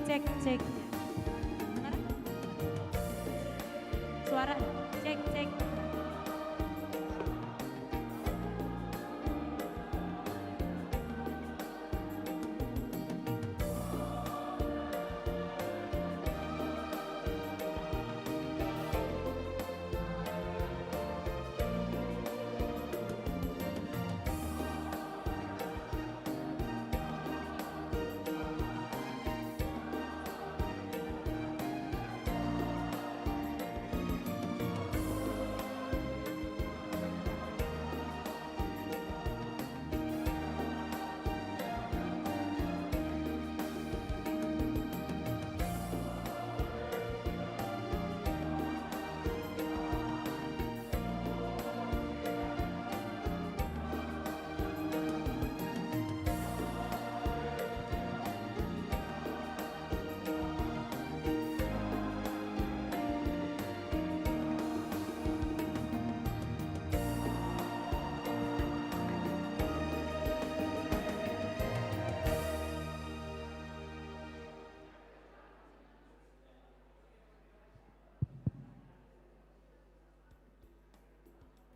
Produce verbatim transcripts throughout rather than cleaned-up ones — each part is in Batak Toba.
Cek, cek. Dengar? Suara, cek, cek.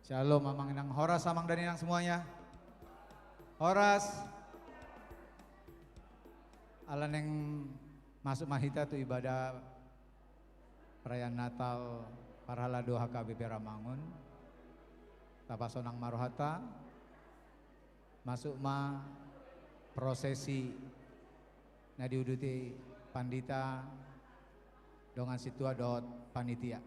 Shalom, Amang Inang. Horas, Amang dan Inang semuanya. Horas. Ala naeng masuk ma hita tu ibadah perayaan Natal parhalado H K B P Rawamangun. Tapasonang ma rohanta. Masuk ma prosesi na diuduti pandita, dongan sintua dohot panitia.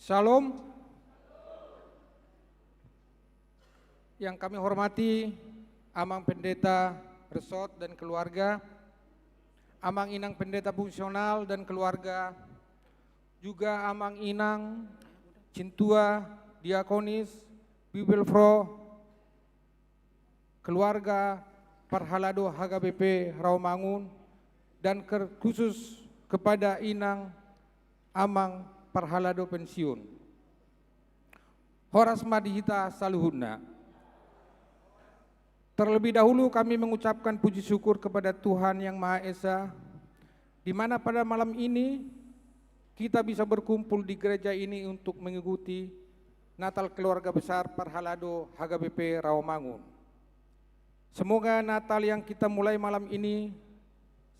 Shalom. Yang kami hormati Amang Pendeta Resort dan keluarga, Amang Inang Pendeta Fungsional dan keluarga, juga Amang Inang Sintua, Diakonis, Bibelvrouw, keluarga parhalado H K B P Rawamangun, dan terkhusus kepada Inang Amang parhalado pensiun. Horas ma di hita saluhutna. Terlebih dahulu kami mengucapkan puji syukur kepada Tuhan Yang Maha Esa, di mana pada malam ini kita bisa berkumpul di gereja ini untuk mengikuti Natal keluarga besar parhalado H K B P Rawamangun. Semoga Natal yang kita mulai malam ini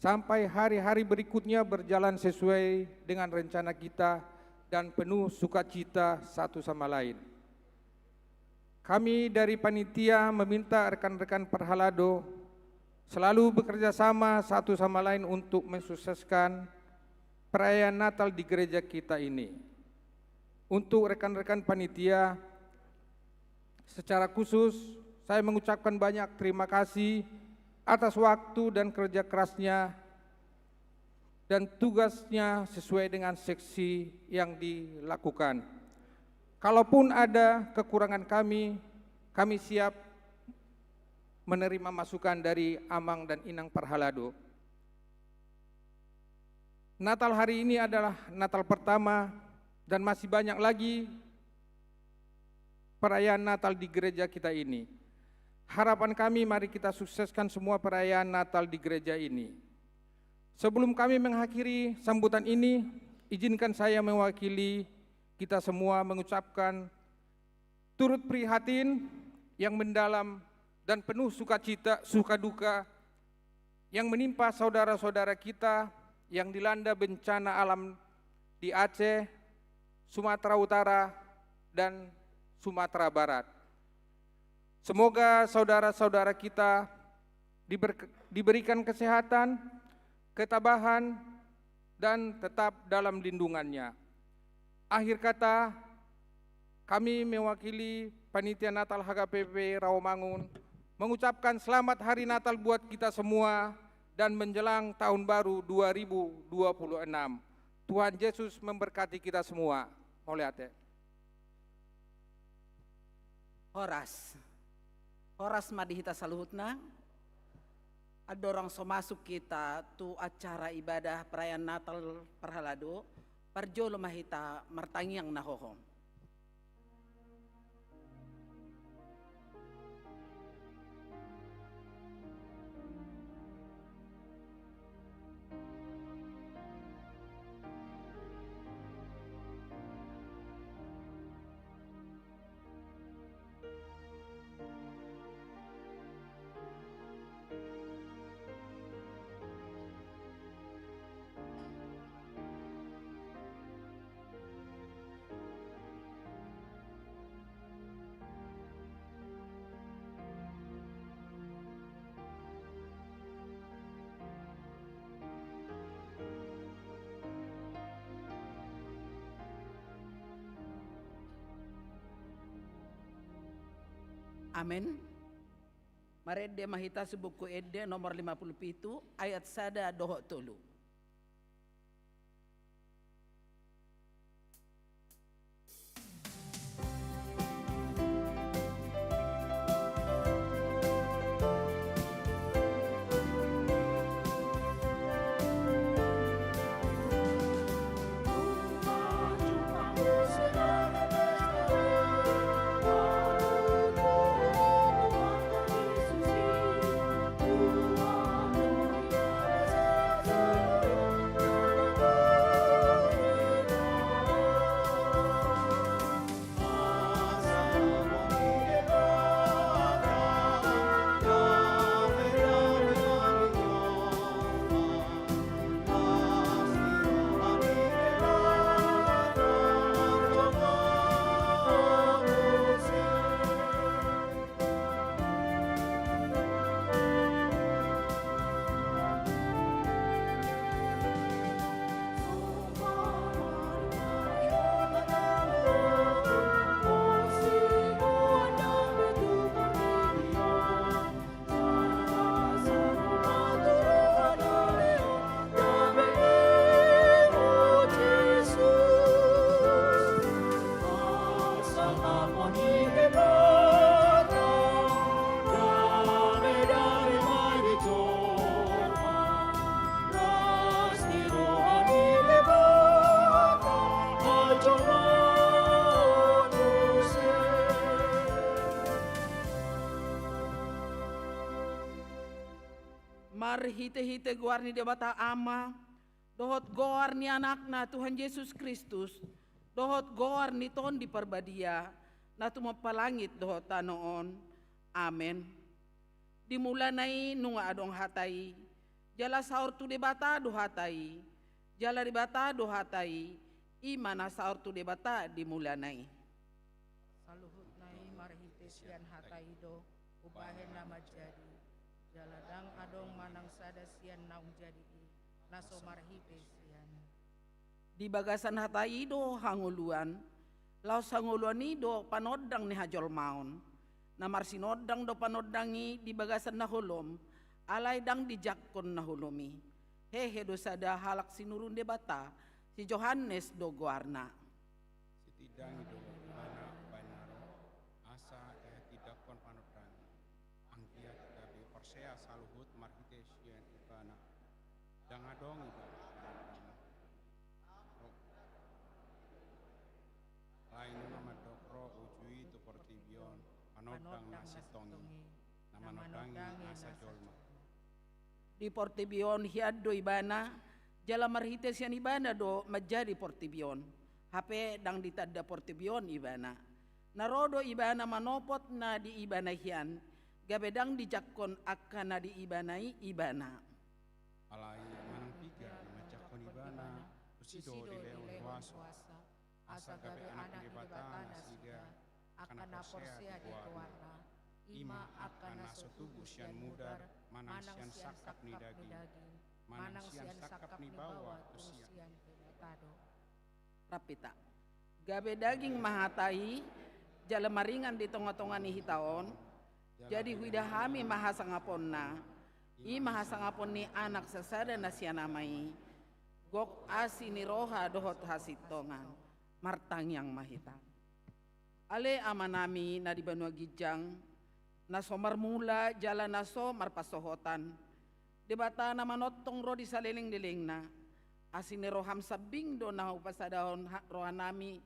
sampai hari-hari berikutnya berjalan sesuai dengan rencana kita dan penuh sukacita satu sama lain. Kami dari panitia meminta rekan-rekan parhalado selalu bekerja sama satu sama lain untuk mensukseskan perayaan Natal di gereja kita ini. Untuk rekan-rekan panitia, secara khusus saya mengucapkan banyak terima kasih atas waktu dan kerja kerasnya dan tugasnya sesuai dengan seksi yang dilakukan. Kalaupun ada kekurangan kami, kami siap menerima masukan dari Amang dan Inang parhalado. Natal hari ini adalah Natal pertama dan masih banyak lagi perayaan Natal di gereja kita ini. Harapan kami, mari kita sukseskan semua perayaan Natal di gereja ini. Sebelum kami mengakhiri sambutan ini, izinkan saya mewakili kita semua mengucapkan turut prihatin yang mendalam dan penuh sukacita, suka duka yang menimpa saudara-saudara kita yang dilanda bencana alam di Aceh, Sumatera Utara, dan Sumatera Barat. Semoga saudara-saudara kita diber-, diberikan kesehatan, ketabahan, dan tetap dalam lindungannya. Akhir kata, kami mewakili Panitia Natal H K P P Rawamangun mengucapkan selamat Hari Natal buat kita semua dan menjelang Tahun Baru dua ribu dua puluh enam. Tuhan Yesus memberkati kita semua. Mauliate. Horas. Horas ma di hita saluhutna. Andorang so masuk hita tu acara ibadah perayaan Natal parhalado, parjolo ma hita martangiang na hohom. Amen. Marende ma hita sian Buku Ende nomor lima puluh pitu, ayat sada dohot tolu. Marhitehite goar ni Debata Ama, dohot goar ni Anakna Tuhan Jesus Kristus, dohot goar ni Tondi Parbadia, na tumompa langit dohot tano on. Amen. Di mulana i nunga adong Hata i, jala saor tu Debata do Hata i, jala Debata do Hata i, i ma na saor tu Debata di mulana i. Saluhutna i marhite sian Hata i do umbahen na manjadi, jala ndang adong manang sada sian naung jadi i, na so marhite sian i. Di bagasan Hata i do hangoluan, laos hangoluan i do panondang ni hajolmaon. Na marsinondang do panondang i di bagasan na holom, alai ndang dijangkon na holom i. Hehe do sada halak sinuru ni Debata, si Johannes do goarna. Sitindangi do ibana bahen na ro, asa dihitindangkon panondang i. Anggiat gabe porsea saluhut marhite sian ibana. Ndang adong ibana. Alai nunga mandok ro uju i tu portibi on, panondang na sintong i, na manondangi nasa jolma. Di portibi on hian do ibana, jala marhite sian ibana do manjadi portibi on. Hape ndang ditanda portibi on ibana. Na ro do ibana manopot na di ibana hian, gabe ndang dijangkon angka na di ibana i ibana. Alai manang piga na manjangkon ibana, tusi do dilehon kuasa, asa gabe anak ni Debata nasida, angka na porsea di goarna. I ma angka na so tubu sian mudar manang sian sangkap ni daging, manang sian sangkap ni baoa tu sian Debata do. Rap hita. Gabe daging ma hata i, jala maringan di tongatonga ni hita on, jadi huida hami ma hasangaponna, i ma hasangapon ni Anak sasada na sian Ama i, gok asi ni roha dohot hasintongan. Martangiang ma hita. Ale Amanami na di banua ginjang, na so marmula jala na so marpansohotan, Debata na manongtong ro di salelenglelengna, asi ni roham sambing do na hupasadahon ha-, rohanami,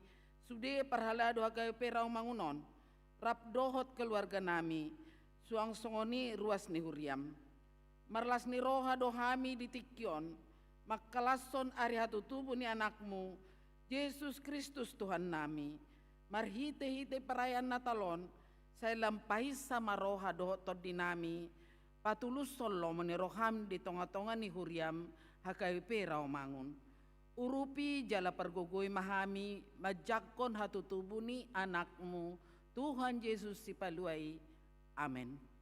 sude parhalado hagabe pe raomangun on, rap dohot keluarganami, suang songon i ruas ni huriam. Marlas ni roha do hami di tingki on, mangkalashon ari hatutubu ni Anakmu, Jesus Kristus Tuhannami, marhitehite perayaan Natal on, sai lam paisa ma roha dohot tondinami, patulushon lomo ni roham di tongatonga ni huriam, hagabe pe raomangun. Urupi jala pargogoi ma hami manjangkon hatutubu ni Anakmu, Tuhan Jesus Sipalua i. Amen.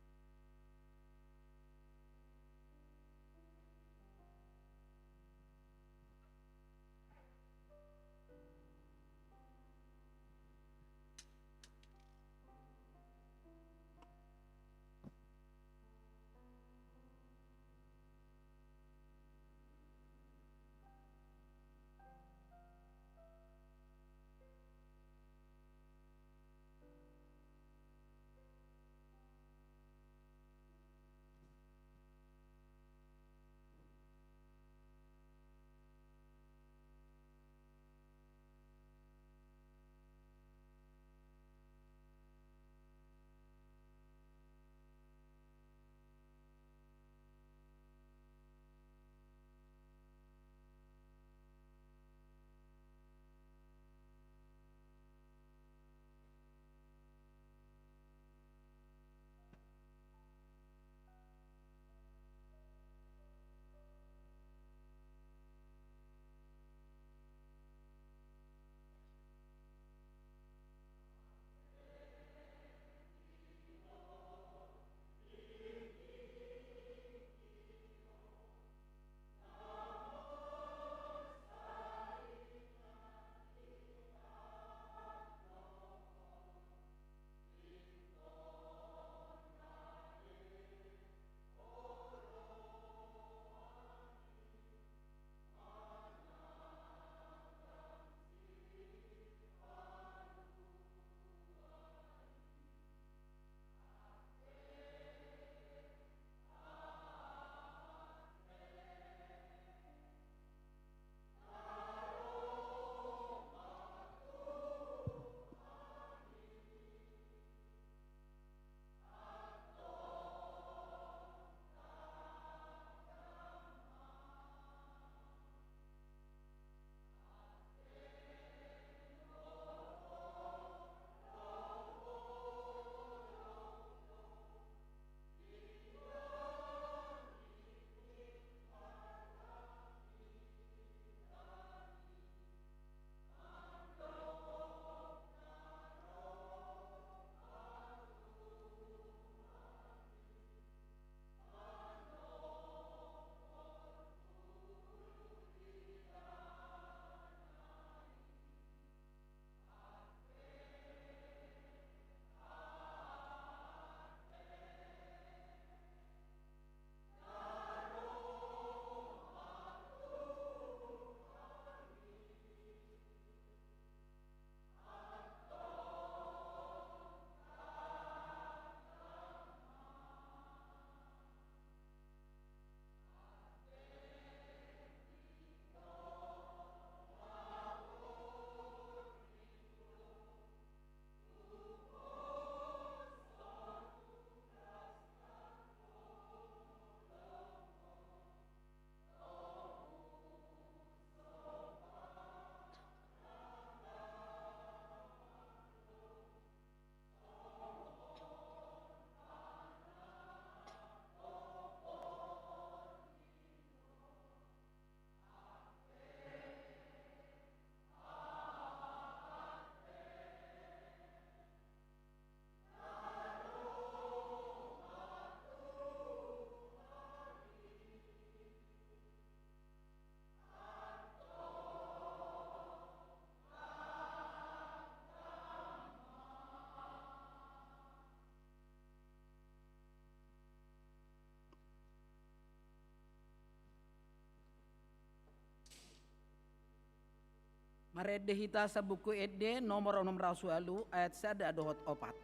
Marende hita sian Buku Ende nomor onom ratus ualu ayat sada dohot opat.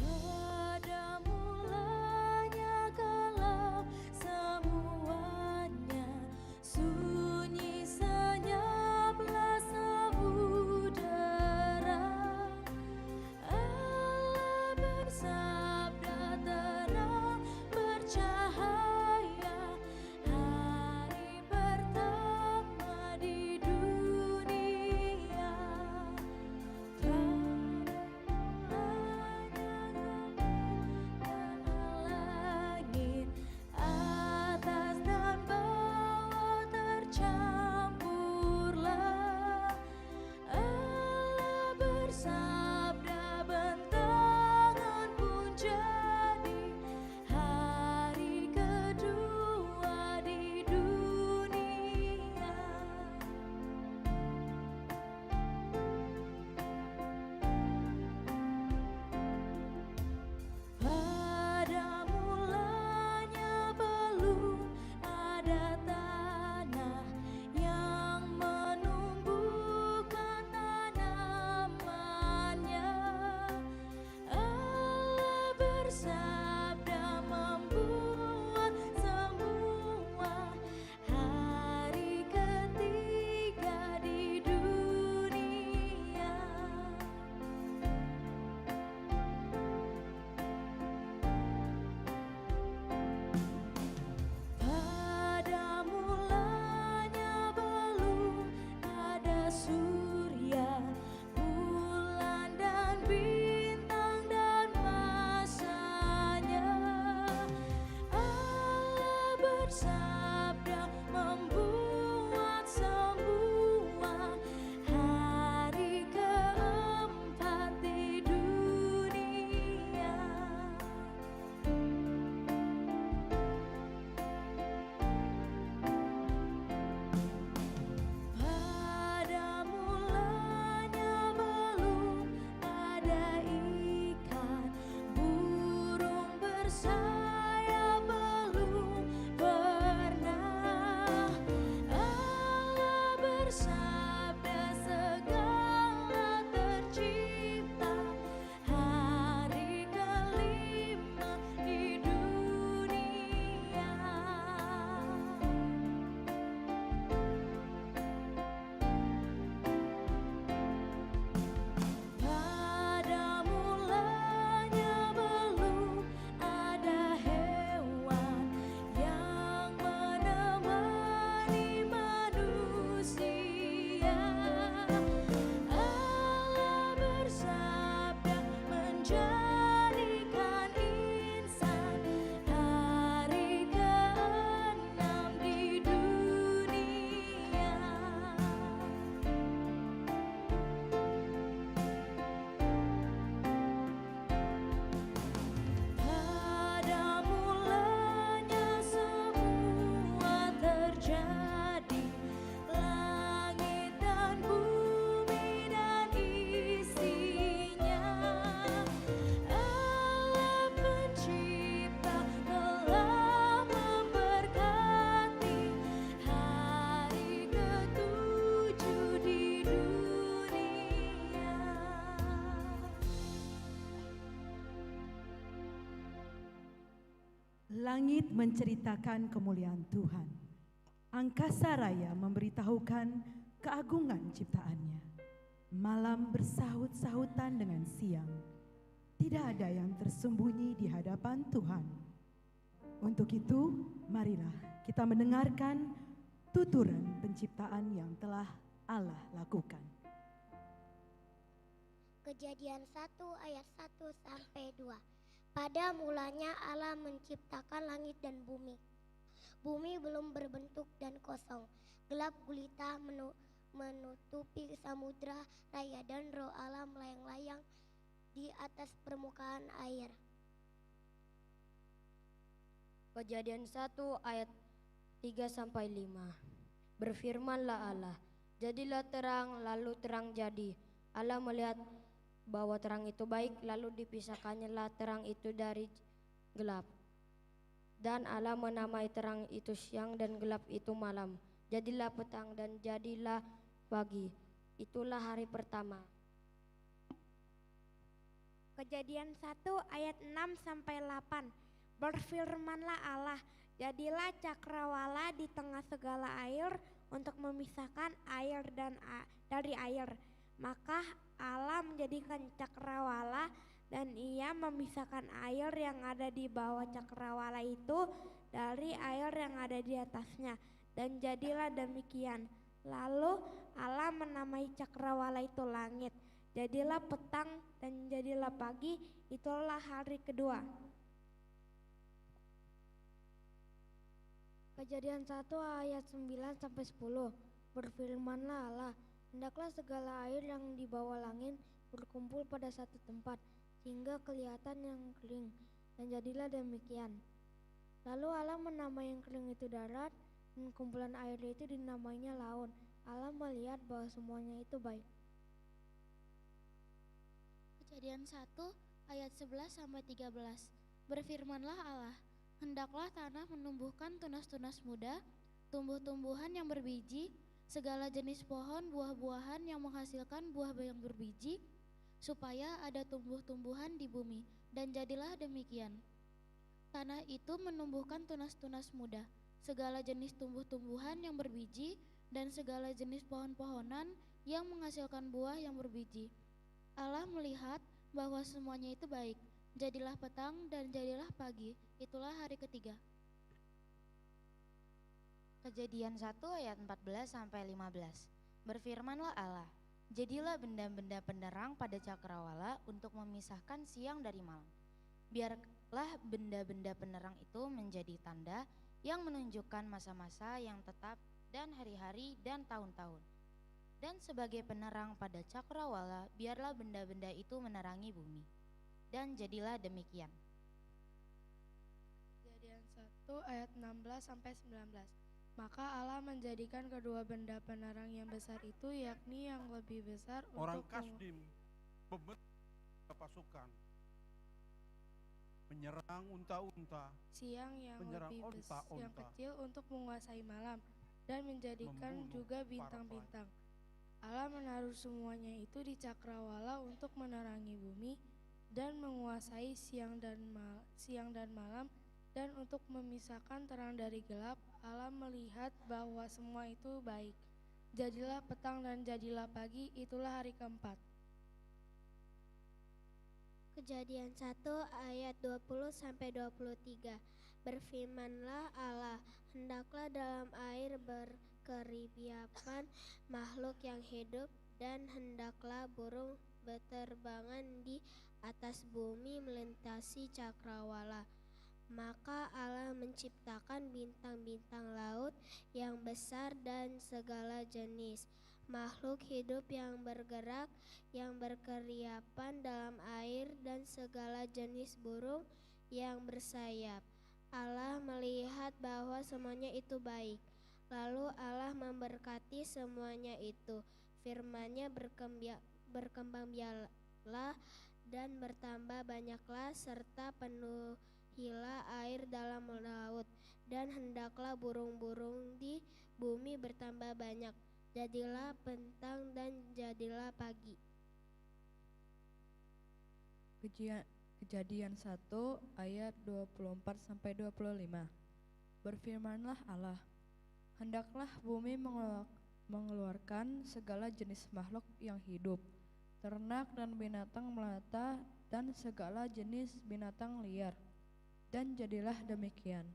Pada mulanya kalau semuanya sunyi, senyaplah samudera. Allah bersabda, terang bercahaya. Hari pertama di dunia. Langit, atas dan bawah tercampurlah. Allah bersabda, bentangan pun jadi. Hari kedua di dunia. Pada mulanya belum ada tanah yang menumbuhkan tanamannya. Allah bersabda, membuat semua. Hari ketiga di dunia. Pada mulanya belum ada surya, bulan dan bintang dan masanya. Allah bersabda, membuat semua. Hari keempat di dunia. Pada mulanya belum ada ikan, menceritakan kemuliaan Tuhan. Angkasa raya memberitahukan keagungan ciptaan-Nya. Malam bersahut-sahutan dengan siang. Tidak ada yang tersembunyi di hadapan Tuhan. Untuk itu, marilah kita mendengarkan tuturan penciptaan yang telah Allah lakukan. Kejadian satu ayat satu sampai dua. Pada mulanya Allah menciptakan langit dan bumi. Bumi belum berbentuk dan kosong. Gelap gulita menu-, menutupi samudra raya dan Roh Allah melayang-layang di atas permukaan air. Kejadian satu ayat tiga sampai lima. Berfirmanlah Allah, "Jadilah terang," lalu terang jadi. Allah melihat bahwa terang itu baik, lalu dipisahkannyalah terang itu dari gelap. Dan Allah menamai terang itu siang dan gelap itu malam. Jadilah petang dan jadilah pagi. Itulah hari pertama. Kejadian satu ayat enam sampai delapan. Berfirmanlah Allah, "Jadilah cakrawala di tengah segala air untuk memisahkan air dan a-, dari air." Maka Allah menjadikan cakrawala, dan Ia memisahkan air yang ada di bawah cakrawala itu dari air yang ada di atasnya. Dan jadilah demikian. Lalu Allah menamai cakrawala itu langit. Jadilah petang dan jadilah pagi, itulah hari kedua. Kejadian satu ayat sembilan sampai sepuluh. Berfirmanlah Allah, "Hendaklah segala air yang di bawah langit berkumpul pada satu tempat, sehingga kelihatan yang kering." Dan jadilah demikian. Lalu Allah menamai yang kering itu darat, dan kumpulan air itu dinamainya laut. Allah melihat bahwa semuanya itu baik. Kejadian satu ayat sebelas sampai tiga belas. Berfirmanlah Allah, "Hendaklah tanah menumbuhkan tunas-tunas muda, tumbuh-tumbuhan yang berbiji, segala jenis pohon buah-buahan yang menghasilkan buah yang berbiji, supaya ada tumbuh-tumbuhan di bumi." Dan jadilah demikian. Tanah itu menumbuhkan tunas-tunas muda, segala jenis tumbuh-tumbuhan yang berbiji, dan segala jenis pohon-pohonan yang menghasilkan buah yang berbiji. Allah melihat bahwa semuanya itu baik. Jadilah petang dan jadilah pagi. Itulah hari ketiga. Kejadian satu ayat empat belas sampai lima belas. Berfirmanlah Allah, "Jadilah benda-benda penerang pada cakrawala untuk memisahkan siang dari malam. Biarlah benda-benda penerang itu menjadi tanda yang menunjukkan masa-masa yang tetap dan hari-hari dan tahun-tahun. Dan sebagai penerang pada cakrawala, biarlah benda-benda itu menerangi bumi." Dan jadilah demikian. Kejadian satu ayat enam belas sampai sembilan belas. Maka Allah menjadikan kedua benda penerang yang besar itu, yakni yang lebih besar orang untuk mem- Kasdim, pembentuk pasukan, menyerang unta-unta, siang yang menyerang lebih bes-, yang onta-onta, kecil untuk menguasai malam, dan menjadikan membunuh juga para bintang-bintang. Allah menaruh semuanya itu di cakrawala untuk menerangi bumi dan menguasai siang dan mal-, siang dan malam, dan untuk memisahkan terang dari gelap. Allah melihat bahwa semua itu baik. Jadilah petang dan jadilah pagi, itulah hari keempat. Kejadian satu ayat dua puluh sampai dua puluh tiga. Berfirmanlah Allah, "Hendaklah dalam air berkeriapan makhluk yang hidup, dan hendaklah burung berterbangan di atas bumi melintasi cakrawala." Maka Allah menciptakan bintang-bintang laut yang besar dan segala jenis makhluk hidup yang bergerak, yang berkeriapan dalam air, dan segala jenis burung yang bersayap. Allah melihat bahwa semuanya itu baik. Lalu Allah memberkati semuanya itu. Firman-Nya, "Berkembia-, berkembang biaklah dan bertambah banyaklah, serta penuhilah air dalam laut, dan hendaklah burung-burung di bumi bertambah banyak." Jadilah petang dan jadilah pagi. Kejia-, Kejadian satu ayat dua puluh empat sampai dua puluh lima. Berfirmanlah Allah, "Hendaklah bumi mengeluar-, mengeluarkan segala jenis makhluk yang hidup, ternak dan binatang melata dan segala jenis binatang liar." Dan jadilah demikian.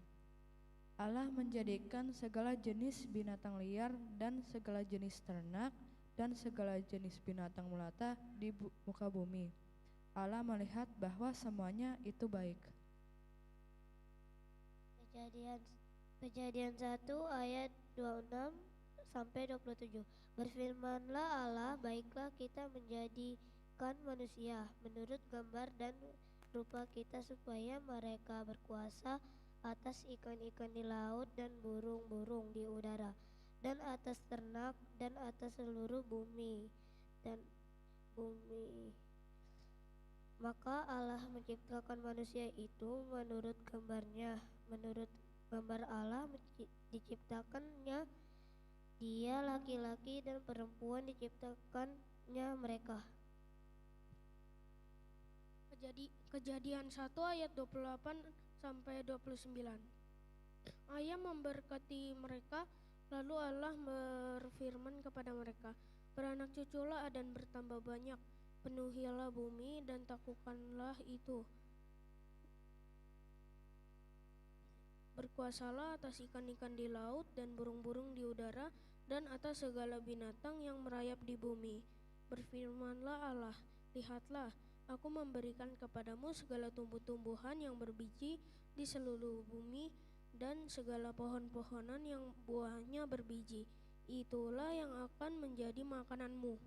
Allah menjadikan segala jenis binatang liar dan segala jenis ternak dan segala jenis binatang melata di bu-, muka bumi. Allah melihat bahwa semuanya itu baik. Kejadian, Kejadian satu ayat dua puluh enam sampai dua puluh tujuh. Berfirmanlah Allah, "Baiklah kita menjadikan manusia menurut gambar dan rupa kita supaya mereka berkuasa atas ikan-ikan di laut dan burung-burung di udara, dan atas ternak, dan atas seluruh bumi, dan bumi." Maka Allah menciptakan manusia itu menurut gambarnya, menurut gambar Allah menci-, diciptakannya dia, laki-laki dan perempuan diciptakannya mereka. Kejadi-, Kejadian satu ayat dua puluh delapan sampai dua puluh sembilan. Allah memberkati mereka, lalu Allah berfirman kepada mereka, "Beranak cuculah dan bertambah banyak, penuhilah bumi dan taklukkanlah itu. Berkuasalah atas ikan-ikan di laut dan burung-burung di udara dan atas segala binatang yang merayap di bumi." Berfirmanlah Allah, "Lihatlah, Aku memberikan kepadamu segala tumbuh-tumbuhan yang berbiji di seluruh bumi dan segala pohon-pohonan yang buahnya berbiji. Itulah yang akan menjadi makananmu."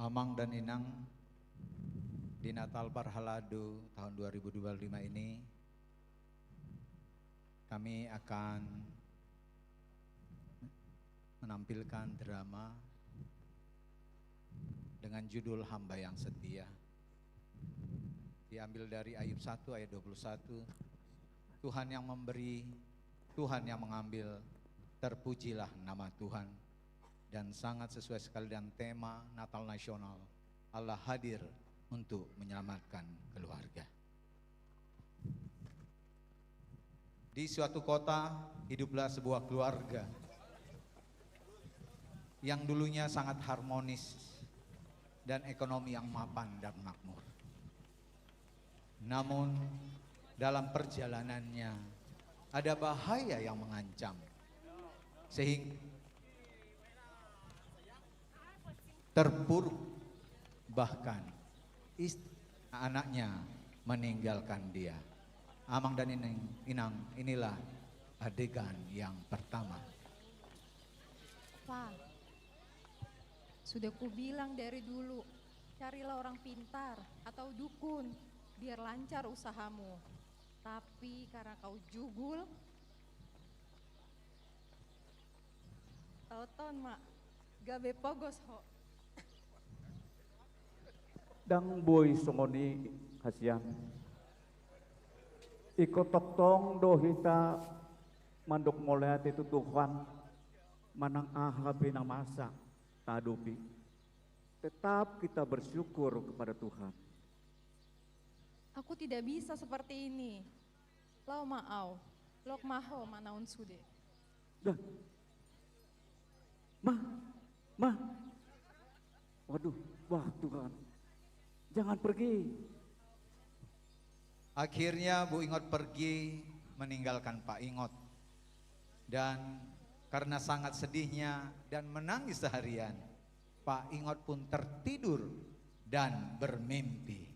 Amang dan Inang, di Natal Parhalado tahun dua ribu dua puluh lima ini, kami akan menampilkan drama dengan judul Hamba yang Setia. Diambil dari Ayub satu ayat dua puluh satu, "Tuhan yang memberi, Tuhan yang mengambil, terpujilah nama Tuhan." Dan sangat sesuai sekali dengan tema Natal Nasional, Allah hadir untuk menyelamatkan keluarga. Di suatu kota, hiduplah sebuah keluarga yang dulunya sangat harmonis dan ekonomi yang mapan dan makmur. Namun, dalam perjalanannya, ada bahaya yang mengancam, sehingga terpuruk, bahkan istri anaknya meninggalkan dia. Amang dan Inang, Inang, inilah adegan yang pertama. Pa, sudah kubilang dari dulu, carilah orang pintar atau dukun, biar lancar usahamu. Tapi karena kau jugul, tauton ma, gabe pogos ho. Ndang boi songon i, hasian. Ingkon tongtong do hita mandok mauliate tu Tuhan, manang aha pe na masa tahadopi. Tetap kita bersyukur kepada Tuhan. Aku tidak bisa seperti ini. Laho ma au, loas ma ho manaon sude. Dah. Ma, ma. Waduh, wah, Tuhan. Jangan pergi. Akhirnya Bu Ingot pergi meninggalkan Pak Ingot. Dan karena sangat sedihnya dan menangis seharian, Pak Ingot pun tertidur dan bermimpi.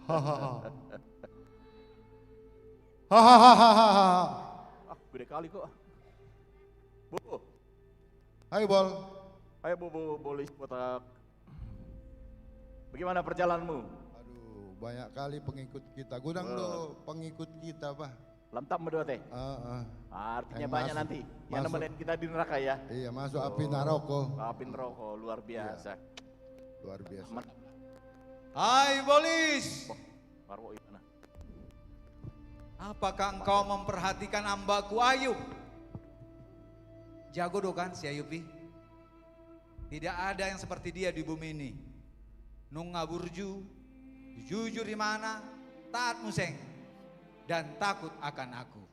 Hahaha. Hahaha. Ah, gede kali kok. Bobo. Hai, Bol. Hai, Bobo, Bolis botak. Bagaimana perjalananmu? Aduh, banyak kali pengikut kita. Godang do pengikut kita, Bah. Lam tamba do ate. Heeh. Artinya banyak nanti yang nemenin kita di neraka ya. Iya, masuk api naroko. Api naroko, luar biasa. Luar biasa. Hai, Bolis. Apakah engkau memperhatikan hambaku Ayub? Jago do kan si Ayub i? Tidak ada yang seperti dia di bumi ini. Nunga burju, jujur di mana, taat museng, dan takut akan Aku.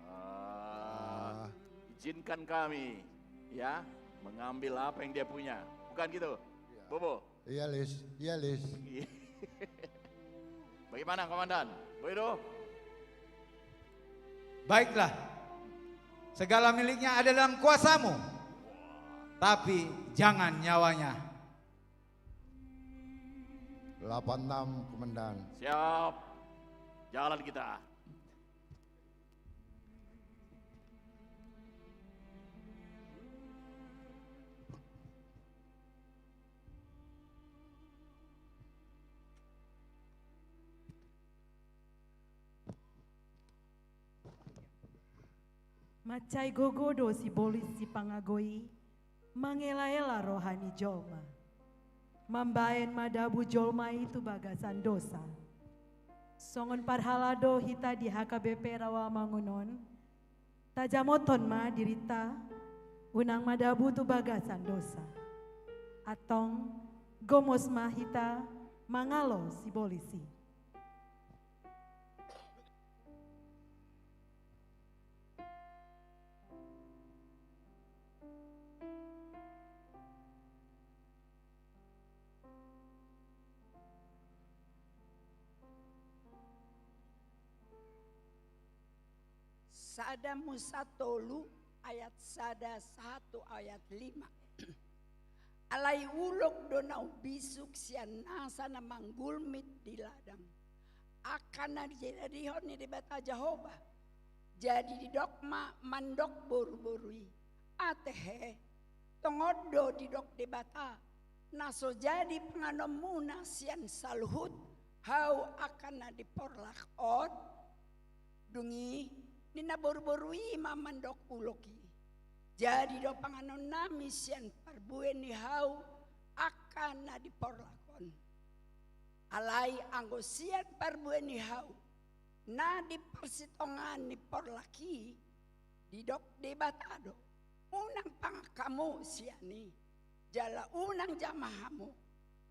Ah, izinkan kami, ya, mengambil apa yang dia punya. Bukan gitu, Bobo? Iya, Lis. Iya, Lis. Bagaimana, Komandan? Boleh do? Baiklah. Segala miliknya ada dalam kuasamu. Tapi jangan nyawanya. Delapan enam, Komandan. Siap. Jalan kita. Mansai gogo do sibolis sipangago i mangelaela roha ni jolma. Mambaen madabu jolma i tu bagasan dosa. Songon parhalado hita di H K B P Rawamangun on, tajamothon ma dirinta, unang madabu tu bagasan dosa. Antong, gomos ma hita mangalo sibolis i. Sada Musa tolu ayat sada sahat tu ayat lima. Alai ulok do na umbisuk sian nasa na manggulmit di ladang, angka na dijadihon ni Debata Jahowa. Jadi didok ma mandok boruboru i: Ate he, tongon do didok Debata, na so jadi panganonmuna sian saluhut hau angka na di porlak on? Dung i ninna boruboru i ma mandok ulok i: Jadi do panganonnami sian parbue ni hau angka na di porlak on. Alai anggo sian parbue ni hau na di parsitongaan ni porlak i, didok Debata do: Unang pangan hamu sian i, jala unang jamah hamu,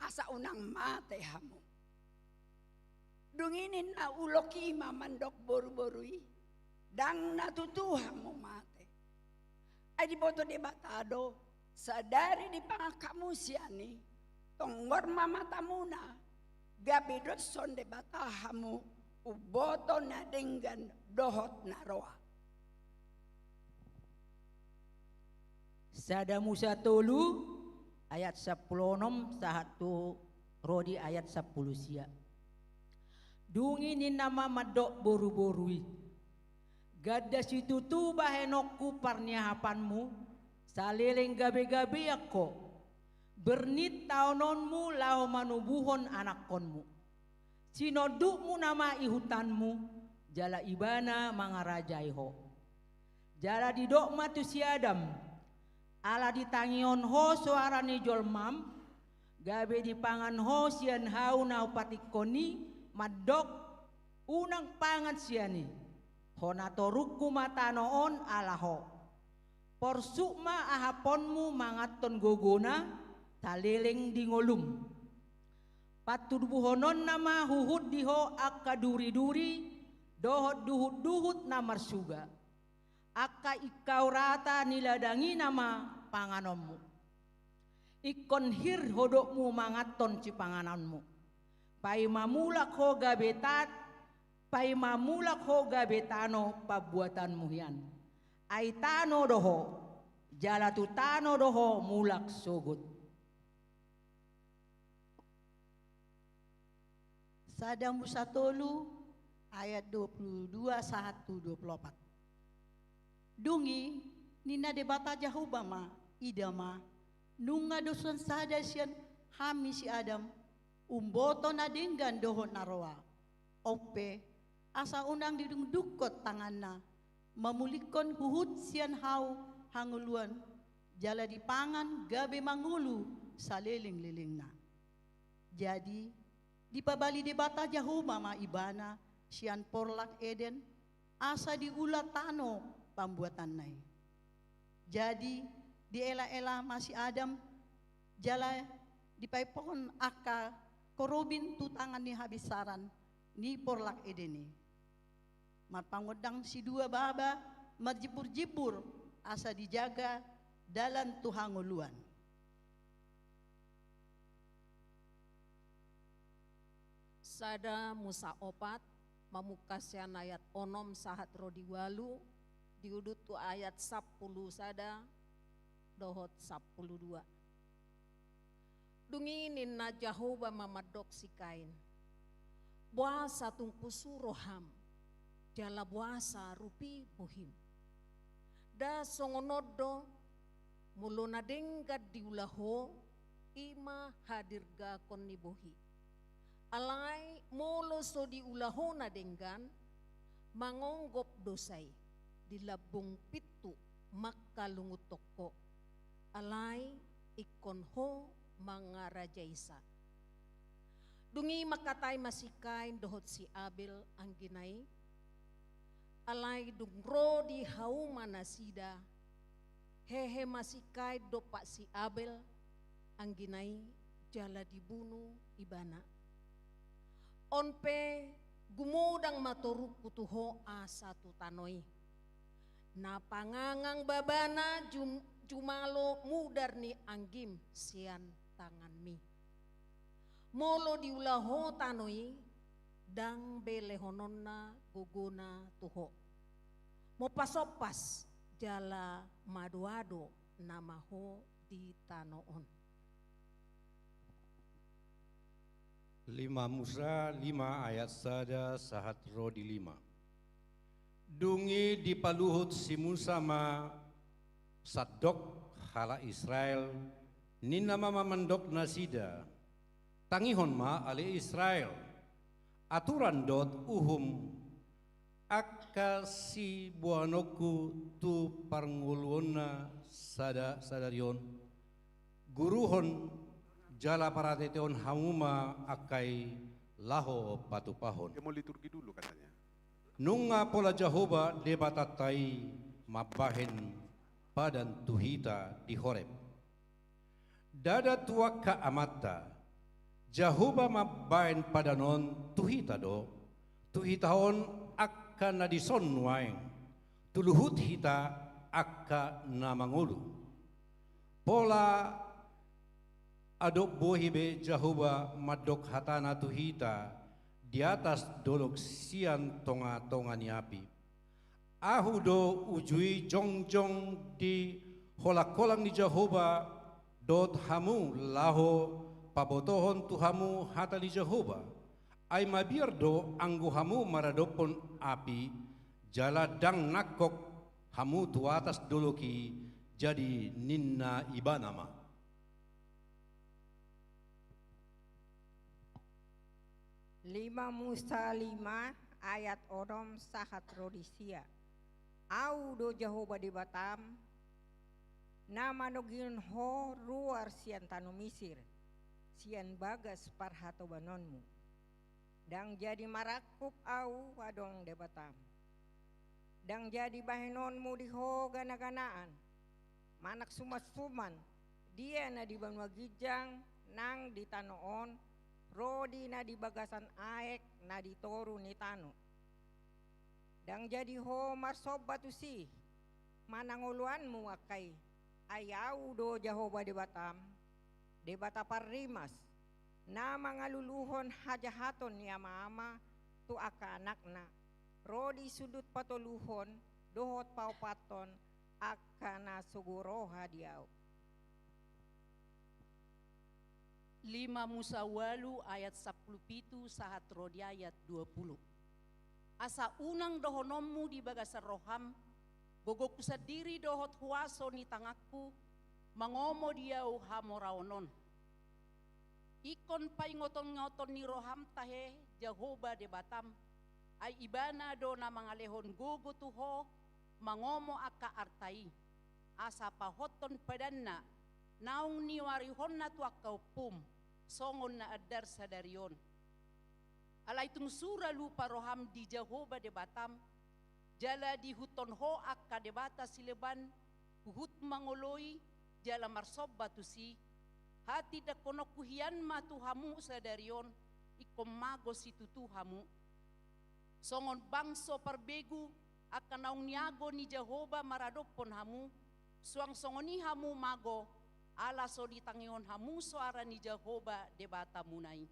asa unang mate hamu. Dung i ninna ulok i ma mandok boruboru i: Ndang na tutu hamu mate. Ai diboto Debata do, sadari dipangan hamu sian i, tonggor ma matamuna, gabe doshon Debata hamu, umboto na denggan dohot na roa. Sada Musa tolu ayat sampulu onom sahat tu ro di ayat sampulu sia. Dung i ninna ma mandok boruboru i: Ganda situtu bahenonku parniahapanmu, saleleng gabegabean ho, bernit taononmu laho manubuhon anakkonmu. Sinondukmuna ma ihutanmu, jala ibana mangarajai ho. Jala didok ma tu si Adam: Ala ditangihon ho soara ni jolmam, gabe dipangan ho sian hau na hupatikon i, mandok: Unang pangan sian i, hona torungku ma tano on ala ho. Porsuk ma ahaponmu manganhon gogona, saleleng di ngolum. Pantubuhononna ma huhut di ho angka duriduri dohot duhutduhut na marsuga. Angka ingkau rata ni ladang i nama panganonmu. Ingkon hir hodokmu manganhon sipanganonmu. Paima mulak ho gabe ta-, paima mulak ho gabe tano pambuatanmu hian. Ai tano do ho, jala tu tano do ho mulak sogot. Sada Musa tolu ayat dua pulu dua sahat tu dua pulu opat. Dung i ninna Debata Jahowa ma: Ida ma, nunga doshon sada sian hami si Adam, umboto na denggan dohot na roa. On pe, asa unang didungdungkon tanganna mamulingkon huhut sian hau hangoluan, jala dipangan gabe mangolu salelenglelengna. Jadi dipabali Debata Jahowa ma ibana sian porlak Eden, asa diula tano pambuatanna i. Jadi dielaela ma si Adam, jala dipaipohon angka korobin tu tangan ni habinsaran ni porlak Eden i. Marpangondang sidua baba marjimburjimbur, asa dijaga dalan tu hangoluan. Sada Musa opat, mamungka sian ayat onom sahat ro di ualu, diudut tu ayat sampulu sada dohot sampulu dua. Dung i ninna Jahowa ma mandok si Kain: Boasa tung husuruhon ham, jala boasa rupi bohim? Nda songon on do, molo na denggan diula ho, i ma hadirgakon ni bohi. Alai molo so diula ho na denggan, mangonggop dosa i, di lambung pintu mangkalungunhon ho. Alai ingkon ho mangarajaisa. Dung i mangkatai ma si Kain dohot si Abel anggina i. Alai dung ro di hauma nasida, hehe ma si Kain dompak si Abel anggina i, jala dibunu ibana. On pe, gumodang ma torungku tu ho asa tu tano i. Na pangangang babana jum-, jumalo mudar ni anggim sian tanganmi. Molo diula ho tano i, ndang be lehononna gogona tu ho. Mompasompas jala madoado nama ho di tano on. Lima Musa lima ayat sada sahat ro di lima. Dung i dipaluhut si Musa ma sandok halak Israel, ninna ma mandok nasida: Tangihon ma ale Israel, aturan dohot uhum angka siboanonku tu parngoluonna sada, sadari on. Guruhon jala parateteon hamu ma angka i laho patupahon. Dia mau liturgi dulu katanya. Nunga pola Jahowa Debatanta i mambahen padan tu hita di Horeb. Ndada tu angka amanta, Jahowa mambahen padan on tu hita do, tu hita on angka na dison nuaeng, tu luhut hita angka na mangolu. Pola adong bohi be Jahowa mandok hatana tu hita di atas dolok sian tongatonga ni api. Ahu do uju i jongjong di holangholang ni Jahowa dohot hamu laho pabotohon tu hamu hata ni Jahowa. Ai mabiar do anggo hamu maradophon api, jala ndang nangkok hamu tu atas dolok i, jadi ninna ibana ma. Lima Musa lima ayat onom sahat ro di sia. Ahu do Jahowa Debatam, na manogihon ho ruar sian tano Misir, sian bagas parhatobanonmu. Ndang jadi marangkup Ahu adong Debatam. Ndang jadi bahenonmu di ho ganaganaan, manang sumansuman, dia na di banua ginjang nang di tano on, ro di na di bagasan aek na di toru ni tano. Ndang jadi ho marsomba tusi, manang oloanmu angka i, ai Ahu do Jahowa Debatam, Debata parrimas, na mangaluluhon hajahaton ni amaama tu angka anakna, ro di sundut patoluhon dohot paopathon angka na sogo roha di Ahu. Lima Musa ualu ayat sampulu pitu sahat ro di ayat dua pulu. Asa unang dohononmu di bagasan roham, gogongku sandiri dohot huaso ni tanganku, mangomo di Ahu hamoraon on. Ingkon paingotongoton ni roham tahe Jahowa Debatam, ai Ibana do na mangalehon gogo tu ho mangomo angka arta i, asa pahothon padanna naung niuarihonna tu angka ompum, songon na andar sadari on. Alai tung sura lupa roham di Jahowa Debatam, jala diihuthon ho angka debata sileban huhut mangoloi jala marsomba tusi, hatindangkononku hian ma tu hamu sadari on, ingkon mago situtu hamu. Songon bangso parbegu angka naung niago ni Jahowa maradophon hamu, suang songon i hamu mago, ala so ditangihon hamu soara ni Jahowa Debatamuna i.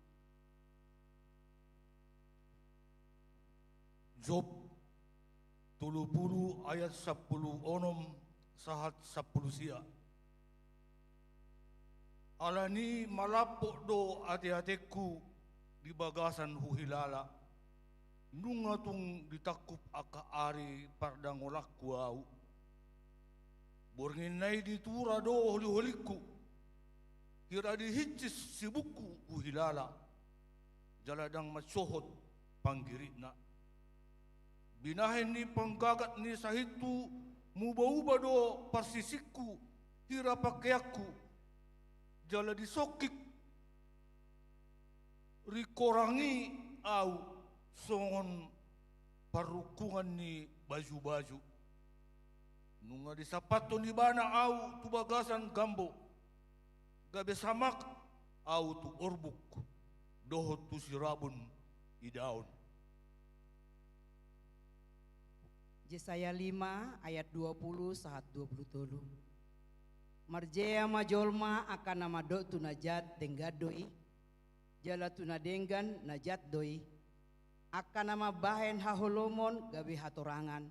Job tolu pulu ayat sampulu onom sahat sampulu sia. Alani i malampok do ateatengku di bagasan huhilala, nunga tung ditangkup angka ari pardangolanku ahu. Borngin na i ditura do holiholingku, hira dihincis sibukku huhilala, jala ndang mansohot panggiritna. Binahen ni panggagat ni sahintu mubauba do parsisingku hira pangkeanku, jala disongkik ringkorang i ahu songon parrungkungan ni bajubaju. Nunga disampathon ibana ahu tu bagasan gambo, gabe samak ahu tu orbuk dohot tu sirabun idaon. Jesaya lima ayat dua pulu sahat dua pulu tolu. Marjea ma jolma angka na mandok tu na jat denggan do i, jala tu na denggan na jat do i. Angka na mambahen haholomon gabe hatorangan,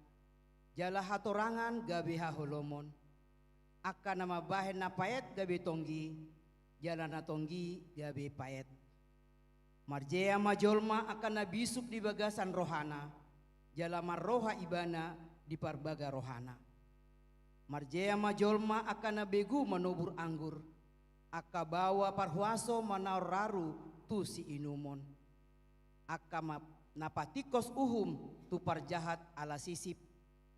jala hatorangan gabe haholomon. Angka na mambahen na paet gabe tonggi, jala na tonggi gabe paet. Marjea ma jolma angka na bisuk di bagasan rohana, jala marroha ibana di parbaga rohana. Marjea ma jolma angka na begu manobur anggur, angka baoa parhuaso manaon raru tu siinumon. Angka ma-, na patingkos uhum tu parjahat ala sisip,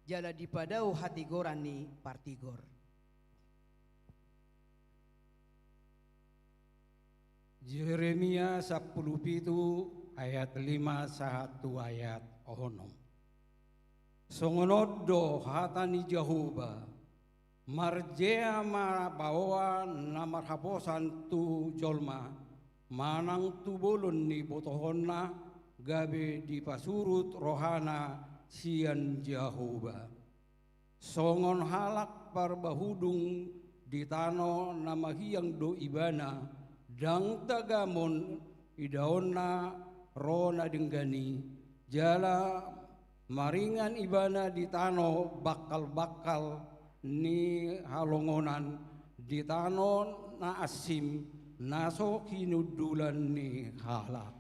jala dipadao hatigoran ni partigor. Jeremia sampulu pitu ayat lima sahat tu ayat onom. Songon on do hata ni Jahowa: Marjea ma baoa na marhaposan tu jolma, manang tu bolon ni botohonna, gabe dipasurut rohana sian Jahowa. Songon halak parbahudung di tano na mahiang do ibana, ndang tagamon idaonna ro na denggan i, jala maringan ibana di tano bangkal-bangkal ni halongonan, di tano na ansim, na so hinundulan ni halak.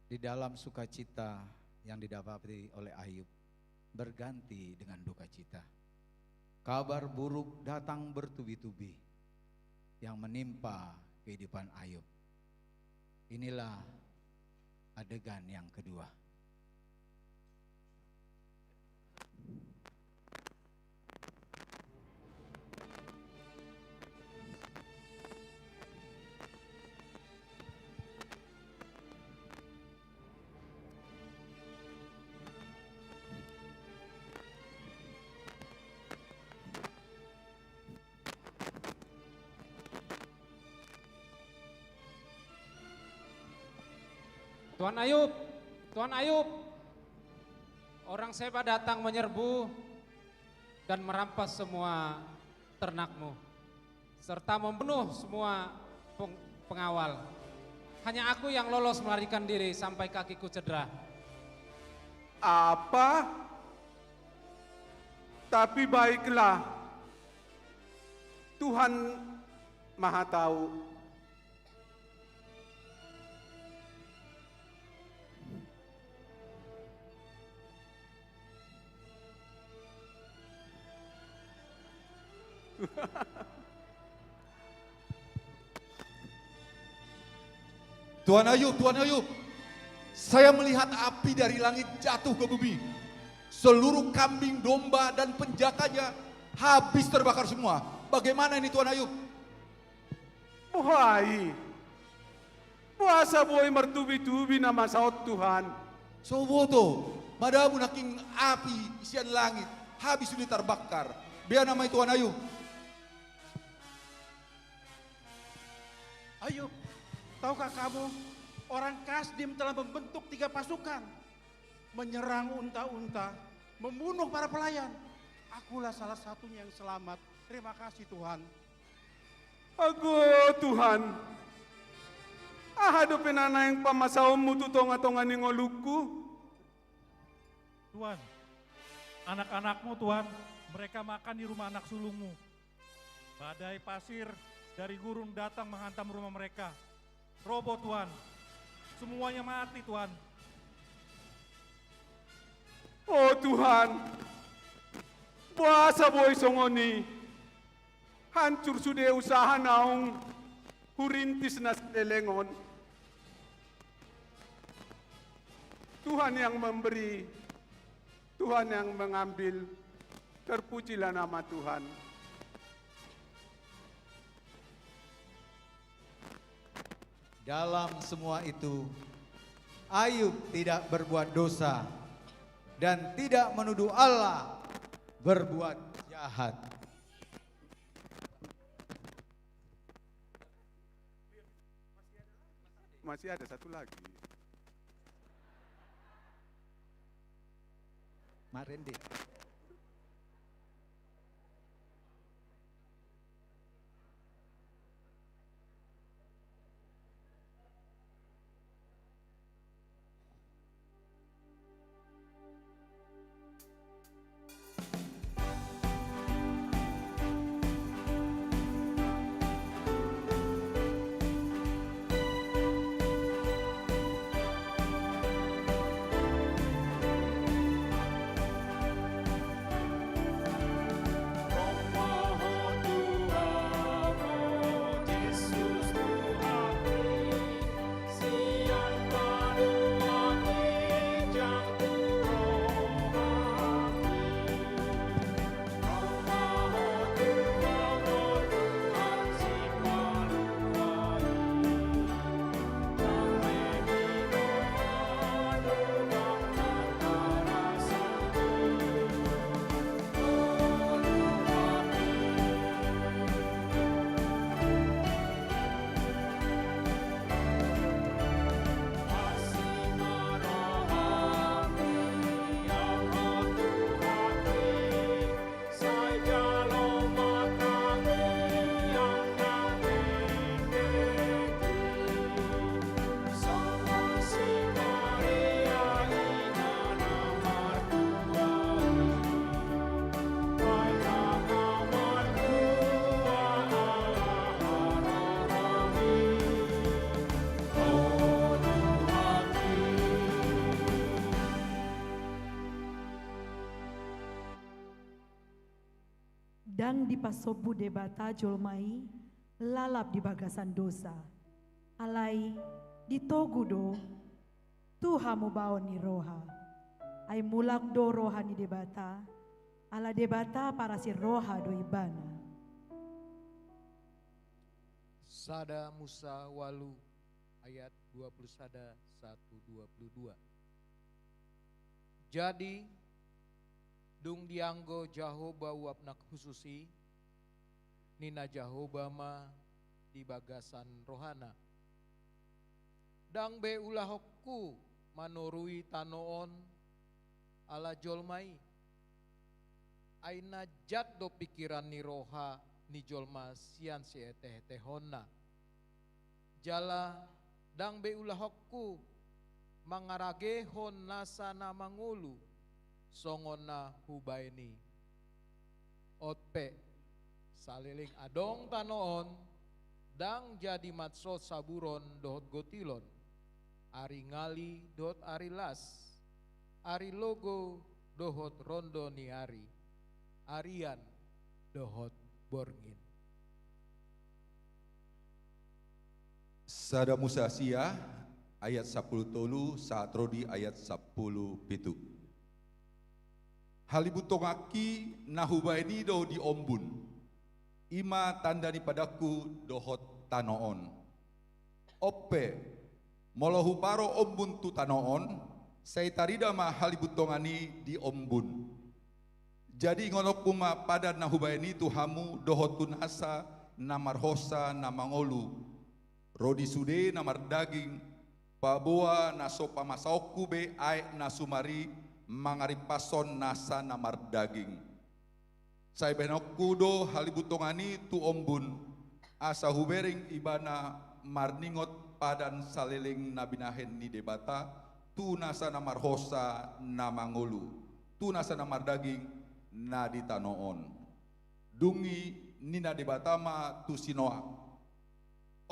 Di dalam sukacita yang didapati oleh Ayub berganti dengan dukacita. Kabar buruk datang bertubi-tubi yang menimpa kehidupan Ayub. Inilah adegan yang kedua. Tuan Ayub, Tuan Ayub, orang Seba datang menyerbu dan merampas semua ternakmu, serta membunuh semua peng-, pengawal. Hanya aku yang lolos melarikan diri sampai kakiku cedera. Apa? Tapi baiklah, Tuhan Maha Tahu. Tuan Ayub, Tuan Ayub, saya melihat api dari langit jatuh ke bumi. Seluruh kambing domba dan penjaganya habis terbakar semua. Bagaimana ini, Tuan Ayub? Boha i? Boasa boi martubi-tubi na masa on, Tuhan? So huboto, madabu nangkin api sian langit, habis sude tarbakar. Bea nama i, Tuan Ayub. Ayub, tahukah kamu, orang Kasdim telah membentuk tiga pasukan, menyerang unta-unta, membunuh para pelayan. Akulah salah satunya yang selamat. Terima kasih, Tuhan. Ago, Tuhan, aha dope na naeng pamasaonmu tu tonga-tonga ni ngolungku? Tuan, anak-anakmu, Tuan, mereka makan di rumah anak sulungmu. Badai pasir dari gurun datang menghantam rumah mereka. Roboh, Tuan. Semuanya mati, Tuan. O Tuhan, boasa boi songon i? Hancur sude usaha naung hurintis na saleleng on. Tuhan yang memberi, Tuhan yang mengambil. Terpujilah nama Tuhan. Dalam semua itu, Ayub tidak berbuat dosa dan tidak menuduh Allah berbuat jahat. Masih ada satu lagi. Marende. Ndang dipasombu Debata jolma i lalap di bagasan dosa. Alai ditogu do tu hamubaon ni roha. Ai mulak do roha ni Debata, ala Debata parasi roha do ibana. Sada Musa walu ayat dua puluh sada sahat tu dua puluh dua. Jadi, dung dianggo Jahowa uap na hushus i, ninna Jahowa ma di bagasan rohana: Ndang be ulahonku manorui tano on ala jolma i. Ai na jat do pingkiran ni roha ni jolma sian sietehetehonna. Jala ndang be ulahonku mangaragehon nasa na mangolu songon na hubaen i. On pe, saleleng adong tano on, ndang jadi mansai saburon dohot gotilon, ari ngali dohot ari las, ari logo dohot rondo ni ari, arian dohot borngin. Sada Musa sia, ayat sampulu tolu sahat ro di ayat sampulu pitu. Halibutonganki na hubaen i do di ombun, i ma tanda ni padanku dohot tano on. On pe, molo huparo ombun tu tano on, sai tarida ma halibutongan i di ombun. Jadi ingotonku ma padan na hubaen i tu hamu dohot tu nasa na marhosa na mangolu, ro di sude na mardaging, paboa na so pamasaonku be aek na sumar i mangarimpashon nasa na mardaging. Sai baenonku do halibutongan i tu ombun, asa hubereng ibana marningot padan saleleng na binahen ni Debata tu nasa na marhosa na mangolu, tu nasa na mardaging na di tano on. Dung i ninna Debata ma tu si Noa: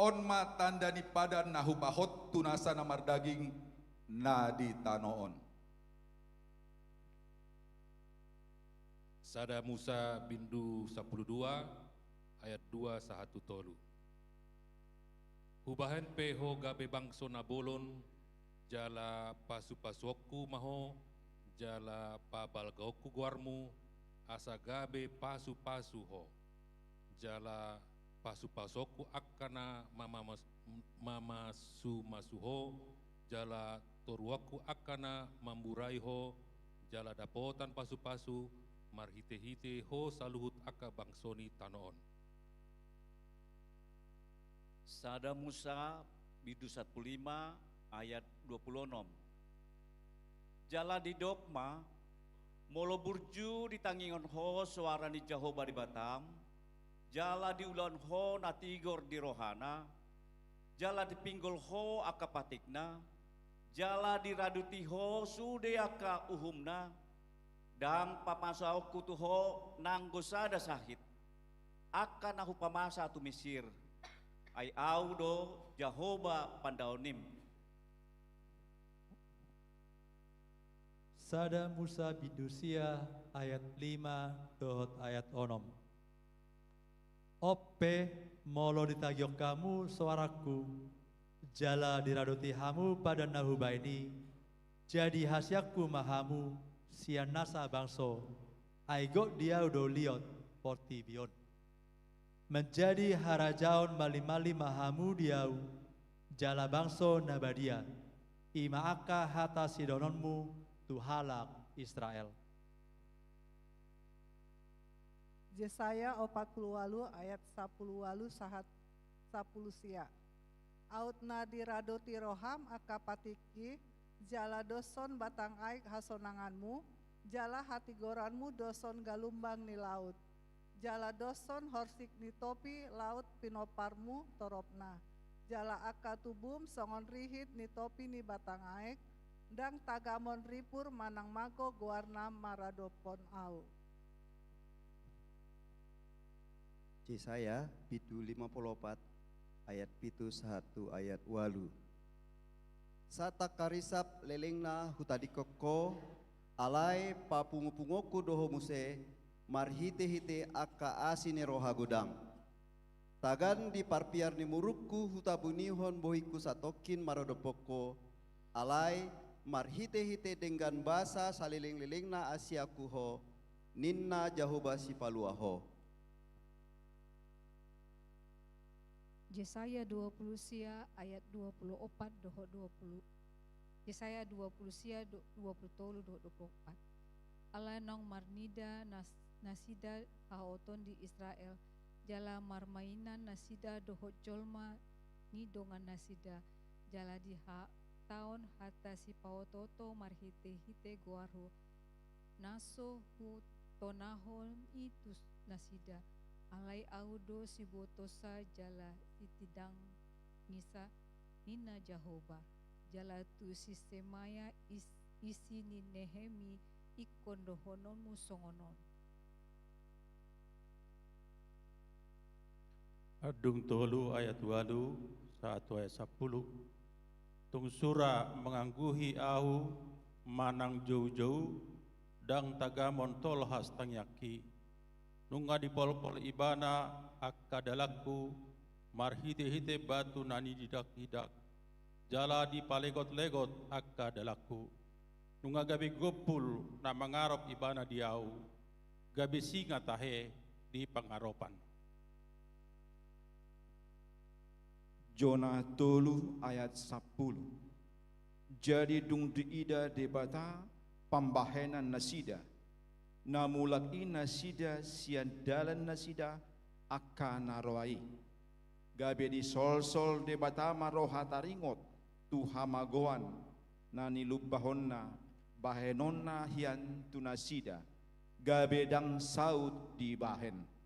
On ma tanda ni padan na hupahot tu nasa na mardaging na di tano on. Sada Musa bindu sampulu dua ayat dua sahat tu tolu. Hubahen pe ho gabe bangso na bolon, jala pasupasuonku ma ho, jala pabalgaonku goarmu, asa gabe pasupasu ho. Jala pasupasuonku angka na mamamas- mamasumasu ho, jala toruonku angka na mamburai ho, jala dapotan pasupasu marhitehite ho saluhut angka bangso ni tano on. Sada Musa bindu sampulu lima ayat dua pulu onom. Jala didok ma: Molo burju ditangingon ho soara ni Jahowa Debatam, jala diulahon ho na tigor di rohana, jala dipinggol ho angka patikna, jala diraduti ho sude angka uhumna, ndang pamasaonku tu ho nanggo sada sahit, angka na hupamasa tu Misir. Ai Ahu do Jahowa pandaonim. Sada Musa bindu sia ayat lima dohot ayat onom. On pe, molo ditagihon hamu soarangku, jala diradoti hamu padan na hubaen i, jadi hasianku ma hamu sian nasa bangso, ai gok di Ahu do liot portibi on. Manjadi harajaon malimali ma hamu di Ahu, jala bangso na badia, i ma angka hata sidohononmu tu halak Israel. Jesaya opat pulu ualu ayat sapulu ualu sahat sapulu sia. Aut na diradoti roham angka patikki, jala doshon batang aek hasonanganmu, jala hatigoranmu doshon galumbang ni laut, jala doshon horsik ni topi laut pinomparmu toropna, jala angka tubum songon rihit ni topi ni batang aek, ndang tagamon ripur manang mago goarna maradophon Ahu. Jesaya bindu lima pulu opat ayat pitu sahat tu ayat ualu. Satangkarisap lelengna hutadingkon ho, alai papungupunguonku do ho muse, marhite-hite angka asi ni roha godang. Tagan di parpiar ni murukku hutabunihon bohingku satongkin maradophon Ho, alai marhite-hite denggan basa saleleng-lelengna asianku Ho, ninna Jahowa Sipalua Ho. Jesaya dua puluh sia ayat dua puluh opat dohot dua puluh, Jesaya dua puluh sia do-, dua puluh tolu dohot dua puluh opat. Ala naung marnida nas-, nasida haoton di Israel, jala marmainan nasida dohot jolma ni dongan nasida, jala diha-, taon hata sipaoto-oto marhite-hite goarhu, na so hutonahon i tu nasida. Alai Ahu do sibotosa jala sitindangisa, ninna Jahowa. Jala tu si Semaya is-, isi ni Nehemi ingkon dohononmu songon on. Dung tolu ayat ualu sahat tu ayat sampulu. Tung sura mangangguhi Ahu manang jou-jou, ndang tagamon tolhas tangiangki. Nunga dipolpol Ibana angka dalanku marhite-hite batu na nididak-idak, jala dipalegot-legot angka dalanku. Nunga gabe gompul na mangarop Ibana di Ahu, gabe singa tahe di pangaropan. Jona tolu ayat sampulu. Jadi dung diida Debata pambahenan nasida, na mulak i nasida sian dalan nasida angka na roa i. Gabe disolsol Debata ma roha taringot tu hamagoan na nilumbahonna bahenonna hian tu nasida, gabe ndang saut dibahen.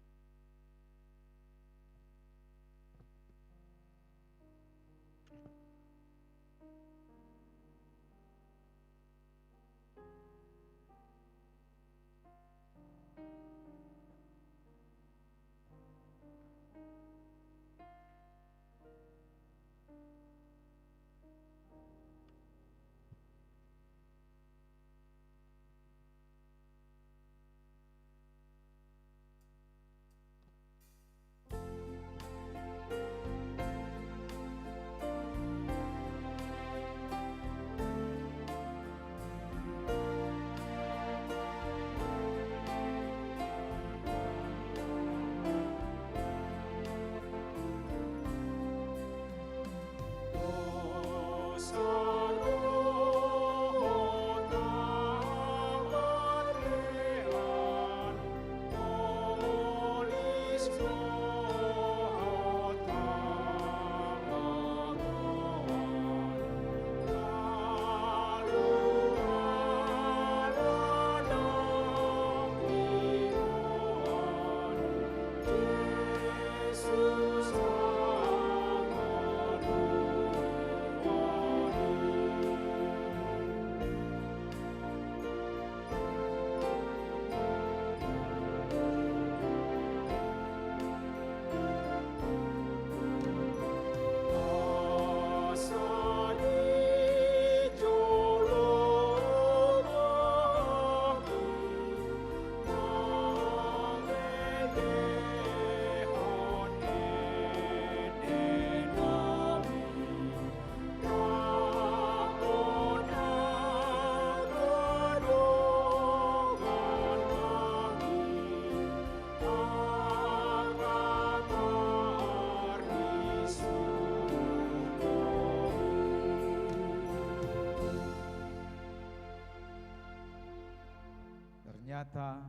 Ternyata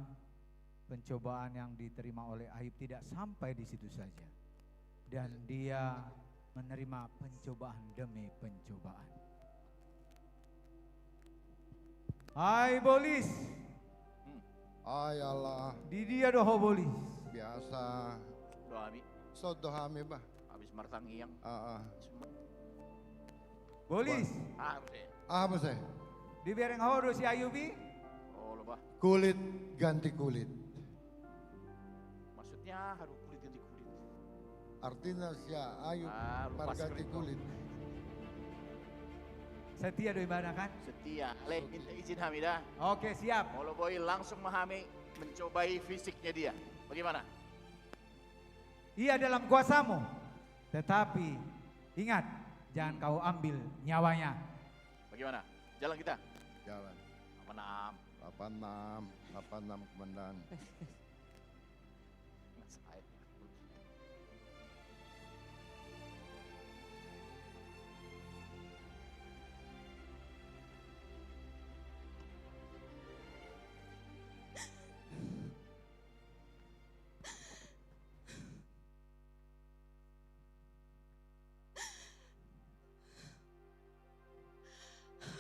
pencobaan yang diterima oleh Ayub tidak sampai di situ saja. Dan dia menerima pencobaan demi pencobaan. Hai Bolis. Hmm. Hai Allah. Di dia do ho Bolis. Biasa. Doa mi. So doa mi bah. Habis martangiang. Ah, ah. Bolis. Ah, muse. Ah, muse. Dibereng ho do si Ayub i? Olo bah. Kulit ganti kulit. Maksudnya, aduh, kulit ganti kulit. Artinya si Ayub marganti kulit. Setia do ibana, kan? Setia. Alai minta izin hami da. Oke, siap. Molo boi, langsung ma hami mencobai fisiknya dia. Bagaimana? Ia dalam kuasamu, tetapi ingat, jangan kau ambil nyawanya. Bagaimana? Jalan kita? Jalan. Delapan enam. Delapan enam, delapan enam, Komandan.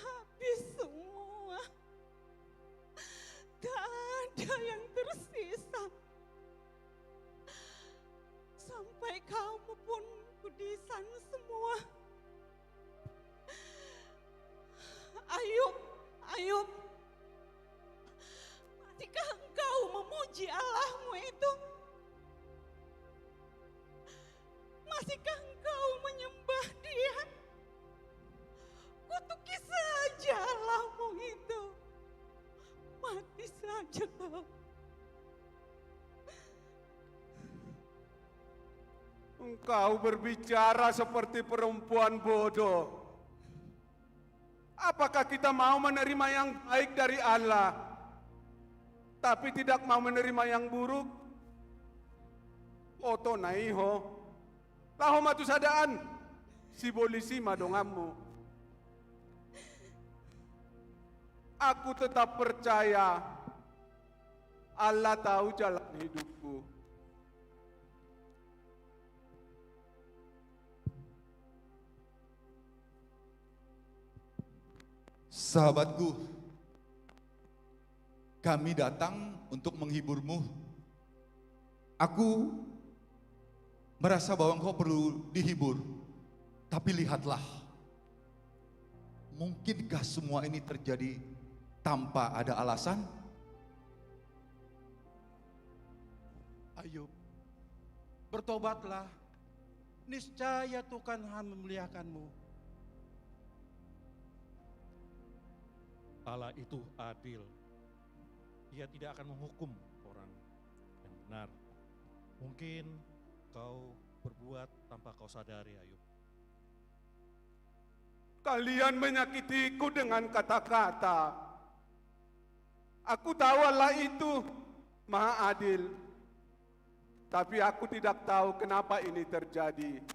Habis semua. Tak ada yang tersisa. Sampai kamu pun kudisan semua. Ayub, Ayub, masihkah engkau memuji Allahmu itu? Masihkah engkau menyembah Dia? Kutuki saja Allahmu itu. Mati saja kau. Engkau berbicara seperti perempuan bodoh. Apakah kita mau menerima yang baik dari Allah, tapi tidak mau menerima yang buruk? Oto na i ho. Laho ma tu sadaan, sibolis i ma donganmu. Aku tetap percaya Allah tahu jalan hidupku. Sahabatku, kami datang untuk menghiburmu. Aku merasa bahwa engkau perlu dihibur. Tapi lihatlah, mungkinkah semua ini terjadi tanpa ada alasan? Ayub, bertobatlah. Niscaya Tuhan akan memuliakanmu. Allah itu adil. Ia tidak akan menghukum orang yang benar. Mungkin kau berbuat tanpa kau sadari, Ayub. Kalian menyakitiku dengan kata-kata. Aku tahu Allah itu Maha Adil. Tapi aku tidak tahu kenapa ini terjadi.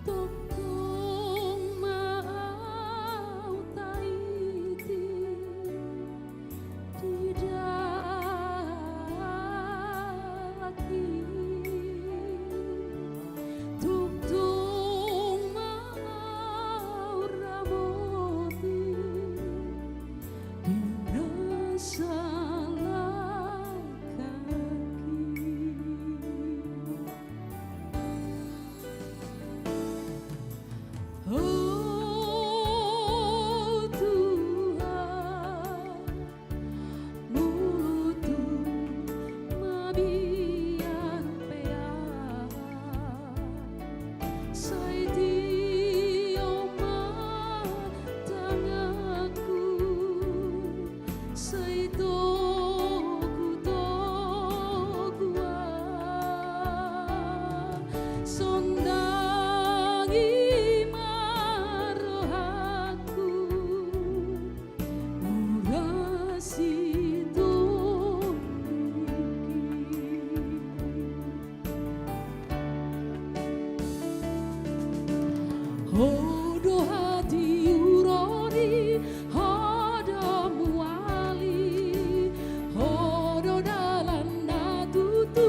Tongtong ma au taiti di dalan i, tongtong ma au ramoti di na salangkangki. O Tuhan, muluthu mabiar pe au, sai tio ma tanganku. Sai togutogu au, sondangi ma rohangku, murasi tondingki. Ho do hatiuron i, ho do mual i, ho do dalan na tutu,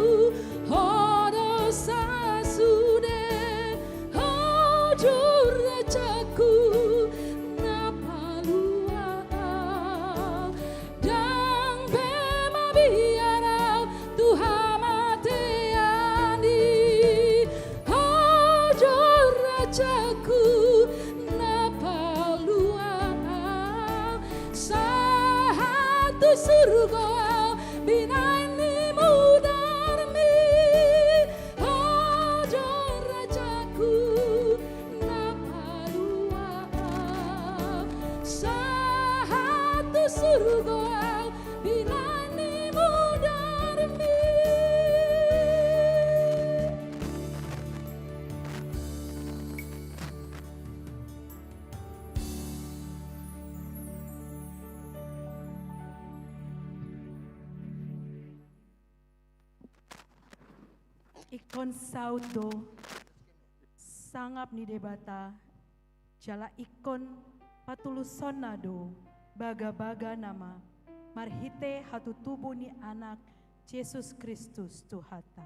Rajaku na palua au, sahat tu surgo au binahen ni mudarmi. O do Rajaku na palua au, sahat tu surgo au binahen ni mudarmi. Ingkon saut do sangap ni Debata, jala ingkon patulusonna do bagabaga nama marhite hatutubu ni Anak Jesus Kristus Tuhanta.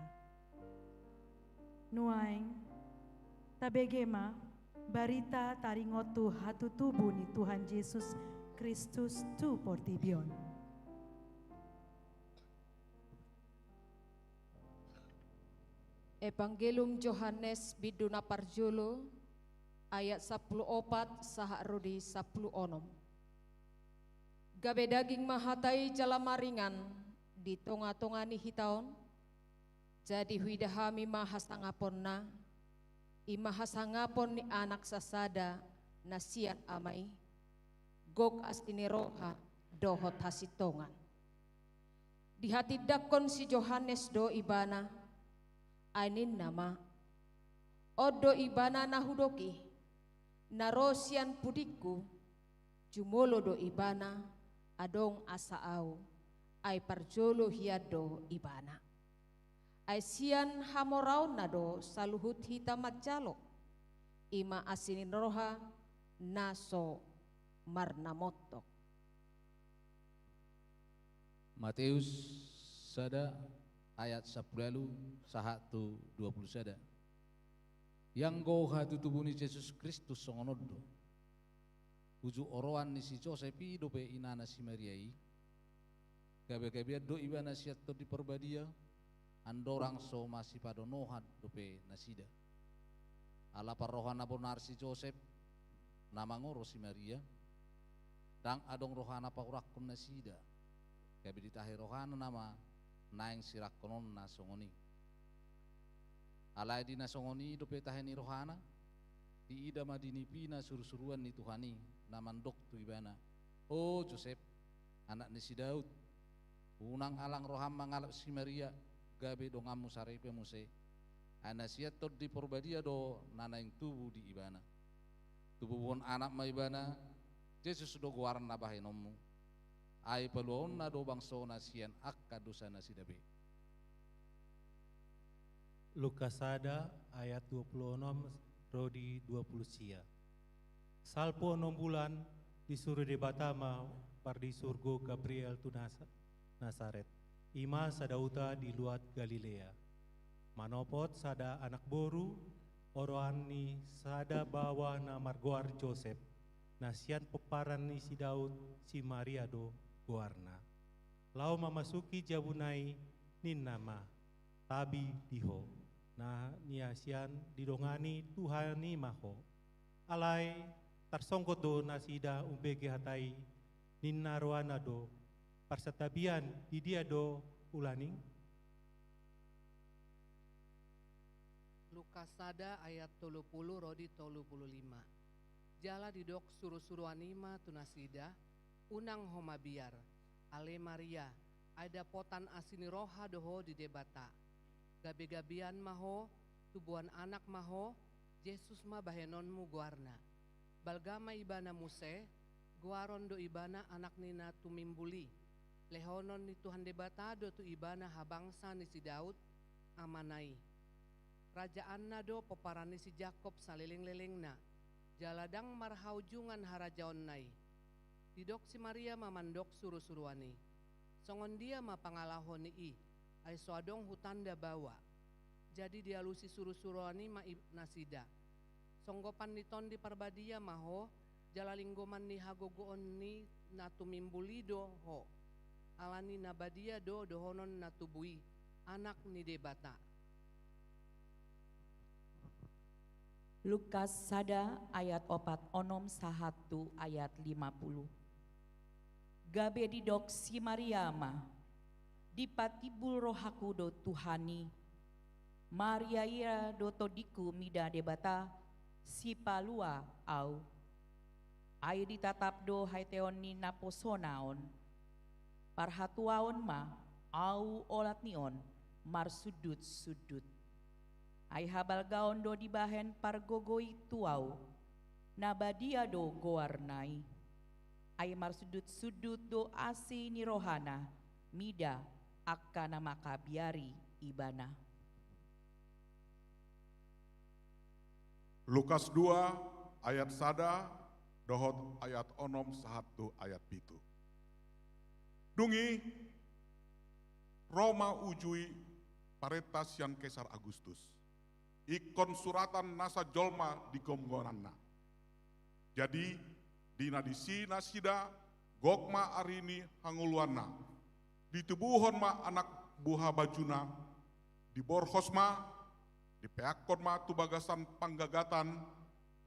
Nuaeng, tabege ma barita taringot tu hatutubu ni Tuhan Jesus Kristus tu portibi on. Evangelium Johannes bindu na parjolo, ayat sampulu opat sahat ro di sampulu onom. Gabe daging ma hata i jala maringan di tongatonga ni hita on. Jadi huida hami ma hasangaponna, i ma hasangapon ni Anak sasada na sian Ama i, gok asi ni roha dohot hasintongan. Dihatindangkon si Johannes do Ibana, ai ninna ma: On do Ibana na hudok i, na ro sian pudingku, jumolo do Ibana, adong asa au, ai parjolo hian do Ibana. Ai sian hamoraonna do saluhut hita manjalo, i ma asi ni roha na so marnamontok. Mateus sada ayat sampulu ualu sahat tu dua pulu sada. Ianggo hatutubu ni Jesus Kristus songon on do. Uju oroan ni si Josep i dope inana si Maria i. Gabegabean do ibana sian Tondi Parbadia, andorang so masipadonohan dope nasida. Ala parroha na bonar si Josep na mangoro si Maria, ndang adong rohana paurangkon nasida. Gabe ditahi rohana nama naeng sirangkononna songon i. Alai di na songon i dope tahi ni rohana, diida ma di nipina surusuruan ni Tuhan i, na mandok tu ibana: O Josep, anak ni si Daud, unang alang roham mangalap si Maria, gabe donganmu saripe muse. Ai na sian Tondi Parbadia do na naeng tubu di ibana. Tububuhon anak ma ibana, Jesus do goarna bahenonmu. Ai paluaonna do bangsona sian angka dosanasida be. Lukas sada ayat dua pulu onom ro di dua pulu sia. Salpu onom bulan disuru Debata ma pardisurgo Gabriel tu Nas-, Nasaret, i ma sada huta di luat Galilea. Manopot sada anak boru, oroan ni sada baoa na margoar Josep, na sian pomparan ni si Daud, si Maria do goarna. Laho mamasuki jabuna i, ninna ma: Tabi di ho, na niasian didongani Tuhan i ma ho. Alai tarsonggot do nasida umbege hata i, ninna rohana do: Parsantabian di dia do ulaning? Lukas sada ayat tolu pulu ro di tolu pulu lima. Jala didok surusuruan i ma tu nasida: Unang ho mabiar, ale Maria, ai dapotan asi ni roha do ho di Debata. Gabegabean ma ho, tubuan anak ma ho, Jesus ma bahenonmu goarna. Balga ma ibana muse, goaron do ibana anak ni na tumimbul i. Lehonon ni Tuhan Debata do tu ibana habangsa ni si Daud, amana i. Rajaanna do pomparan ni si Jakob salelenglelengna, jala ndang marhaujungan harajaonna i. Didok si Maria ma mandok surusuruan i: Songon dia ma pangalaho ni i, ai so adong hutanda baoa? Jadi dialusi surusuruan i ma i nasida: Songgopan ni Tondi Parbadia ma ho, jala linggoman ni hagogoon ni na tumimbul i do ho. Alani na badia do dohonon na tubu i, Anak ni Debata. Lukas sada ayat opat onom sahat tu ayat lima pulu. Gabe didok si Maria ma: Dipatimbul rohangku do Tuhan i. Mariaia do tondingku mida Debata, sipalua au. Ai ditatap do hateon ni naposona on. Parhatuaon ma au olat ni on marsundut-sundut. Ai habalgaon do dibahen pargogoi tu au, na badia do goarna i. Ai marsundut-sundut do asi ni rohana mida angka na mangkabiari ibana. Lukas dua ayat sada dohot ayat onom sahat tu ayat pitu. Dung i, ro ma uju i parenta sian Kesar Agustus, ingkon suratan nasa jolma di gomgonanna. Jadi, di na disi nasida, gok ma ari ni hangoluanna. Ditubuhon ma anak buha bajuna, diborhos ma, dipeakkon ma tu bagasan panggagatan,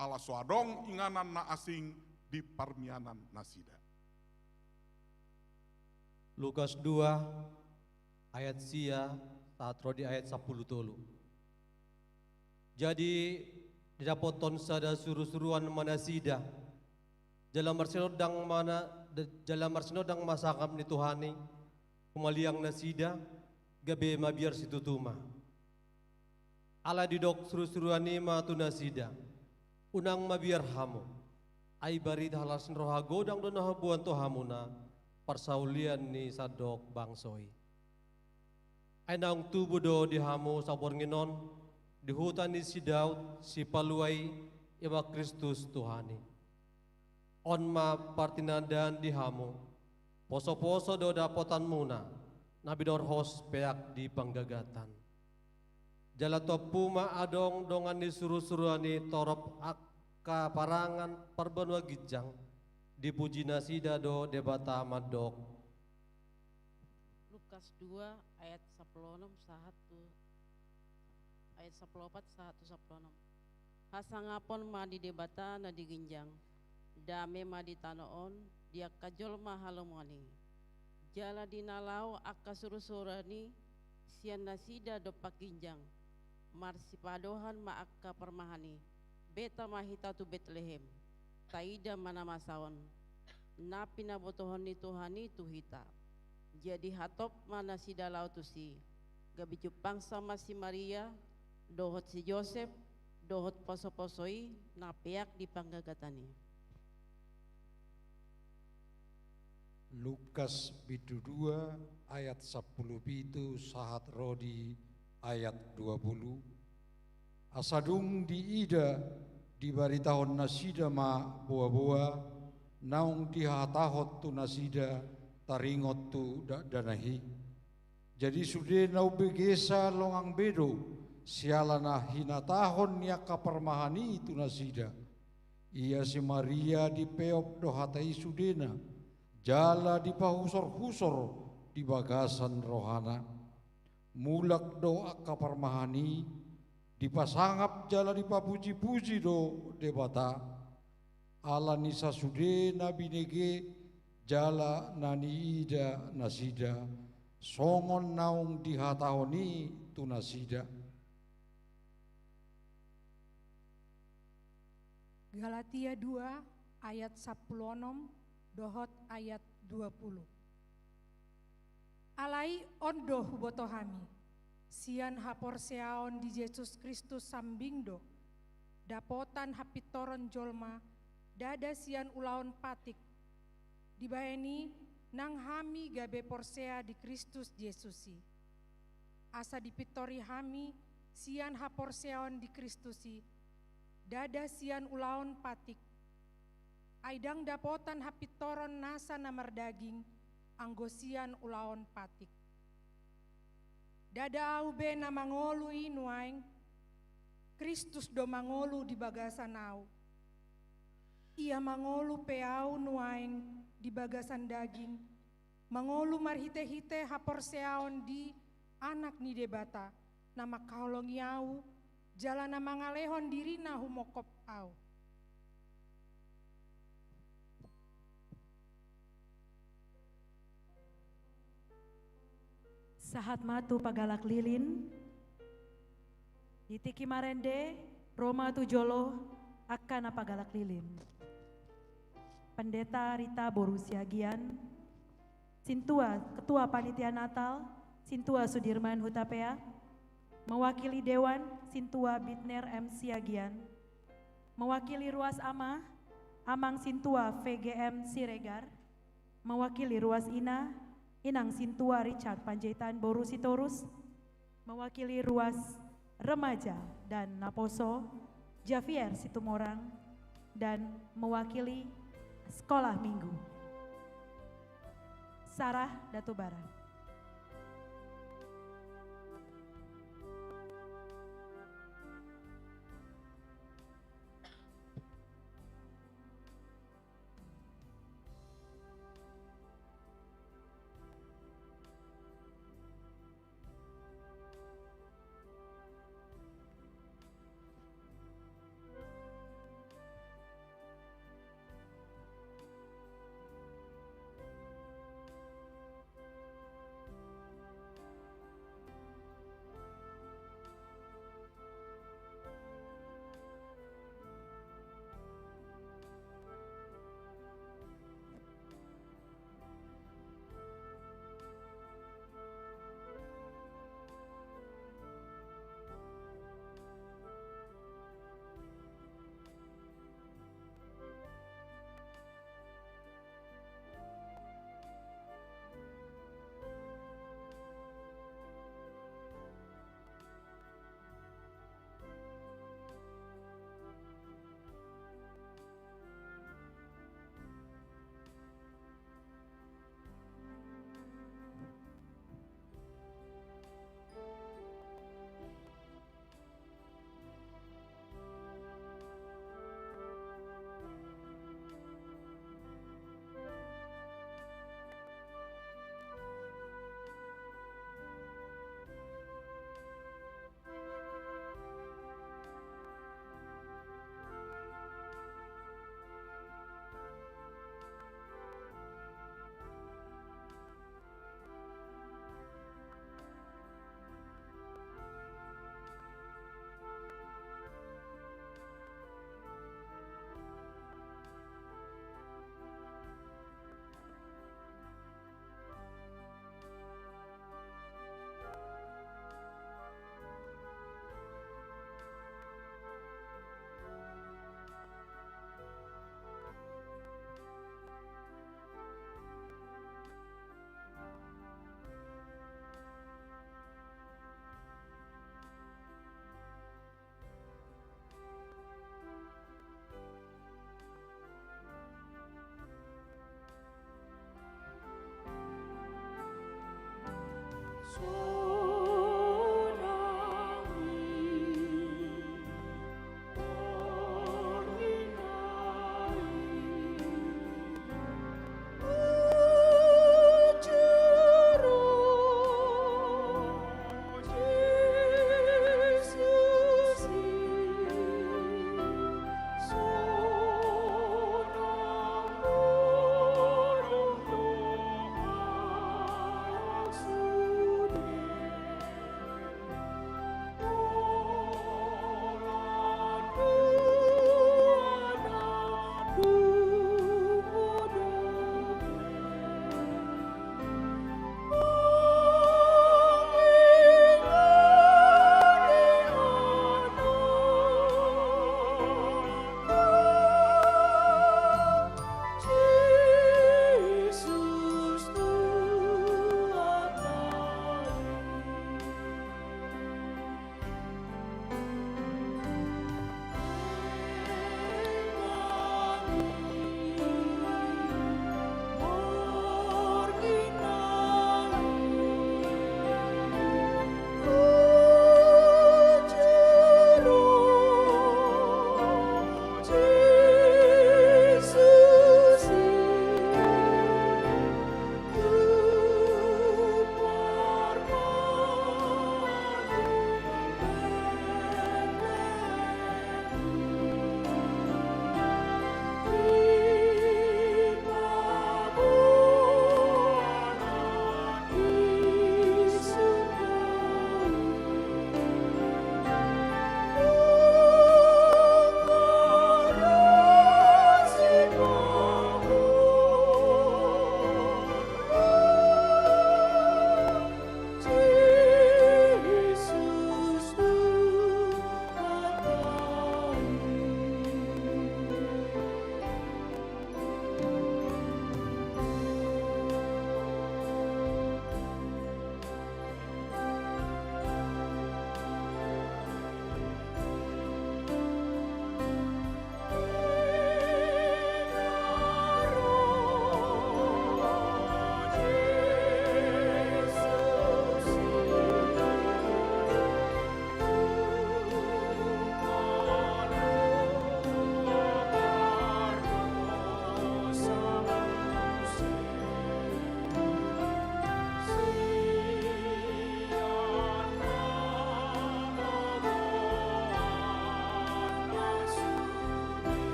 ala so adong inganan na asing di parmianan nasida. Lukas dua ayat sia sahat ro di ayat sampulu tolu. Jadi, didapothon sada surusuruan ma nasida. Jala marsinondang ma na, jala marsinondang ma sangap ni Tuhan i, humaliang nasida, gabe mabiar situtu ma. Ala didok surusuruan i ma tu nasida: Unang mabiar hamu. Ai barita las ni roha godang do na huboan tu hamuna, parsaulian ni sandok bangso i. Ai naung tubu do di hamu saborngin on, di huta ni si Daud, sipalua i, i ma Kristus Tuhan i. On ma partinandaan di hamu: Posoposo do dapotanmuna, na binorhos peak di panggagatan. Jala tompu ma adong dongan ni surusuruan i torop angka parangan parbanua ginjang, dipuji nasida do Debata mandok. Lukas dua ayat sampulu onom sahat tu ayat sampulu opat sahat tu sampulu onom. Hasangapon ma di Debata na di ginjang, dame ma di tano on, di angka jolma halomoan i. Jala di na laho angka surusuruan i, sian nasida dompak ginjang, marsipadohan ma angka parmahan i: Beta ma hita tu Betlehem, taida ma na masa on, na pinabotohon ni Tuhan i tu hita. Jadi hatop ma nasida laho tusi, gabe jumpangsa ma si Maria, dohot si Josep, dohot posoposo i, na peak di panggagatan i. Lukas bindu dua ayat sampulu pitu sahat ro di ayat dua pulu. Asa dung diida, dibaritahon nasida ma boaboa naung dihatahon tu nasida taringot tu dakdanak i. Jadi sude na umbegesa longang be do, siala na hinatahon ni angka parmahan i tu nasida. Ia si Maria dipeop do hata i sudena, jala dipahusorhusor di bagasan rohana. Mulak do angka parmahan i, dipasangap jala dipapujipuji do Debata. Ala ni sasude na binege jala na niida nasida, songon naung dihatahon i tu nasida. Galatia dua ayat sampulu onom dohot ayat dua pulu. Alai on do huboto hami, sian haporseaon di Jesus Kristus sambing do dapotan hapintoron jolma, ndada sian ulaon patik. Dibahen i nang hami gabe porsea di Kristus Jesus i. Asa dipintori hami sian haporseaon di Kristus i, ndada sian ulaon patik. Ai ndang dapotan hapintoron nasa na mardaging, anggo sian ulaon patik. Ndada ahu be na mangolu i nuaeng, Kristus do mangolu di bagasan ahu. Ia mangolu pe ahu nuaeng di bagasan daging, mangolu marhitehite haporseaon di Anak ni Debata, na mangkaholongi ahu jala na mangalehon dirina humongkop au. Sahat ma tu pagalak lilin. Di tingki marende, ro ma tu jolo angka na pagalak lilin. Pendeta Rita boru Siagian, Sintua, Ketua Panitia Natal, Sintua Sudirman Hutapea, mewakili Dewan, Sintua Bitner M Siagian, mewakili ruas ama, Amang Sintua V G M Siregar, mewakili ruas ina, Inang Sintua Richard Panjaitan boru Sitorus, mewakili ruas remaja dan naposo, Javier Situmorang, dan mewakili sekolah minggu, Sarah Datubara.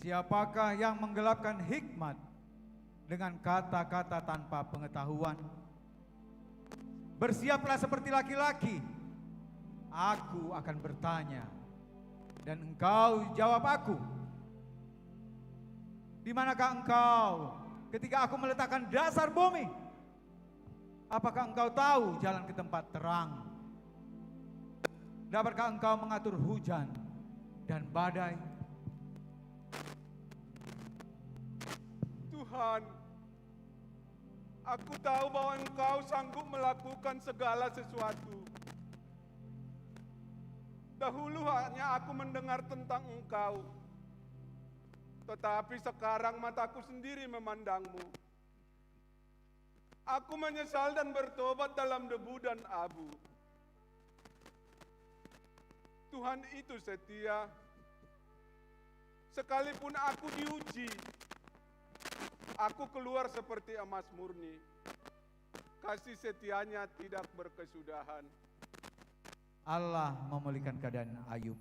Siapakah yang menggelapkan hikmat dengan kata-kata tanpa pengetahuan? Bersiaplah seperti laki-laki, aku akan bertanya, dan engkau jawab aku. Di manakah engkau ketika aku meletakkan dasar bumi? Apakah engkau tahu jalan ke tempat terang? Dapatkah engkau mengatur hujan dan badai? Tuhan, aku tahu bahwa Engkau sanggup melakukan segala sesuatu. Dahulu hanya aku mendengar tentang Engkau, tetapi sekarang mataku sendiri memandang-Mu. Aku menyesal dan bertobat dalam debu dan abu. Tuhan itu setia. Sekalipun aku diuji, aku keluar seperti emas murni. Kasih setia-Nya tidak berkesudahan. Allah memulihkan keadaan Ayub.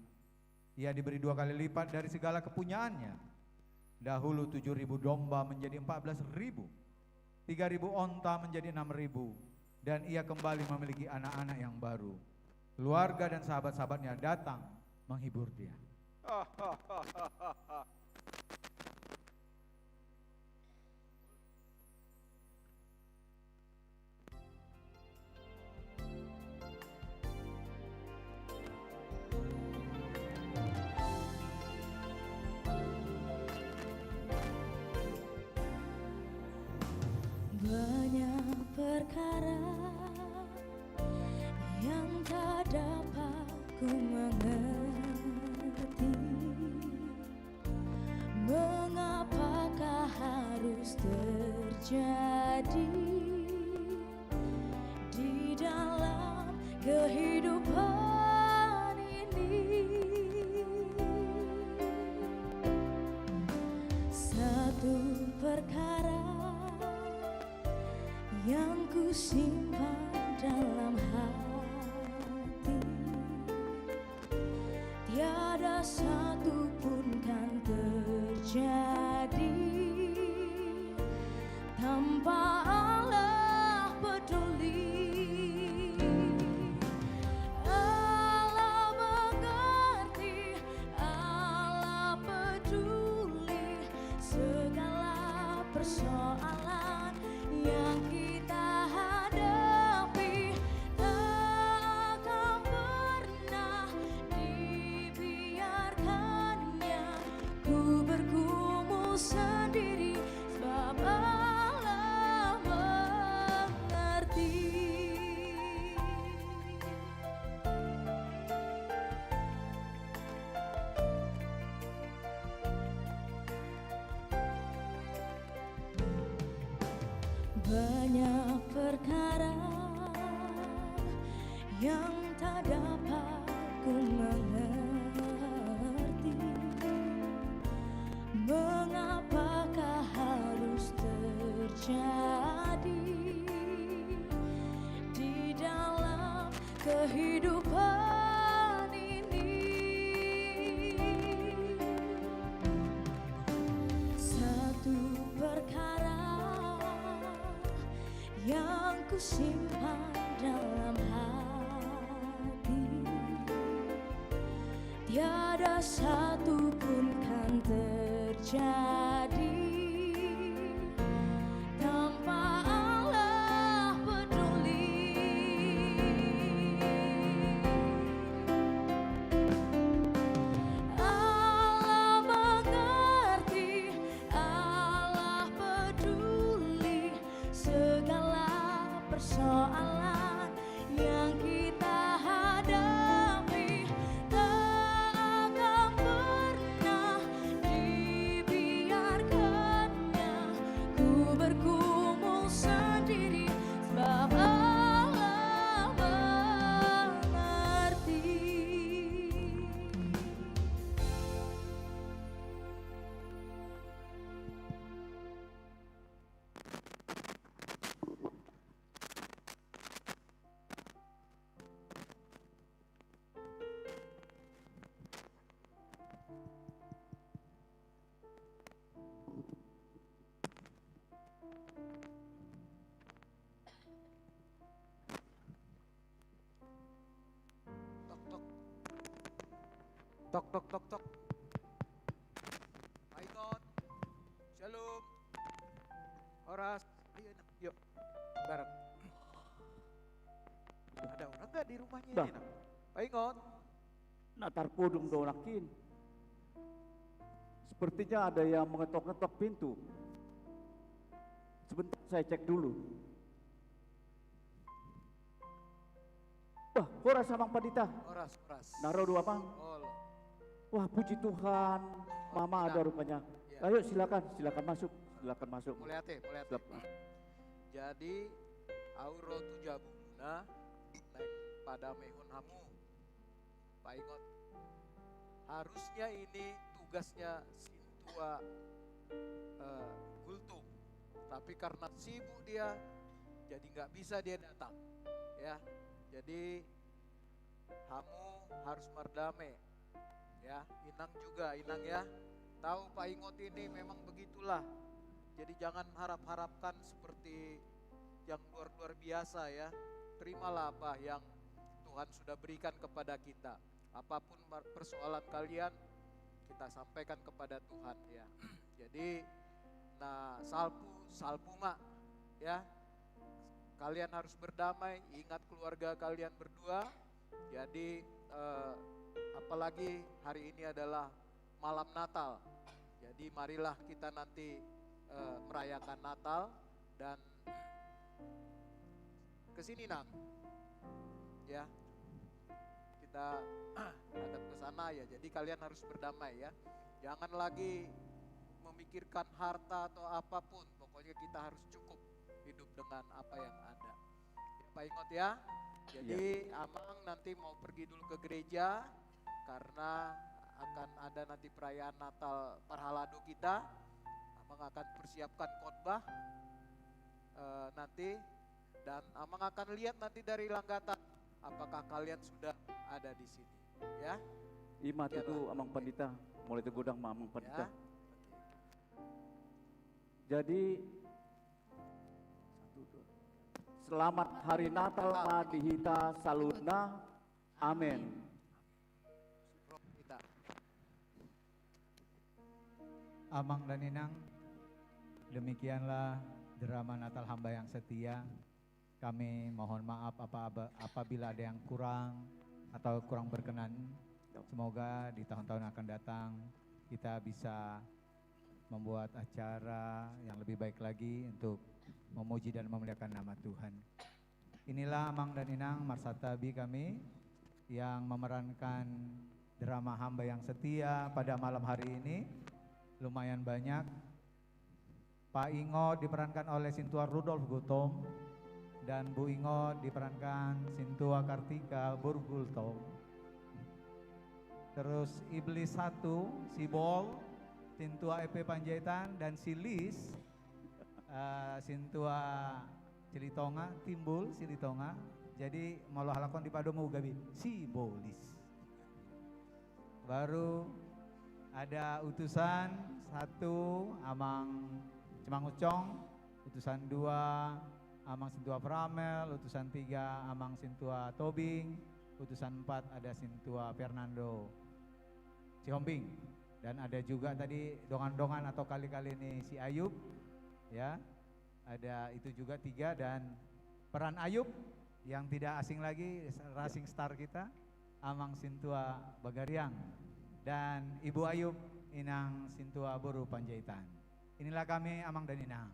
Ia diberi dua kali lipat dari segala kepunyaannya. Dahulu tujuh ribu domba menjadi empat belas ribu, tiga ribu onta menjadi enam ribu, dan ia kembali memiliki anak-anak yang baru. Keluarga dan sahabat-sahabatnya datang menghibur dia. Banyak perkara yang tak dapat ku mengerti. Mengapakah harus terjadi di dalam kehidupan ini? Satu perkara yang ku simpan dalam hati, tiada satu pun kan terjadi tanpa Allah peduli. Allah mengerti, Allah peduli segala persoalan yang kita hadapi. Tak akan pernah dibiarkan-Nya ku bergumul sendiri, sebab Allah mengerti. Banyak perkara yang tak dapat ku mengerti. Mengapakah harus terjadi di dalam kehidupan ini? Satu perkara yang ku simpan dalam hati, tiada satu pun kan terjadi tanpa Allah peduli. Allah mengerti, Allah peduli segala persoalan yang kita hadapi. Tak akan pernah dibiarkan-Nya ku bergumul sendiri, sebab Allah mengerti. Tok, tok, tok, tok. Pak Ingot. Shalom. Horas. Ayo, Inang. Yuk. Bareng. Ada orang nggak di rumahnya ini, Nang? Pak Ingot. Na tarpodom do nangkin. Sepertinya ada yang mengetok-ngetok pintu. Sebentar, saya cek dulu. Wah, horas, Amang Pandita. Horas, horas. Na ro do, Amang? Olo. Wah, puji Tuhan, Mama ada rupanya. Iya. Ayo, silakan, silakan masuk, silakan masuk. Mauliate, mauliate. Siap. Jadi, au ro tu jabumuna, naeng padamehon hamu. Pak Ingot. Harusnya ini tugasnya sintua, eh, Gultom. Tapi karena sibuk dia, jadi nggak bisa dia datang. Ya, jadi hamu harus mardame. Ya, Inang juga, Inang ya. Tahu Pak Ingot ini memang begitulah. Jadi jangan harap-harapkan seperti yang luar-luar biasa ya. Terimalah apa yang Tuhan sudah berikan kepada kita. Apapun mar-, persoalan kalian, kita sampaikan kepada Tuhan ya. Jadi, na salpu, salpu ma ya. Kalian harus berdamai, ingat keluarga kalian berdua. Jadi, eh, apalagi hari ini adalah malam Natal. Jadi marilah kita nanti, eh, merayakan Natal dan ke sini, Nang. Ya. Kita hadap ke sana ya. Jadi kalian harus berdamai ya. Jangan lagi memikirkan harta atau apapun. Pokoknya kita harus cukup hidup dengan apa yang ada. Ya, Pak Ingot ya. Jadi, iya. Amang nanti mau pergi dulu ke gereja karena akan ada nanti perayaan Natal parhalado kita. Amang akan persiapkan khotbah, eh, nanti, dan Amang akan lihat nanti dari Langgata apakah kalian sudah ada di sini, ya. Ima tutu, Amang Pandita, mauliate godang ma, Amang Pandita. Ya. Oke. Jadi, selamat hari Natal ma di hita saluhutna. Amen. Amang dan Inang, demikianlah drama Natal Hamba yang Setia. Kami mohon maaf apa-, apa-, apabila ada yang kurang atau kurang berkenan. Semoga di tahun-tahun akan datang kita bisa membuat acara yang lebih baik lagi untuk memuji dan memuliakan nama Tuhan. Inilah Amang dan Inang, marsantabi kami yang memerankan drama Hamba yang Setia pada malam hari ini. Lumayan banyak. Pak Ingot diperankan oleh Sintua Rudolf Gultom, dan Bu Ingot diperankan Sintua Kartika boru Gultom. Terus Iblis satu, si Bol, Sintua Epe Panjaitan, dan si Lis, eh, Sintua Silitonga, Timbul Silitonga. Jadi molo halak on dipadomu gabe si Bolis. Baru ada utusan satu, Amang Cimangkucong, utusan dua, Amang Sintua Pramel, utusan tiga, Amang Sintua Tobing, utusan empat ada Sintua Fernando Sihombing. Dan ada juga tadi dongan-dongan atau kali-kali ni si Ayub, ya. Ada itu juga tiga, dan peran Ayub yang tidak asing lagi, rising star kita, Amang Sintua Bagariang, dan Ibu Ayub, Inang Sintua boru Panjaitan. Inilah kami, Amang dan Inang.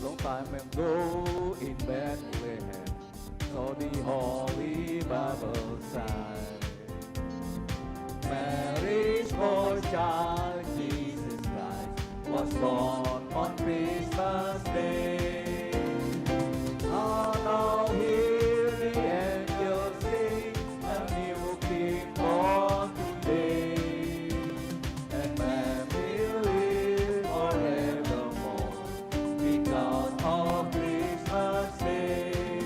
Long time ago in Bethlehem, so the holy Bible says, Mary's boy child, Jesus Christ, was born on Christmas Day. And now hear the angels sing, a new King born today. And man will live forevermore because of Christmas Day.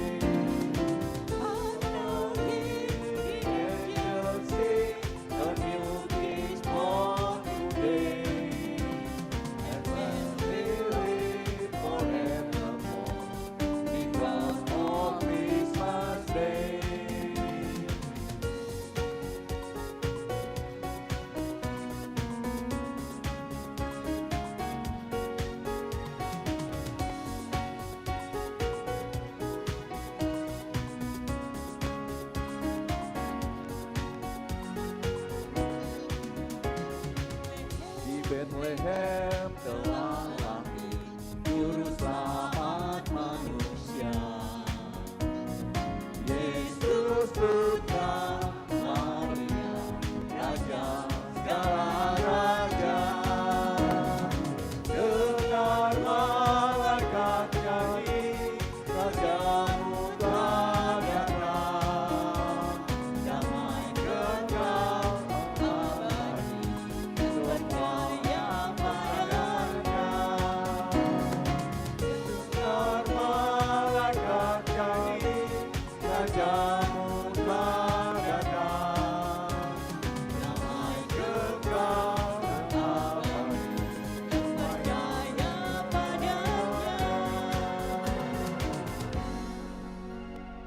Betlehem telah lahir Juru Selamat manusia, Yesus Putra Maria, Raja segala raja. Dengar malaikat nyanyi, Rajamu telah datang, damai kekal abadi, semuanya pada. Dengar malaikat nyanyi, Rajamu telah datang, damai kekal abadi, semuanya pada.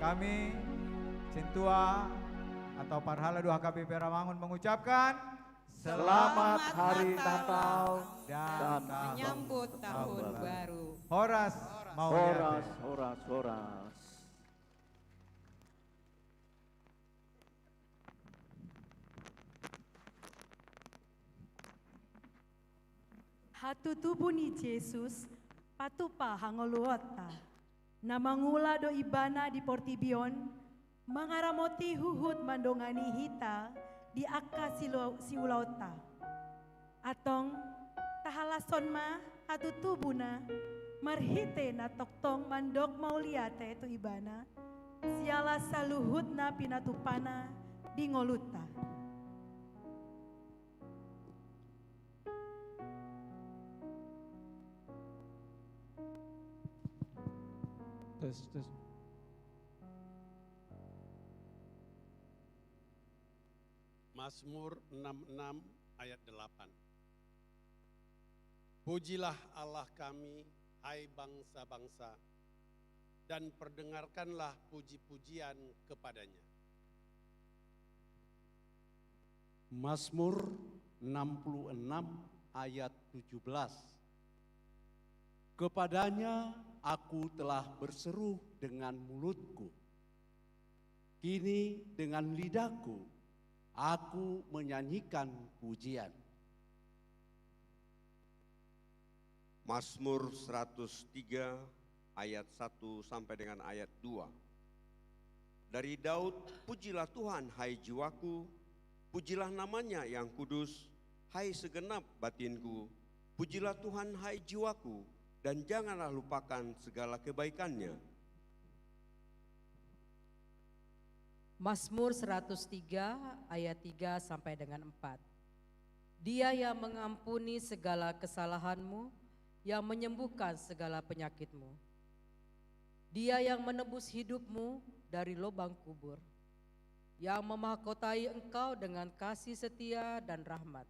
Kami, Sintua atau Parhalado H K B P Rawamangun mengucapkan Selamat Hari Natal dan Tahun Baru. Horas mauliate. Horas, horas, horas. Hatutubu ni Jesus patupa hangoluonta, na mangula do Ibana di portibi on, mangaramoti huhut mandongani hita di angka silo-, siulaonta. Antong, tahalashon ma hatutubuna marhite na tongtong mandok mauliate tu Ibana, siala saluhut na pinatupana di ngolunta. Tes, tes. Mazmur enam enam ayat delapan. Pujilah Allah kami, hai bangsa-bangsa, dan perdengarkanlah puji-pujian kepada-Nya. Mazmur enam puluh enam ayat tujuh belas. Kepada-Nya aku telah berseru dengan mulutku. Kini dengan lidahku aku menyanyikan pujian. Mazmur seratus tiga ayat satu sampai dengan ayat dua. Dari Daud, pujilah Tuhan, hai jiwaku, pujilah nama-Nya yang kudus, hai segenap batinku, pujilah Tuhan, hai jiwaku, dan janganlah lupakan segala kebaikan-Nya. Mazmur seratus tiga ayat tiga sampai dengan empat. Dia yang mengampuni segala kesalahanmu, yang menyembuhkan segala penyakitmu. Dia yang menebus hidupmu dari lubang kubur, yang memahkotai engkau dengan kasih setia dan rahmat.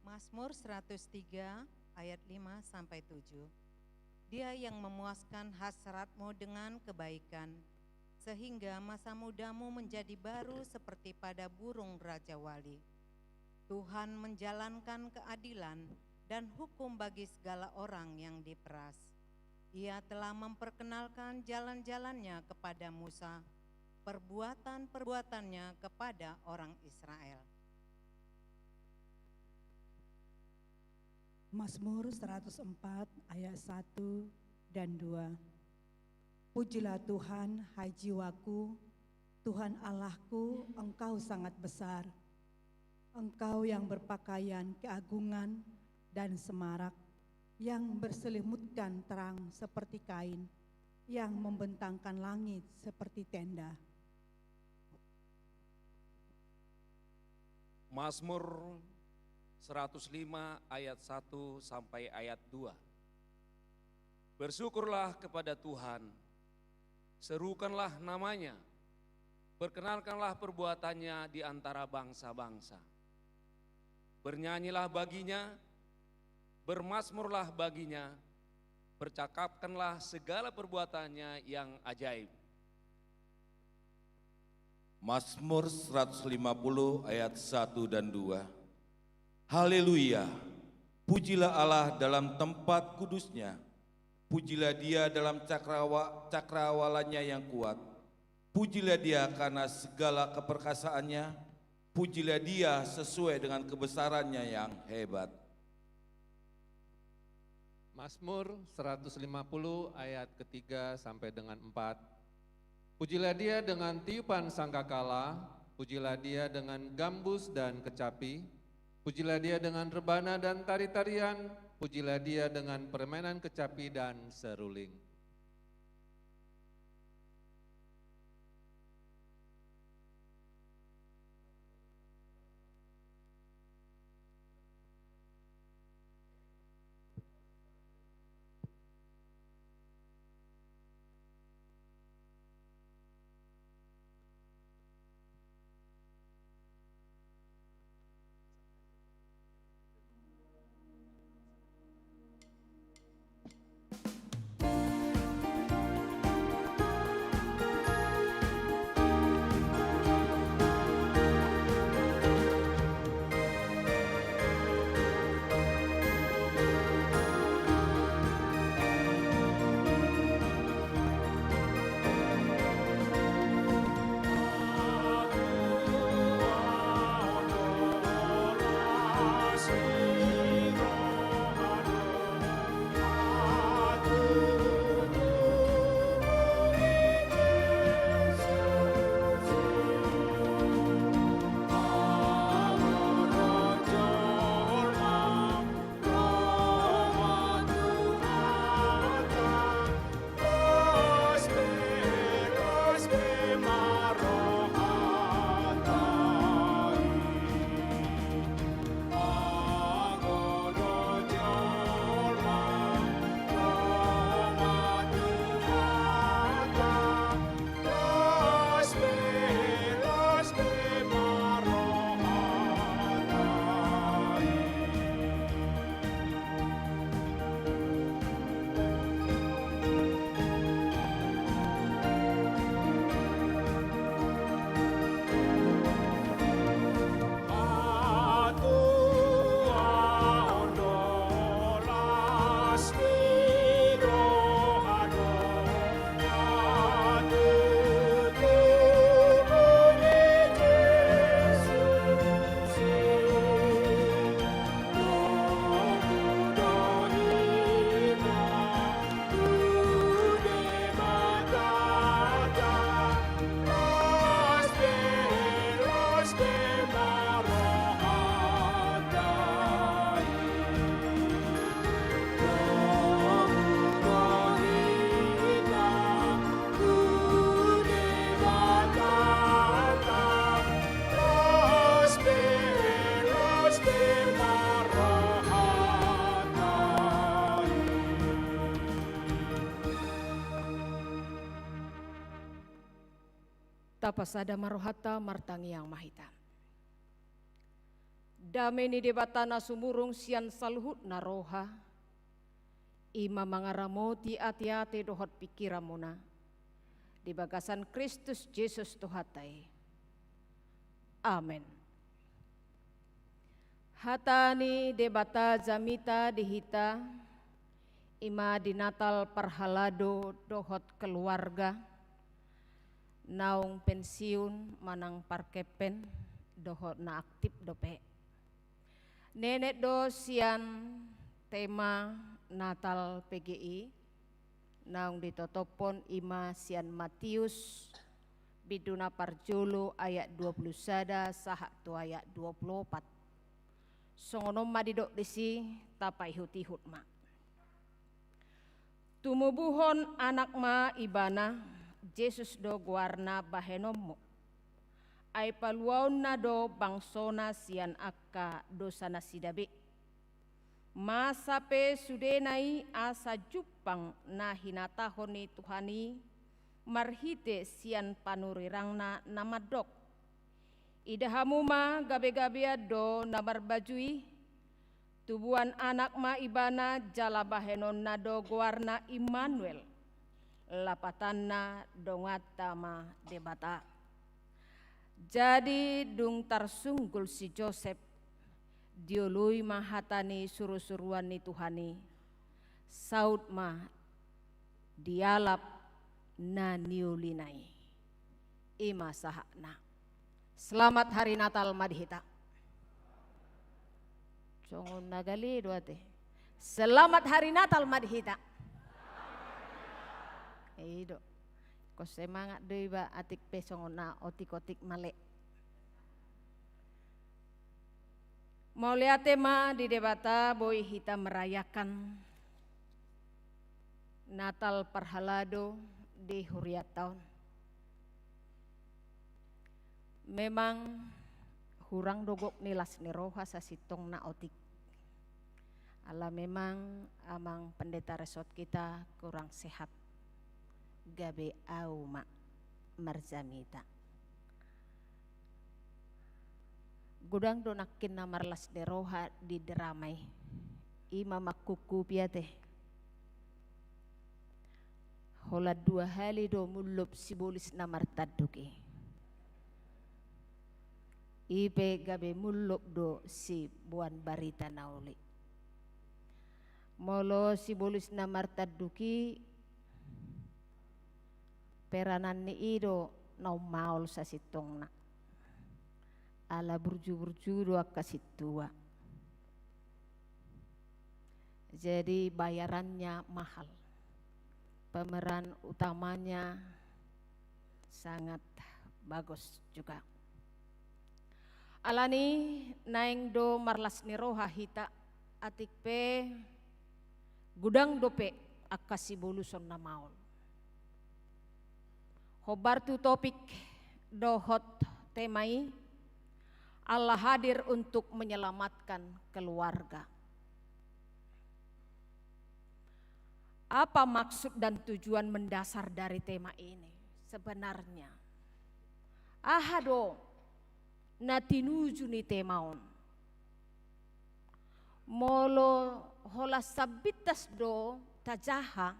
Mazmur seratus tiga ayat lima sampai tujuh. Dia yang memuaskan hasratmu dengan kebaikan, sehingga masa mudamu menjadi baru seperti pada burung rajawali. Tuhan menjalankan keadilan dan hukum bagi segala orang yang diperas. Ia telah memperkenalkan jalan-jalan-Nya kepada Musa, perbuatan-perbuatan-Nya kepada orang Israel. Mazmur seratus empat ayat satu dan dua. Pujilah Tuhan, hai jiwaku, Tuhan Allahku, Engkau sangat besar. Engkau yang berpakaian keagungan dan semarak, yang berselimutkan terang seperti kain, yang membentangkan langit seperti tenda. Mazmur seratus lima ayat satu sampai ayat dua. Bersyukurlah kepada Tuhan, serukanlah nama-Nya, perkenalkanlah perbuatan-Nya di antara bangsa-bangsa. Bernyanyilah bagi-Nya, bermazmurlah bagi-Nya, percakapkanlah segala perbuatan-Nya yang ajaib. Mazmur seratus lima puluh ayat satu dan dua. Haleluya! Pujilah Allah dalam tempat kudus-Nya. Pujilah Dia dalam cakrawa-, cakrawala-Nya yang kuat. Pujilah Dia karena segala keperkasaan-Nya. Pujilah Dia sesuai dengan kebesaran-Nya yang hebat. Mazmur seratus lima puluh ayat ketiga sampai dengan empat. Pujilah Dia dengan tiupan sangkakala, pujilah Dia dengan gambus dan kecapi, pujilah Dia dengan rebana dan tari-tarian, pujilah Dia dengan permainan kecapi dan seruling. Tapasada ma rohanta, martangiang ma hita. Dame ni Debata na sumurung sian saluhutna roha, i ma mangaramoti ateate dohot pingkiranmuna, di bagasan Kristus Jesus Tuhanta i. Amen. Hata ni Debata jamita di hita, i ma di Natal parhalado dohot keluarga, naung pensiun manang parkempen dohot na aktif dope. Nenet do sian tema Natal P G I, naung ditotophon i ma sian Matius, bindu na parjolo ayat dua puluh sada sahat tu ayat dua puluh opat. Songon on ma didok disi, tapaihut-ihut ma. Tumubuhon anak ma ibana, Jesus do goarna bahenonmu. Ai paluaonna do bangsona sian angka dosanasida be. Masa pe sudena i asa jumpang na hinatahon ni Tuhan i marhite sian panurirangna na mandok. Ida hamu ma, gabe-gabean do na marbaju i. Tubuan anak ma ibana jala bahenonna do goarna Immanuel, lapatanna donganta ma Debata. Jadi dung tarsunggul si Josep, dioloi ma hata ni suru-suruan ni Tuhan i, saut ma dialap na niolina i. I ma sahatna. Selamat Hari Natal ma di hita. Songon na gale do ate. Selamat Hari Natal ma di hita. I do. Ingkon semangat do iba atik pe songon na otik-otik male. Mauliate ma di Debata boi hita merayakan Natal parhalado di hurianta on. Memang hurang do gok ni las ni roha sasintongna otik. Ala memang amang pendeta resort kita kurang sehat. Gabe au ma marjamita. Godang do nangkin na marlas ni roha di drama i. I ma mangkungkupi ate. Holan dua hali do mullop sibolis na martanduk i. I pe gabe mullop do siboan barita na uli. Molo sibolis na martanduk i, peranan ni i do na ummaol sasintongna. Ala burju-burju do angka sintua. Jadi bayarannya mahal. Pemeran utamanya sangat bagus juga. Alani naeng do marlas ni roha hita, atik pe godang dope angka siboluson na maol. Hombar tu topik dohot tema i, Allah hadir untuk menyelamatkan keluarga. Apa maksud dan tujuan mendasar dari tema ini? Sebenarnya, aha do na tinuju ni tema on? Molo holan sambintas do tajaha,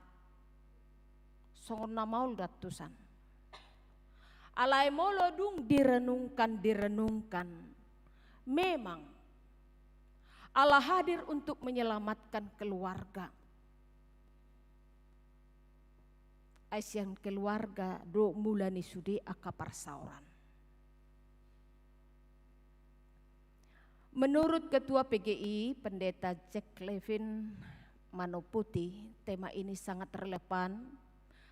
songon na maol do antusan. Alai molo dung direnungkan, direnungkan, memang Allah hadir untuk menyelamatkan keluarga. Ai sian keluarga do mula ni sude angka parsaoran. Menurut Ketua P G I, Pendeta Jack Levin Manoputi, tema ini sangat relevan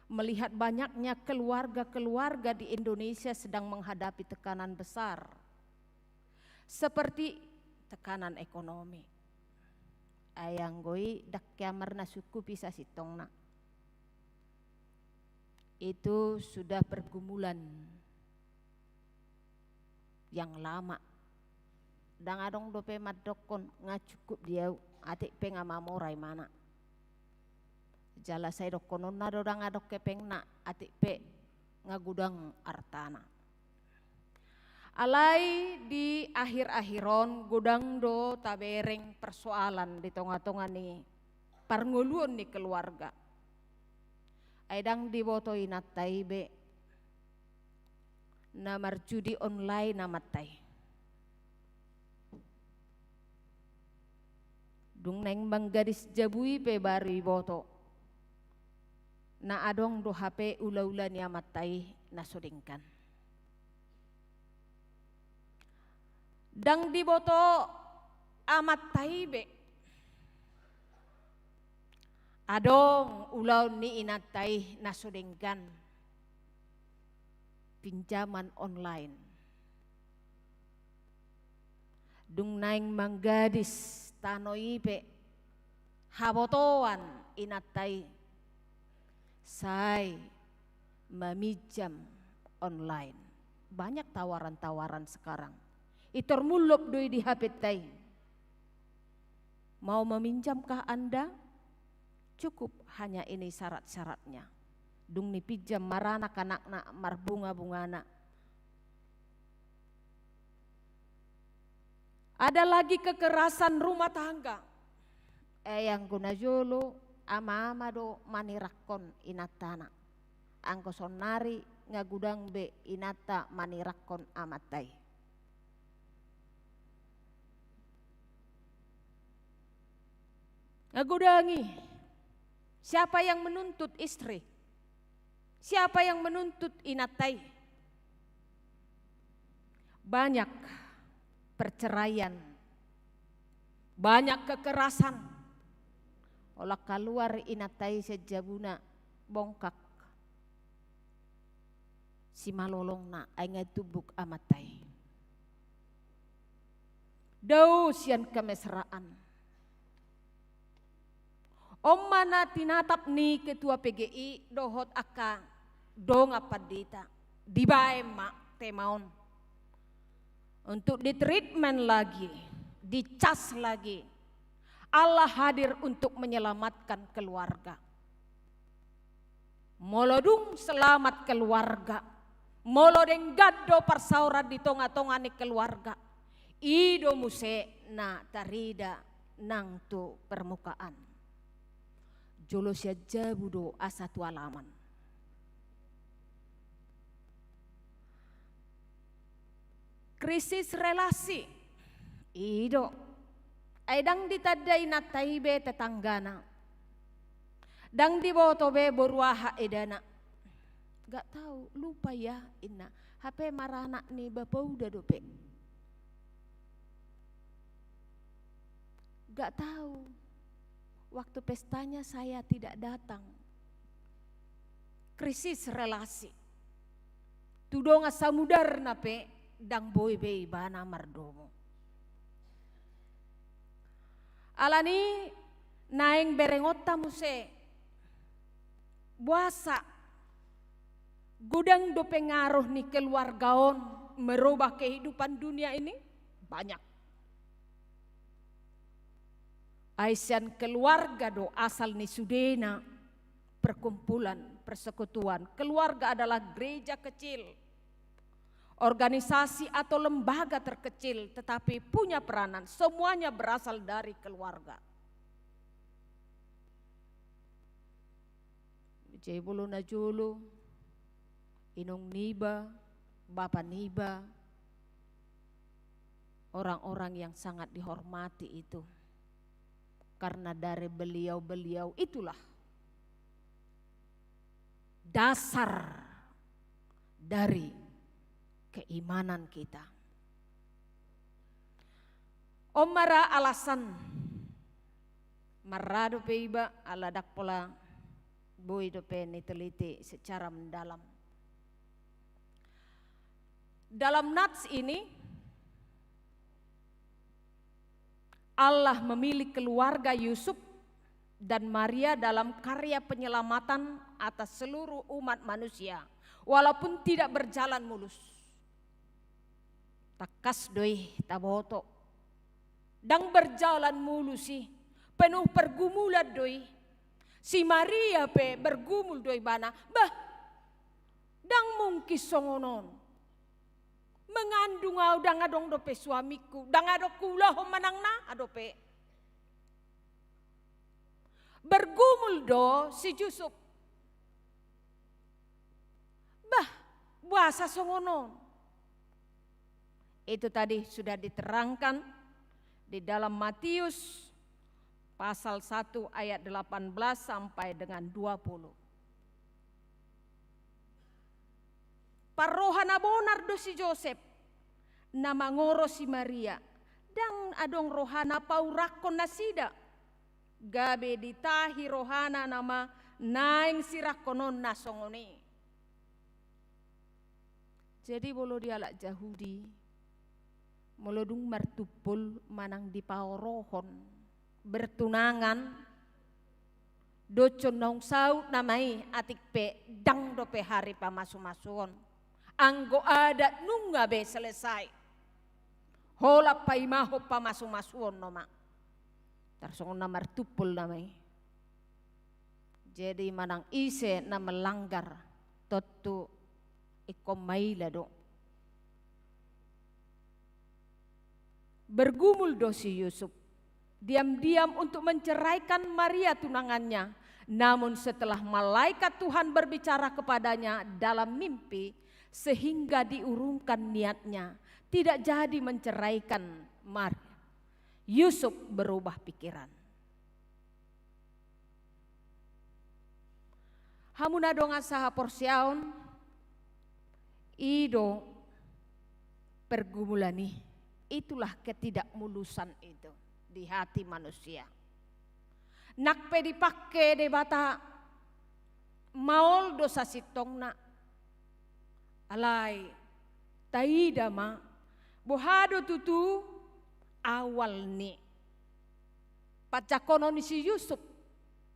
melihat banyaknya keluarga-keluarga di Indonesia sedang menghadapi tekanan besar, seperti tekanan ekonomi. Ai anggo i ndang hea marnasungkupi sasintongna. Itu sudah pergumulan yang lama. Ndang adong dope mandokkon nga cukup di au, atik pe nga mamora imana. Jala sai dohononna do ndang adong hepengna, atik pe nga godang artana. Alai di akhir-akhir on godang do tabereng persoalan di tonga-tonga ni parngoluon ni keluarga. Ai ndang diboto inanta i be na marjudi online amanta i. Dung naeng manggadis jabu i pe baru iboto na adong do hape ula-ula ni amanta i na so denggan. Ndang diboto amanta i be adong ulaon ni inanta i na so denggan, pinjaman online. Dung naeng manggadis tano i pe habotoan inanta i sai maminjam online. Banyak tawaran-tawaran sekarang. Pintor mullop do i di hapenta i. Mau meminjamkah Anda? Cukup hanya ini syarat-syaratnya. Dung dipinjam maranak anakna, marbunga-bungana. Ada lagi kekerasan rumah tangga. Ai anggo na jolo ama-ama do manirakkon inantana. Anggo saonnari nga godang be inanta manirakkon amanta i. Nga godang i. Siapa yang menuntut istri? Siapa yang menuntut inanta i? Banyak perceraian, banyak kekerasan. Olat kaluar inanta i sian jabuna, bongkak simalolongna, ai nga tumbuk amanta i. Dao sian kemesraan. On ma na tinatap ni Ketua P G I dohot angka dongan pandita, dibaen ma tema on untuk ditreatment lagi, dicas lagi. Allah hadir untuk menyelamatkan keluarga. Molo dung selamat keluarga, molo denggan do parsaoran di tonga-tonga ni keluarga, i do muse na tarida nang tu permukaan. Jolo sian jabu do asa tu alaman. Krisis relasi, i do. Ai ndang ditanda inanta i be tetanggana. Ndang diboto be boru aha edana. Gak tahu, lupa ya, inna. Hape maranak ni bapa uda dope. Gak tahu. Waktu pestanya saya tidak datang. Krisis relasi. Tu dongan samudarna pe ndang boi be ibana mardomu. Alani naeng berengonta muse. Boasa godang do pengaruh ni keluarga on merubah kehidupan dunia ini? Banyak. Ai sian keluarga do asal ni sudena perkumpulan, persekutuan. Keluarga adalah gereja kecil, organisasi atau lembaga terkecil, tetapi punya peranan. Semuanya berasal dari keluarga. Jadi molo na jolo, inong niba, bapa niba, orang-orang yang sangat dihormati itu. Karena dari beliau-beliau itulah dasar dari keimanan kita. On ma ra alasan, marra dope iba, ala ndang pola boi dope niteliti secara mendalam. Dalam nats ini, Allah memilih keluarga Yusuf dan Maria dalam karya penyelamatan atas seluruh umat manusia, walaupun tidak berjalan mulus. Tangkas do i taboto. Ndang berjalan mulus i, penuh pergumulan do i. Si Maria pe bergumul do ibana. Bah, ndang mungkin songon on. Mengandung au, ndang adong dope suamingku, ndang adong huulahon manang na aha dope. Bergumul do si Yusuf. Bah, boasa songon on? Itu tadi sudah diterangkan di dalam Matius pasal satu ayat delapan belas sampai dengan dua puluh. Parroha na bonar do si Josep, na mangoro si Maria, ndang adong rohana paurakkon nasida. Gabe ditahi rohana nama naeng sirangkonon na songon i. Jadi molo di halak Jahudi, molo dung martumpol manang dipaorohon, bertunangan, dohot naung saut nama i, atik pe ndang dope hari pamasumasuon. Anggo adat nunga be selesai. Holan paimahon pamasumasuon nama. Tarsongon na martumpol nama i. Jadi manang ise na melanggar, tontu ingkon maila do. Bergumul do si Yusuf diam-diam untuk menceraikan Maria tunangannya. Namun setelah malaikat Tuhan berbicara kepadanya dalam mimpi, sehingga diurungkan niatnya, tidak jadi menceraikan Maria. Yusuf berubah pikiran. Hamu na dongan sahaporseaon, i do pergumulan i. Itulah ketidakmulusan itu di hati manusia. Nang pe dipangke Debata, maol do sasintongna. Alai taida ma, boha do tutu awal ni panjangkonon ni si Yusuf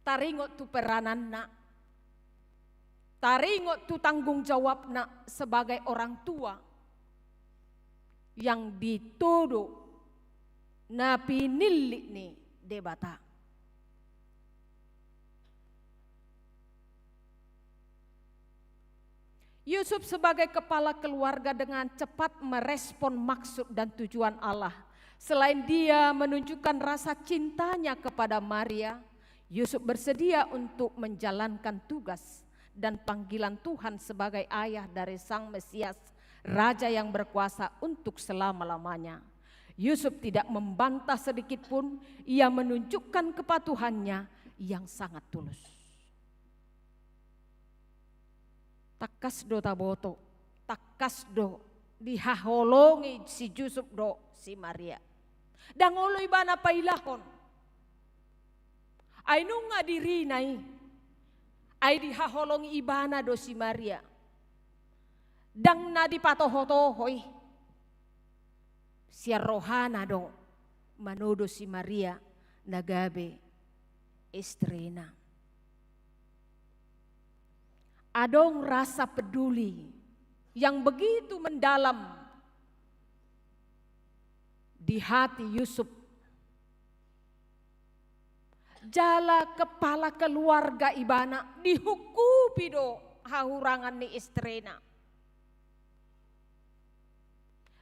taringot tu perananna, taringot tu tanggung jawabna sebagai orang tua yang ditodo na pinillit ni Debata. Yusuf sebagai kepala keluarga dengan cepat merespon maksud dan tujuan Allah. Selain dia menunjukkan rasa cintanya kepada Maria, Yusuf bersedia untuk menjalankan tugas dan panggilan Tuhan sebagai ayah dari Sang Mesias, Raja yang berkuasa untuk selama-lamanya. Yusuf tidak membantah sedikit pun, ia menunjukkan kepatuhannya yang sangat tulus. Tangkas do taboto, tangkas do dihaholongi si Yusuf do si Maria. Ndang olo ibana pailahon. Ai nunga dirina i, ai dihaholongi ibana do si Maria. Ndang na dipatoho-toho i. Sian rohana do manodo si Maria na gabe istrina. Adong rasa peduli yang begitu mendalam di hati Yusuf. Jala kepala keluarga ibana, dihungkupi do hahurangan ni istrina.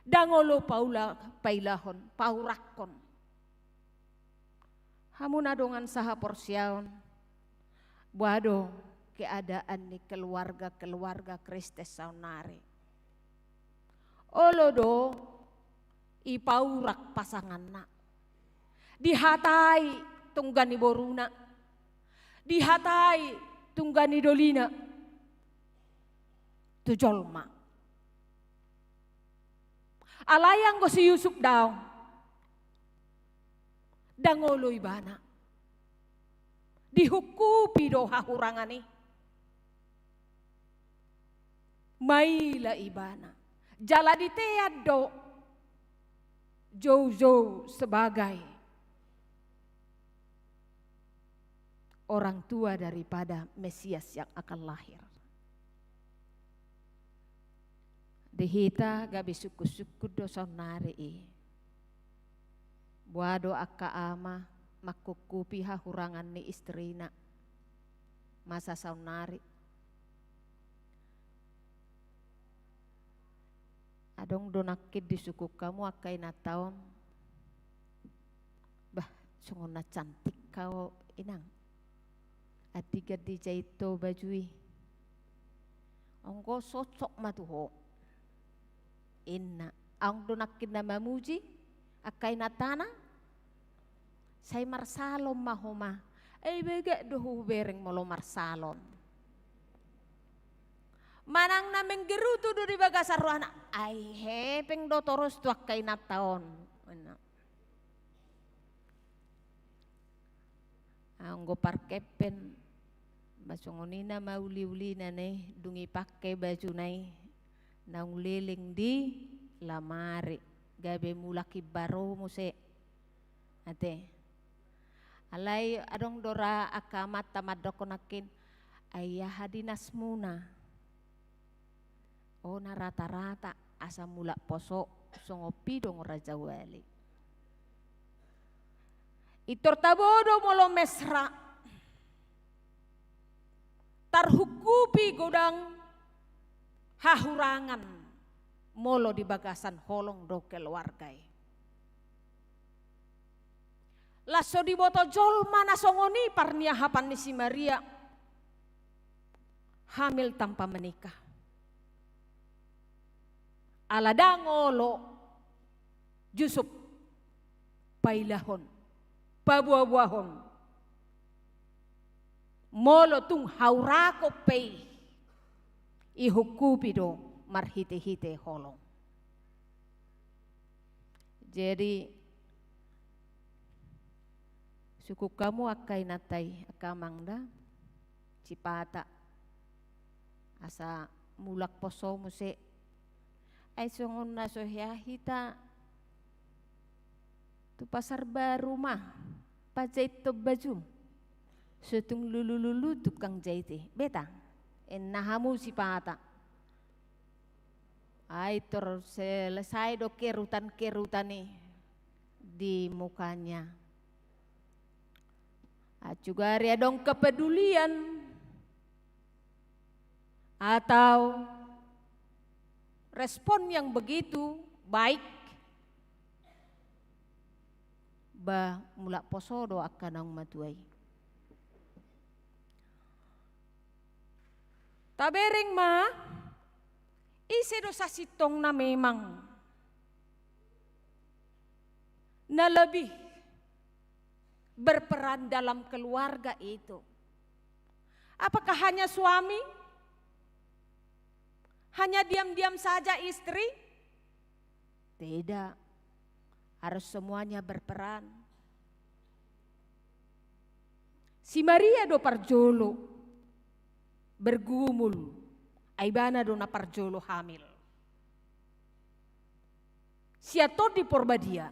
Ndang olo paula, pailahon, paurakkon. Hamu na dongan sahaporseaon, boha do keadaan ni keluarga-keluarga Kristen saonnari? Olo do ipaurak pasanganna. Dihatai tungga ni boruna. Dihatai tungga ni dolina. Tu jolma. Alai anggo si Yusuf daong. Ndang olo ibana. Dihungkupi do hahurangan i. Maila ibana. Jala ditean do joujou sebagai orang tua daripada Mesias yang akan lahir. Di hita gabe sungkun-sungkun do saonnari i. Boha do angka ama manghungkupi hahurangan ni istrina masa saonnari? Adong do nangkin disungkun hamu angka inanta on? Bah, songon na cantik ho, Inang. Andigan dijait ho baju i. Anggo cocok ma tu ho, inna. Adong do nangkin na mamuji angka inantana? Sai marsalon ma ho ma. Ai bagak do hubereng molo marsalon. Manang na menggerutu do di bagasan rohana. Ai hepeng do torus tu angka inanta on. Anggo parkempen, ma songon i nama uli-ulina na i, dung ipangke bajuna i, naung leleng di lamari, gabe mulak imbar ho muse. Ate. Alai adong do ra angka amanta mandokkon nangkin, ai aha dinasmuna? O, na rata-rata, asa mulak poso, songon pidong raja wali. Pintor tabo do molo mesra. Tarhungkupi godang hahurangan molo di bagasan holong do keluarga i. Laos so diboto jolma na songon i parniahapan ni si Maria hamil tanpa menikah. Ala ndang olo Yusuf pailahon, paboa-boahon. Molo tung haurakon pe i, ihungkupi do marhite-hite holong. Jadi, sungkun hamu angka inanta i, angka amang da, sipata. Asa mulak poso muse. Ai songon na so hea hita tu Pasar Baru ma, pajaithon baju. So tung lulu-lulu tukang jait i. Beta, ninna hamu sipata. Ai tor selesai do kerutan-kerutan i di mukanya. Acugari adong kepedulian atau respon yang begitu baik. Ba mulak poso do angka naung matua i. Tabereng ma, ise do sasintongna memang na lebih berperan dalam keluarga itu? Apakah hanya suami? Hanya diam-diam saja istri? Tidak. Harus semuanya berperan. Si Maria do parjolo bergumul, ai ibana do na parjolo hamil. Sian Tondi Porbadia.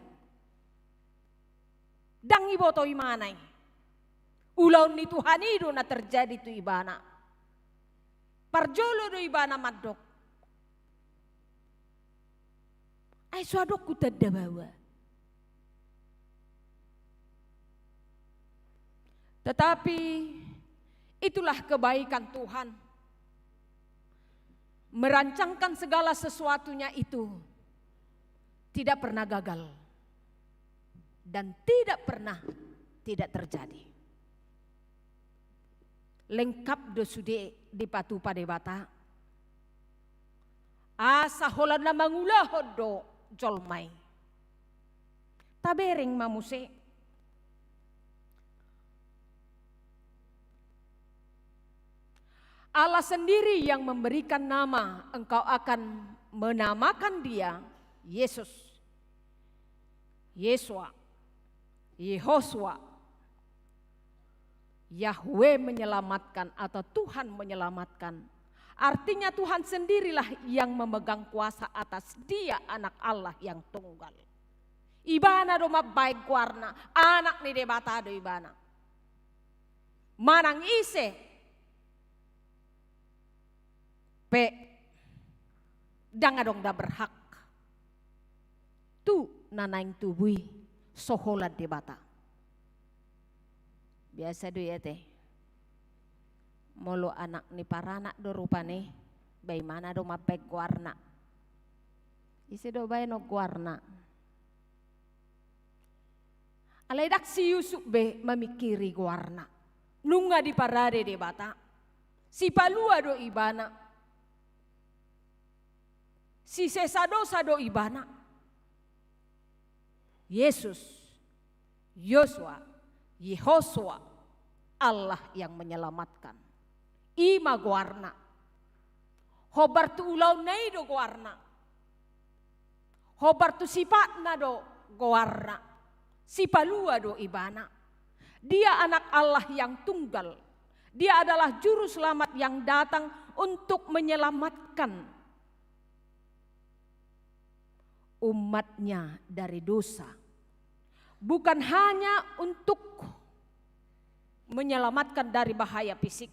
Ndang diboto ibana i. Ulaon ni Tuhan i do na terjadi tu ibana. Parjolo do ibana mandok. Ai so adong hutanda baoa. Tetapi itulah kebaikan Tuhan. Merancangkan segala sesuatunya itu tidak pernah gagal dan tidak pernah tidak terjadi. Lengkap do sude dipatupa Debata. Asa holan na mangulahon do jolma i. Tabereng ma muse. Allah sendiri yang memberikan nama, engkau akan menamakan dia Yesus, Yesua, Yehosua. Yahweh menyelamatkan atau Tuhan menyelamatkan. Artinya Tuhan sendirilah yang memegang kuasa atas dia, Anak Allah yang tunggal. Ibana do mambahen goarna, Anak ni Debata do ibana. Manang ise pe ndang adong na berhak tu na naeng tubu i so holan Debata. Biasa do i ate. Molo anak ni paranak do rupani, ba ibana do mambahen goarna. Ise do bahenon goarna? Alai ndang si Yusuf be mamingkiri goarna. Nunga diparade Debata. Sipalua do ibana. Sisesa dosa do ibana. Yesus, Yosua, Yehosua, Allah yang menyelamatkan. I ma goarna. Hombar tu ulaonna i do goarna. Hombar tu sifatna do goarna. Sipalua do ibana. Dia Anak Allah yang tunggal. Dia adalah Juru Selamat yang datang untuk menyelamatkan umatnya dari dosa. Bukan hanya untuk menyelamatkan dari bahaya fisik.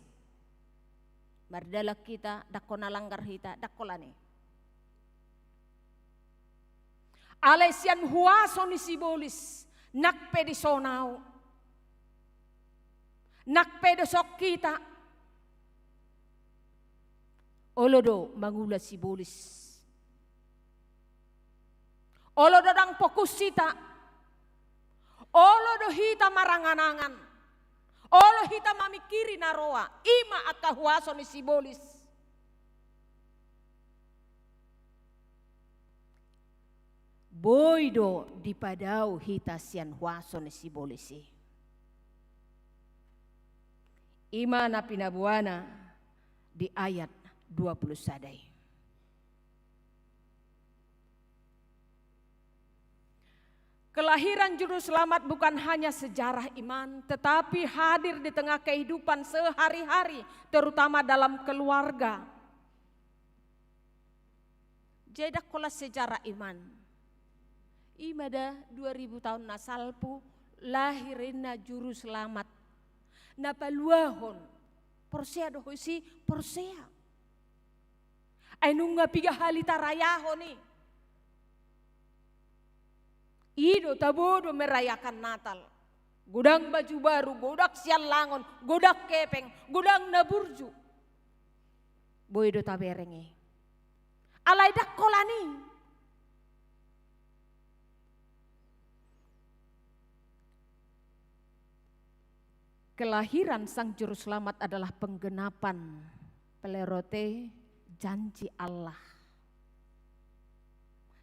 Mardalan hita, ndang hona langgar hita, ndang holan i. Alai sian huaso ni sibolis, nang pe dison ahu, nang pe dison hita, olo do mangula sibolis. Olo do ndang fokus hita. Olo do hita marangan-angan. Olo hita mamingkiri na roa. I ma angka huaso ni sibolis. Boi do dipadao hita sian huaso ni sibolis i. I ma na pinaboana di ayat dua puluh sada i. Kelahiran Juru Selamat bukan hanya sejarah iman, tetapi hadir di tengah kehidupan sehari-hari, terutama dalam keluarga. Jadi, ndang holan sejarah iman. I ma da dua ribu taon na salpu, lahir ninna Juru Selamat. Na paluahon. Porsea do ho disi, porsea. Ai nunga piga hali tarayahon i. I do tabo do merayakan Natal. Godang baju baru, godang siallangon, godang kepeng, godang na burju. Boi do tabereng i. Alai ndang holan i. Kelahiran Sang Juru Selamat adalah penggenapan Plerothe, janji Allah.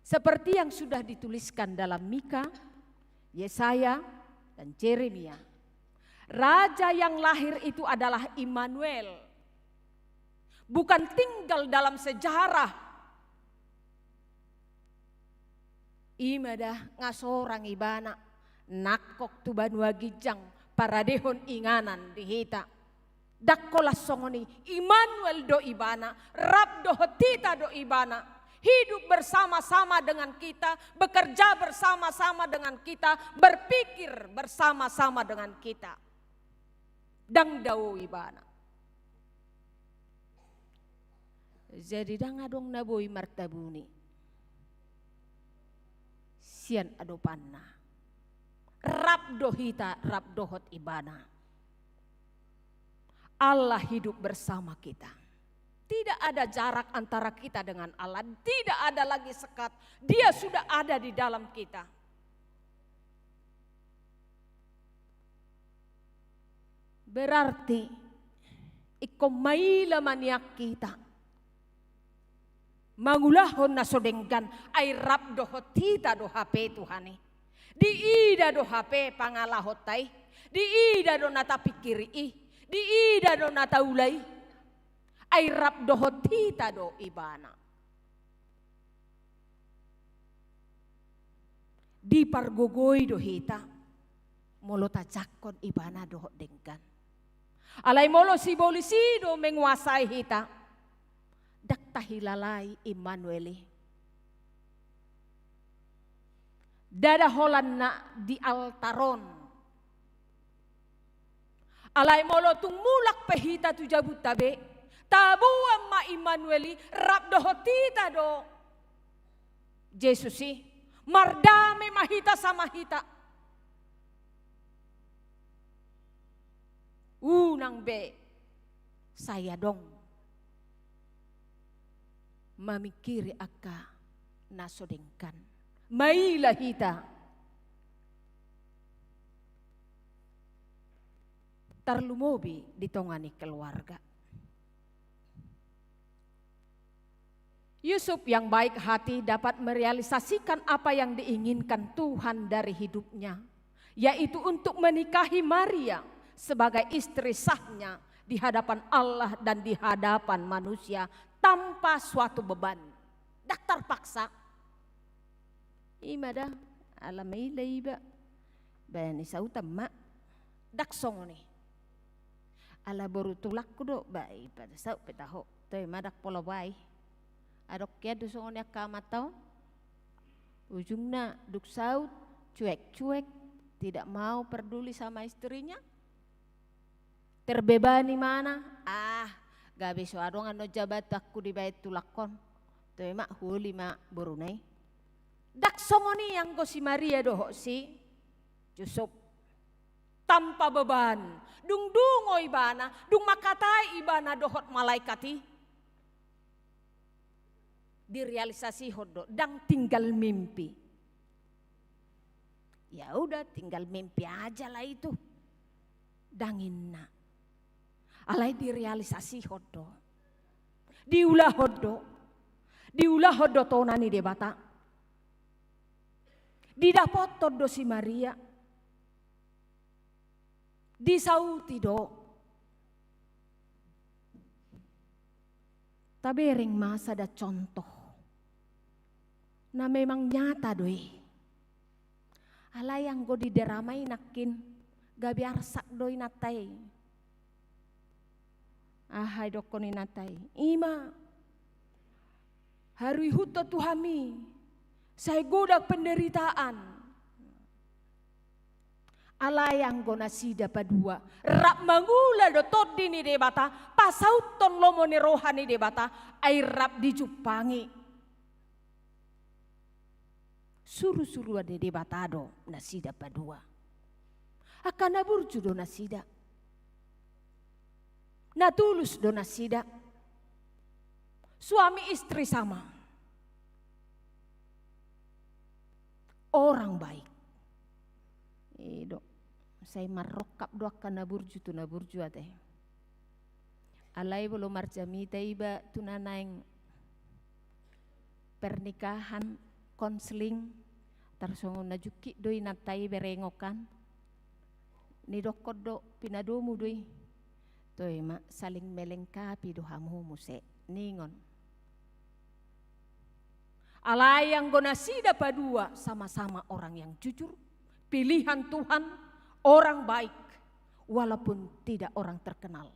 Seperti yang sudah dituliskan dalam Mika, Yesaya, dan Jeremia. Raja yang lahir itu adalah Immanuel. Bukan tinggal dalam sejarah. I ma da nga sorang ibana, nangkok tu banua ginjang, paradehon inganan di hita. Ndang holan songon i, Immanuel do ibana, rap dohot hita do ibana. Hidup bersama-sama dengan kita, bekerja bersama-sama dengan kita, berpikir bersama-sama dengan kita. Ndang dao ibana. Jadi ndang adong na boi martabuni sian adopanna. Rap do hita, rap dohot ibana. Allah hidup bersama kita. Tidak ada jarak antara kita dengan Allah. Tidak ada lagi sekat. Dia sudah ada di dalam kita. Berarti ingkon maila ma nian hita mangulahon na so denggan, ai rap dohot hita do hape Tuhan i. Diida do hape pangalahonta i, diida do na tapingkiri i, diida do na taula i, ai rap dohot hita do ibana. Dipargogoi do hita molo tajangkon ibana dohot denggan. Alai molo sibolis i do menguasai hita, ndang tahilalai Immanuel i. Ndada holan na di altar on. Alai molo tung mulak pe hita tu jabunta be, taboan ma Immanuel i, rap dohot hita do Jesus i, mardame ma hita sama hita. Unang be sai adong mamingkiri angka na so denggan. Maila hita. Tarlumobi di tonga ni keluarga. Yusuf yang baik hati dapat merealisasikan apa yang diinginkan Tuhan dari hidupnya, yaitu untuk menikahi Maria sebagai istri sahnya di hadapan Allah dan di hadapan manusia tanpa suatu beban. Ndang terpaksa. I ma da, ala maila iba. Baen i sautan ma. Ndang songon i. Ala boru tulangku do, ba i pada saut pe taho. Toe ma ndang pola bai. Adong hian do songon i angka amanta on. Ujungna dung saut, cuek-cuek, tidak mau peduli sama istrinya. Terbebani ma na, ah, gabe so adong annon jabatanku dibaen tulangkon. Toe ma, huoli ma boruna i. Ndang songon i anggo si Maria dohot si Yusuf. Tanpa beban. Dung dungo ibana, dung mangkatai ibana dohot malaikat i. Direalisasihon do, ndang tinggal mimpi. Ya udah, tinggal mimpi aja lah itu. Ndang ninna. Alai direalisasihon do. Diulahon do. Diulahon do tona ni Debata. Didapothon do si Maria. Disauti do. Tabereng ma sada contoh na memang nyata do i. Alai anggo di drama i nangkin, gabe arsak do inanta i. Aha idokkon inanta i? Ima, haru ihuthon tu hami, sai godang penderitaan. Alai anggo nasida padua, rap mangula do Tondi ni Debata, pasauthon lomo ni roha ni Debata, ai rap dijumpangi. Surusuruan ni Debata do nasida padua. Angka na burju do nasida. Na tulus do nasida. Suami istri sama. Orang baik. I do. Sai marrongkap do angka na burju tu na burju ate. Alai molo marjamita iba tu na naeng pernikahan, konseling, tarsongon na jungkit do inanta i berengon kan. Nidokkon do, pinadomu do i. Toe ma, saling melengkapi do hamu muse, ningon. Alai anggo nasida padua sama-sama orang yang jujur, pilihan Tuhan, orang baik, walaupun tidak orang terkenal.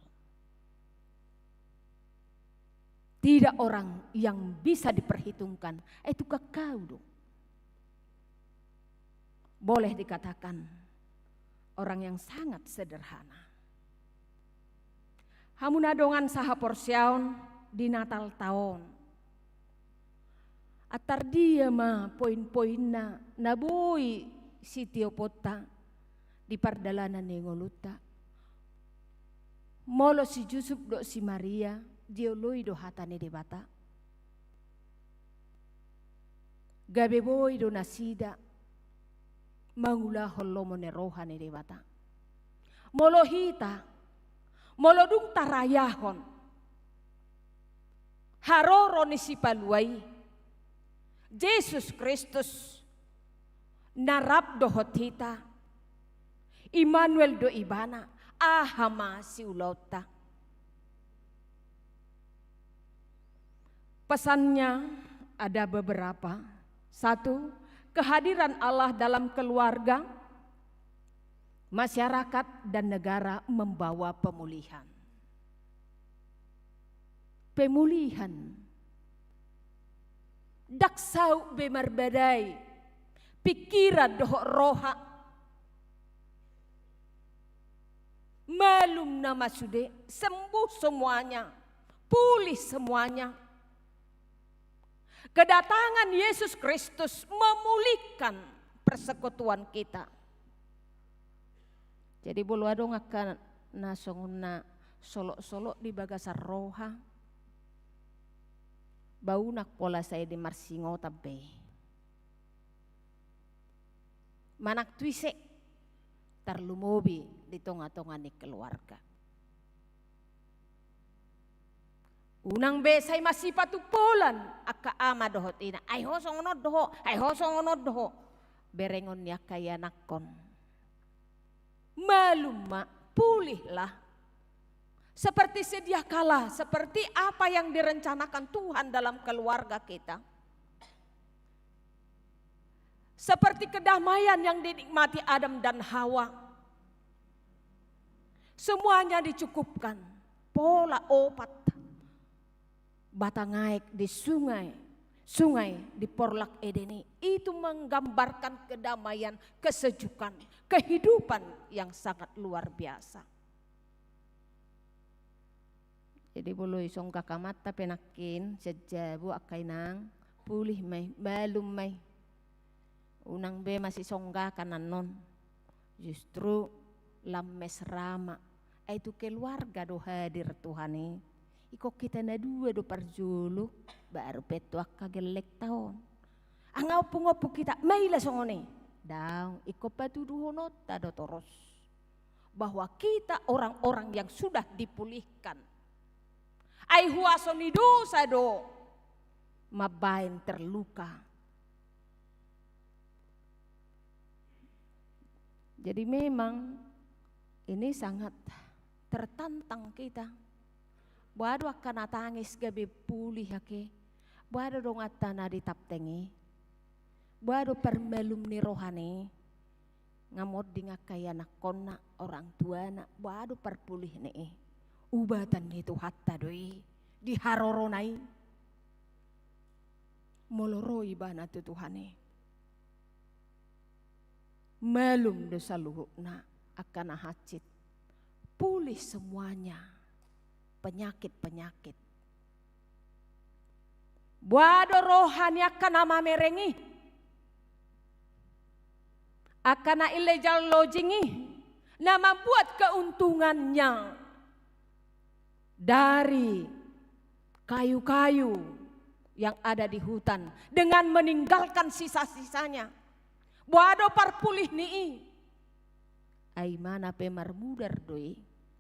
Tidak orang yang bisa diperhitungkan, eh, itu kakau do. Boleh dikatakan orang yang sangat sederhana. Hamu na dongan sahaporseaon di Natalta on. Antar dia ma poin-poinna na boi sitioponta di pardalanan ni ngolunta? Molo si Jusup dohot si Maria, dioloi do hata ni Debata. Gabe boi do nasida mangulahon lomo ni roha ni Debata. Molo hita, molo dung tarayahon haroro ni Sipalua i, Jesus Kristus, na rap dohot hita, Immanuel do Ibana, aha ma siulaonta? Pesannya ada beberapa. Satu, kehadiran Allah dalam keluarga, masyarakat, dan negara membawa pemulihan. Pemulihan. Ndang saut be marbadai pikiran dohot roha. Malum nama sude, sembuh semuanya, pulih semuanya. Kedatangan Yesus Kristus memulihkan persekutuan kita. Jadi, molo adong angka na songon na solok-solok di bagasan roha, ba unang pola sai di marsingotan be. Manang tu ise, tarlumobi di tonga-tonga ni keluarga. Unang be sai masipatupolan angka ama dohot ina, ai ho songon on do ho, ai ho songon on do ho. Berengon ni angka ianakhon. Malum ma, pulihlah. Seperti sedia kala, seperti apa yang direncanakan Tuhan dalam keluarga kita. Seperti kedamaian yang dinikmati Adam dan Hawa. Semuanya dicukupkan. Pola opat batang aek di sungai, sungai di porlak Eden i, itu menggambarkan kedamaian, kesejukan, kehidupan yang sangat luar biasa. Jadi, molo isonggak amanta pe nangkin, sian jabu angka inang, pulih ma i, malum ma i. Unang be masisonggakan annon. Justru lam mesra ma. Ai tu keluarga do hadir Tuhan i. Ingkon hita na dua do parjolo, baru pe tu angka gellengta on. Angka ompung-ompung hita, maila songon i. Daong, ingkon patuduhononta do torus bahwa kita orang-orang yang sudah dipulihkan. Ai huaso ni dosa do mambaen terluka. Jadi memang ini sangat tertantang kita. Boha do angka na tangis gabe pulih ake? Boha do donganta na ditapteng i? Boha do parmalum ni rohana i? Nga monding angka ianakkonna, orang tuana, boha do parpulihna i? Ubatan ni Tuhanta do i, di harorona i. Molo ro ibana tu Tuhan i, malum do saluhutna angka na hansit. Pulih semuanya penyakit-penyakit. Boha do roha ni angka na mamereng i, angka na illegal logging i, na mambuat keuntungannya dari kayu-kayu yang ada di hutan dengan meninggalkan sisa-sisanya? Boha do parpulih ni i? Ai mana pe marmudar do i,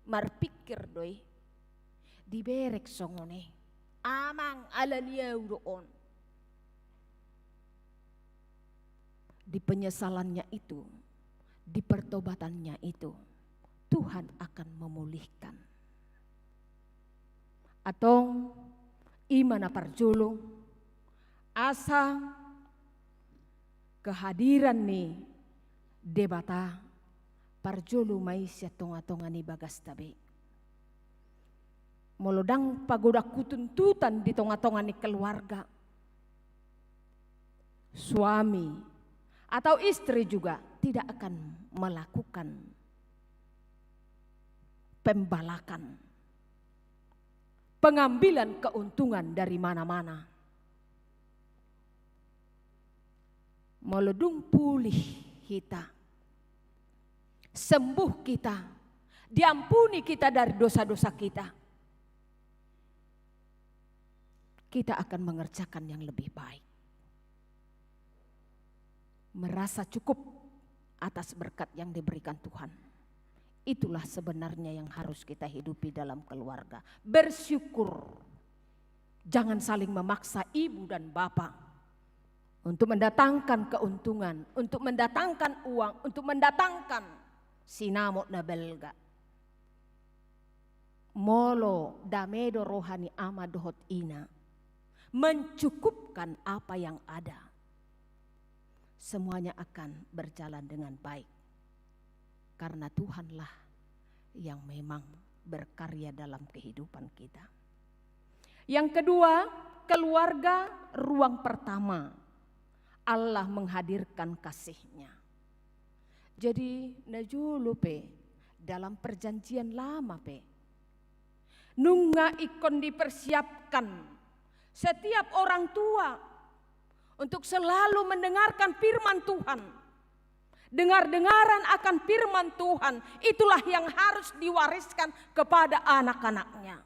marpikir do i, diberek songon i, amang, ala ni ahu do on. Di penyesalannya itu, di pertobatannya itu, Tuhan akan memulihkan. Antong, i ma na parjolo, asa kehadiran ni Debata parjolo ma i sian tonga-tonga ni bagasta be. Molo ndang pagodangku tuntutan di tonga-tonga ni keluarga, suami atau istri juga tidak akan melakukan pembalakan, pengambilan keuntungan dari mana-mana. Molo dung pulih hita, sembuh kita, diampuni kita dari dosa-dosa kita, kita akan mengerjakan yang lebih baik. Merasa cukup atas berkat yang diberikan Tuhan. Itulah sebenarnya yang harus kita hidupi dalam keluarga. Bersyukur. Jangan saling memaksa ibu dan bapak untuk mendatangkan keuntungan, untuk mendatangkan uang, untuk mendatangkan sinamot na balga. Molo dame do roha ni ama dohot ina, mencukupkan apa yang ada, semuanya akan berjalan dengan baik. Karena Tuhanlah yang memang berkarya dalam kehidupan kita. Yang kedua, keluarga ruang pertama Allah menghadirkan kasih-Nya. Jadi, na jolo pe, dalam Perjanjian Lama pe, nunga ingkon dipersiapkan setiap orang tua untuk selalu mendengarkan firman Tuhan. Dengar-dengaran akan firman Tuhan, itulah yang harus diwariskan kepada anak-anaknya.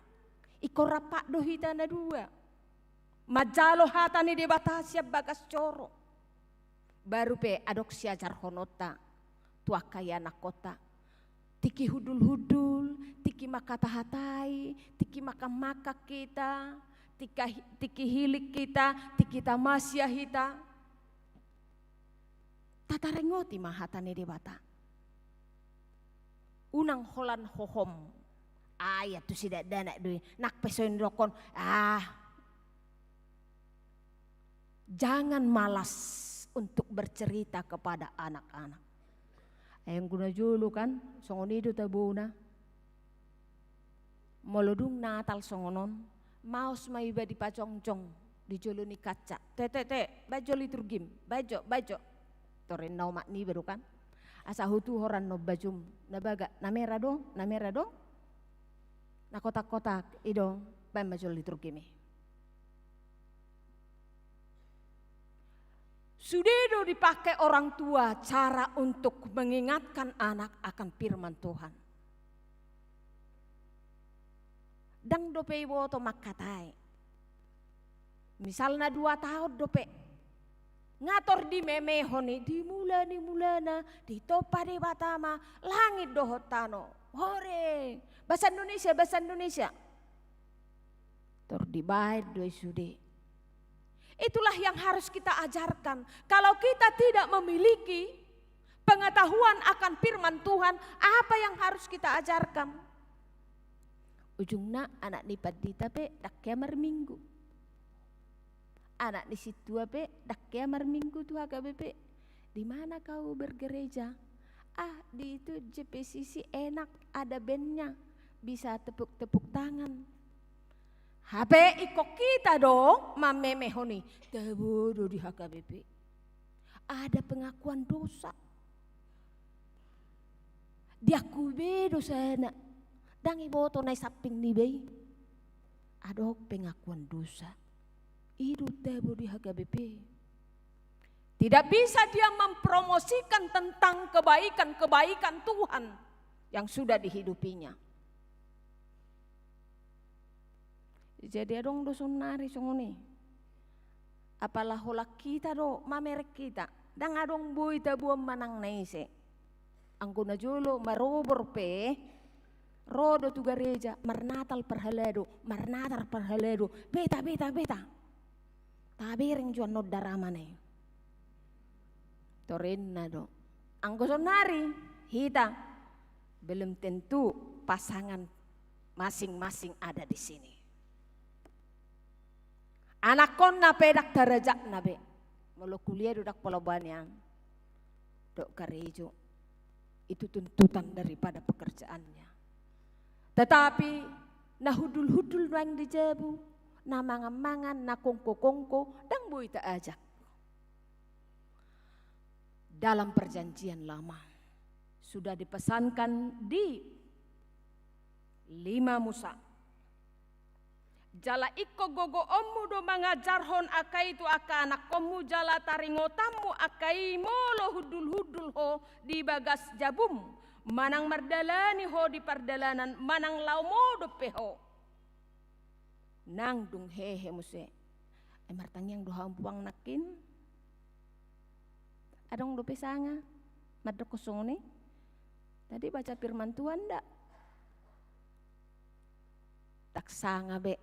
Ingkon rap do hita na dua manjalo hata ni Debata sian bagas joro. Baru pe adong siajarhononta tu angka ianakkonta. Tingki hundul-hundul, tingki mangkata-hatai, tingki makan-makan hita, tingki, tingki hilik hita, tingki tamasia hita. Tataringoti ma hata ni Debata. Unang holan hohom. Ai, ia tusi dakdanak do i, nang pe songon i didokkon. Ah. Jangan malas untuk bercerita kepada anak-anak. Ai anggo na jolo kan, songon i do tabona. Molo dung Natal songon on, maos ma iba dipajongjong di jolo ni kaca. Te, te, te, baen jo liturgim, baen jo, baen jo. Torinna omak niba do kan. Asa hutuhor annon bajum, na bagak, na mera do, na mera do. Na kotak-kotak, i do, baen ma jolo liturgim i. Sude do dipake orang tua cara untuk mengingatkan anak akan firman Tuhan. Ndang dope iboto mangkatai. Misalna dua taon dope. Nga tor dimemehon i, di mula ni mulana, ditompa Debata ma langit dohot tano. Hore! Bahasa Indonesia, bahasa Indonesia. Tor dibaen do i sude. Itulah yang harus kita ajarkan. Kalau kita tidak memiliki pengetahuan akan firman Tuhan, apa yang harus kita ajarkan? Ujungna anak ni pandita pe ndang hea marminggu. Anak ni sintua pe ndang hea marminggu tu H K B P. Di mana kau bergereja? Ah, di itu J P C C enak, ada bandnya, bisa tepuk-tepuk tangan. Hape ingkon hita do mamemehon i, tabo do di H K B P. Ada pengakuan dosa. Diakui be dosana. Ndang iboto na i samping niba i. Adong pengakuan dosa. I do tabo di H K B P. Tidak bisa dia mempromosikan tentang kebaikan-kebaikan Tuhan yang sudah dihidupinya. Jadi adong do saonari songon i. Apala holan hita do mamereng hita. Ndang adong boi taboan manang na ise. Anggo na jolo marobor pe, ro do tu gareja, marnatal parhalado, marnatal parhalado. Beta, beta, beta. Tabereng jo annon daramana i. Torinna do. Anggo saonari, hita belum tentu pasangan masing-masing ada di sini. Anakkonna pe ndang tarajak na be. Molo kuliah do ndang pola banian. Dok karejo. Itu tuntutan daripada pekerjaannya. Tetapi, na hundul-hundul nuaeng di jabu, na mangan-mangan, na kongko-kongko, ndang boi taajak. Dalam perjanjian lama, sudah dipesankan di lima Musa. Jala ingkon gogoonmu do mangajarhon angka i tu angka anakkonmu, jala taringotanmu angka i molo hundul-hundul ho di bagas jabum, manang mardalani ho di pardalanan, manang lao modom pe ho. Nang dung hehe muse. Ai martangiang do hamu puang nangkin. Adong dope sanga mandok songon i. Tadi baca firman Tuhan nda? Ndang sanga be.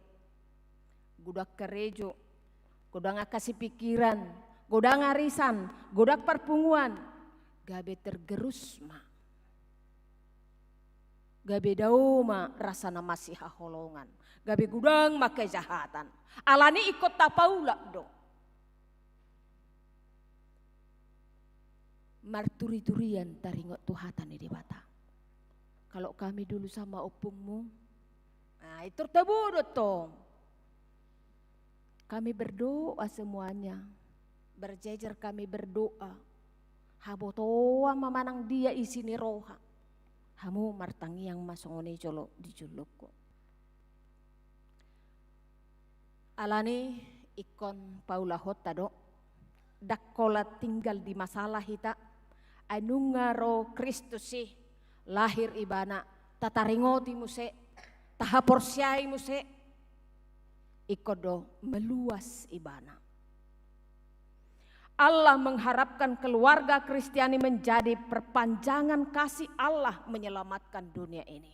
Godang karejo, godang angka sipikiran, godang arisan, godang parpunguan. Gabe tergerus ma. Gabe dao ma rasa na masihaholongan. Gabe godang ma kejahatan. Alani i ingkon tapaulak do. Marturi-turian taringot tu hata ni Debata. Kalau kami dulu sama ompungmu, nah, itu tabo do tong. Kami berdoa semuanya. Berjejer kami berdoa. Habotoan ma manang dia isi ni roha. Hamu martangiang ma songon i jolo di jolongku. Alani ingkon paulahonta do. Ndang holan tinggal di masalah hita. Ai nunga ro Kristus i, lahir ibana, tataringoti muse, tahaporseai muse. Ingkon do meluas ibana. Allah mengharapkan keluarga Kristiani menjadi perpanjangan kasih Allah menyelamatkan dunia ini.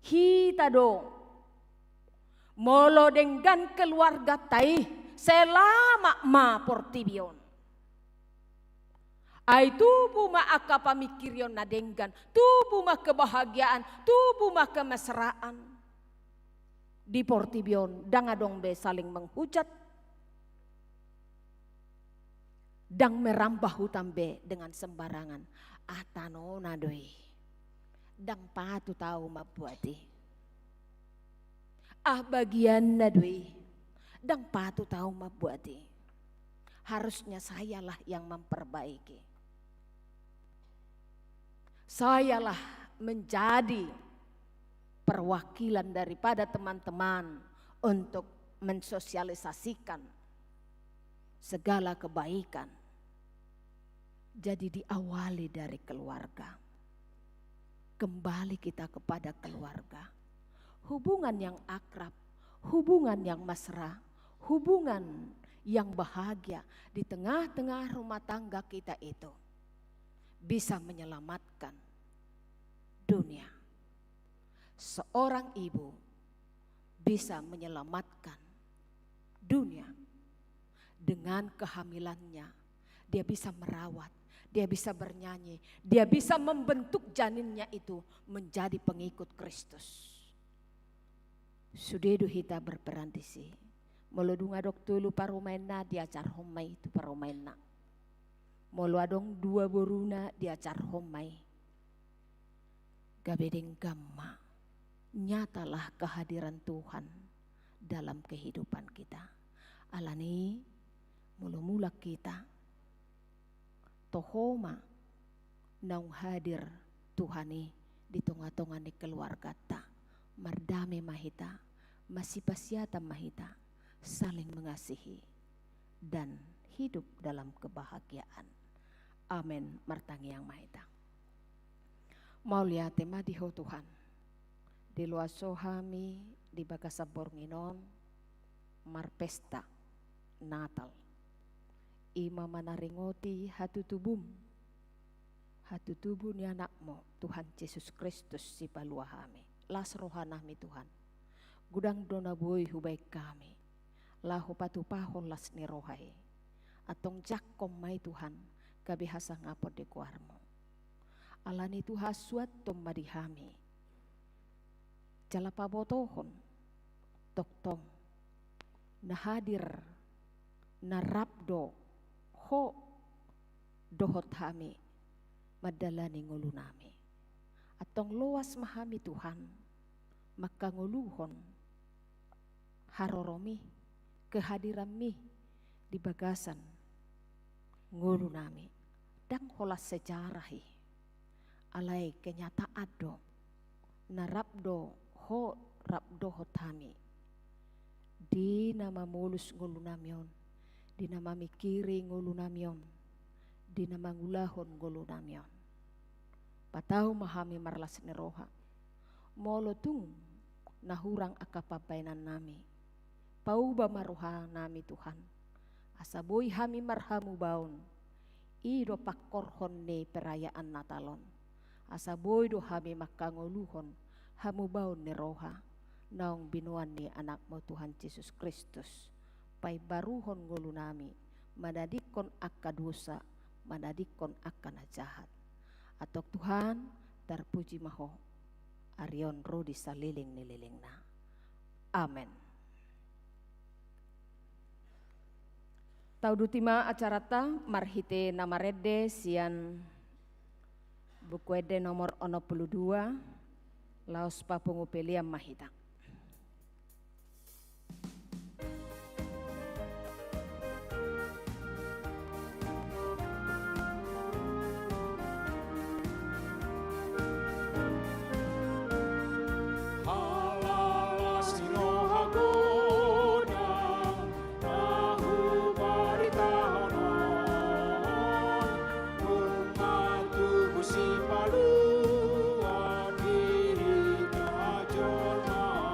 Hita do, molo denggan keluarganta i, selamat ma portibi on. Ai tubu ma angka pamingkirion na denggan, tubu ma kebahagiaan, tubu ma kemesraan. Di portibi on, ndang adong be saling menghujat. Ndang merambah hutan be dengan sembarangan. Ah, tanona do i. Ndang patut ahu mambuat i. Ah, bagianna do i. Ndang patut ahu mambuat i. Harusnya sayalah yang memperbaiki. Sayalah menjadi perwakilan daripada teman-teman untuk mensosialisasikan segala kebaikan. Jadi diawali dari keluarga. Kembali kita kepada keluarga. Hubungan yang akrab, hubungan yang mesra, hubungan yang bahagia di tengah-tengah rumah tangga kita itu bisa menyelamatkan dunia. Seorang ibu bisa menyelamatkan dunia dengan kehamilannya. Dia bisa merawat, dia bisa bernyanyi, dia bisa membentuk janinnya itu menjadi pengikut Kristus. Sude do hita berperan disi. Molo dung adong tolu parumaenna, diajarhon ma i tu parumaenna. Molo adong dua boruna diajarhon ma i, gabe denggan ma, nyatalah kehadiran Tuhan dalam kehidupan kita. Alani i, molo mulak hita, toho ma naung hadir Tuhan i di tonga-tonga ni keluarganta. Mardame ma hita, masipasiatan ma hita, saling mengasihi, dan hidup dalam kebahagiaan. Amen. Martangiang ma hita. Mauliate ma di Ho Tuhan, diloas Ho hami di bagasan borngin on marpesta Natal. I ma manaringoti hatutubum, hatutubu ni Anakmu, Tuhan Jesus Kristus, Sipalua hami. Las rohanami, Tuhan. Godang do na boi hubaen hami laho patupahon las ni roha i. Antong jangkon ma i, Tuhan, gabe hasangapon di goarmu. Alani i, Tuhan, suanhon ma di hami, jala pabotohon tongtong na hadir, na rap do Ho dohot hami mandalani ngolunami. Antong loas ma hami, Tuhan, manghangoluhon haroromi, kehadiranmi di bagasan ngolunami. Ndang holan sejarah i, alai kenyataan do, na rap do Ho rap dohot hami di na mamolus ngolunami on, di na mamingkiri ngolunami on, di na mangulahon ngolunami on. Patau ma hami marlas ni roha molo tung na hurang angka pambaenannami. Pauba ma rohanami, Tuhan, asa boi hami marhamubaon. I do pangkorhon ni perayaan Natal on, asa boi do hami manghangoluhon hamubaon ni roha naung binoan ni Anakmu, Tuhan Jesus Kristus, paimbaruhon ngolunami, manadingkon angka dosa, manadingkon angka na jahat. Antong, Tuhan, tarpuji ma Ho ari on ro di saleleng ni lelengna. Amen. Tauduti ma acaranta marhite na marende sian Buku Ende nomor onom pulu dua, laos papungu pelean ma hita. Halalas ni roha godang na hubaritahon on, nunga tubu Sipalua di hita jolma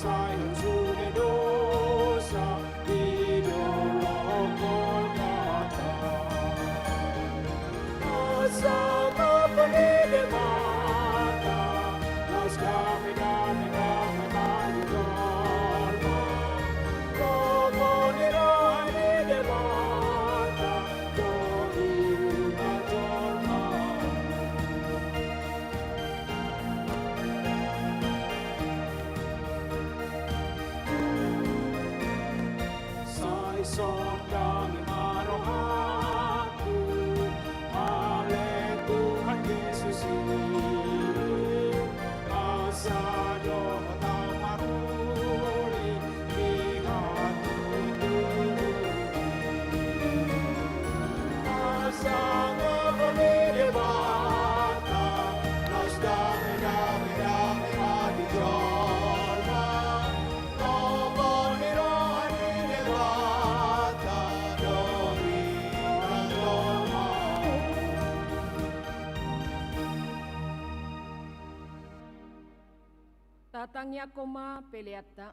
Sai hot sude dosa di dolok Golgota. Asa gogo ni Debata, laos dame, dame, dame ma di jolma. Gogo ni roha ni Debata, do i ma jolma. Sai sondangi ma rohangku, ale Tuhan Jesus i, asa dohot au maruli di hatutubu i. Asa gogo ni Debata, laos dame, dame, dame ma di jolma. Gogo ni roha ni Debata, do i ma jolma. Tatangiangkon ma peleanta.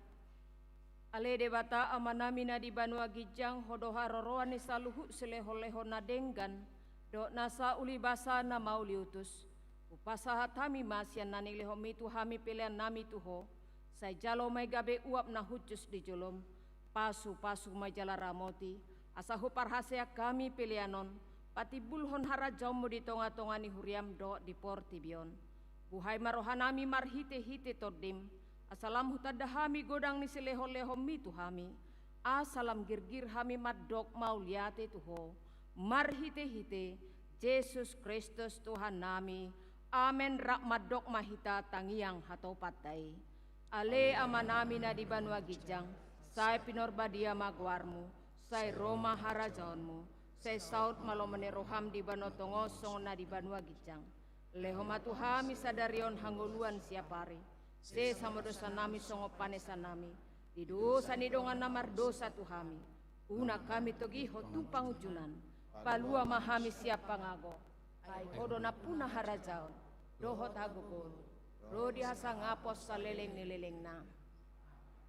Ale Debata Amanami na di banua ginjang, Ho do haroroan ni saluhut silehonlehon na denggan dohot nasa ulibasa na mauliutus. Hupasahat hami ma sian na nilehonMi tu hami peleannami tu Ho. Sai jalo ma i gabe uap na hushus di joloM. Pasupasu ma i jala ramoti, asa huparhaseang hami pelean on patimbulhon harajaonMu di tongatonga ni huriaM dohot di portibi on. Buhai ma rohanami marhitehite TondiM, asa lam hutanda hami godang ni silehonlehonMi tu hami, asa lam girgir hami mandok mauliate tu Ho, marhitehite Jesus Kristus Tuhannami. Amen. Rap mandok ma hita tangiang hatopanta i. Ale Amanami na di banua ginjang, sai pinarbadia ma goarMu, sai ro ma harajaonMu, sai saut ma lomo ni rohaM di banua tonga on songon na di banua ginjang. Lehon ma tu hami sadari on hangoluan siapari. Sesa ma dosanami songon panesanami di dosa ni dongan na mardosa tu hami. Unang hami togihon tu pangunjunan. Palua ma hami sian pangago. Ai Ho do nampuna harajaon dohot hagogoon, ro di hasangapon saleleng ni lelengna.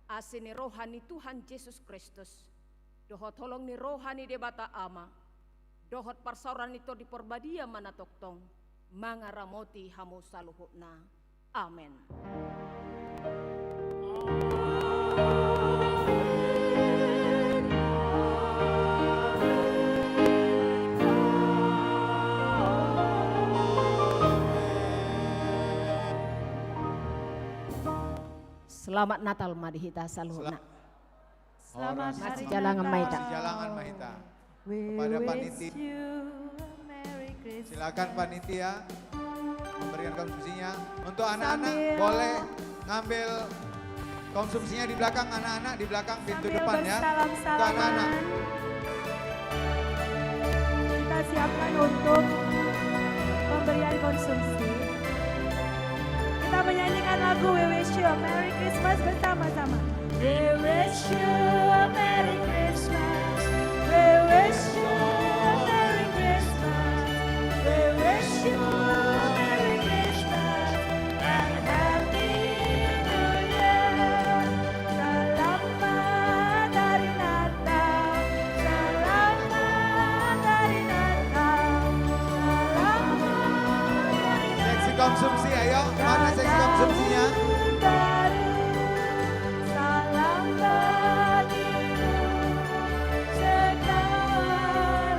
Asi ni roha ni Tuhan Jesus Kristus, dohot holong ni roha ni Debata Ama, dohot parsaoran ni Tondi Parbadia ma na tongtong mangaramoti hamu saluhutna. Amen. Selamat Natal ma di hita saluhutna. Selamat Horas. Hari Natal. Masijalangan ma hita. Masijalangan ma hita. Kepada panitia. Silakan panitia memberikan konsumsinya. Untuk anak-anak boleh ngambil konsumsinya di belakang, anak-anak di belakang pintu depan ya. Untuk anak-anak. Kita siapkan untuk pemberian konsumsi. Kita menyanyikan lagu We Wish You a Merry Christmas bersama-sama. We wish you a Merry Christmas. We wish you a Merry Christmas. We wish you a Merry Christmas and Happy New Year. Selamat Hari Natal. Selamat Hari Natal. Selamat Hari Natal. Seksi konsumsi, ayo. Mana seksi konsumsinya? Tahun baru. Salam bagimu sekalian.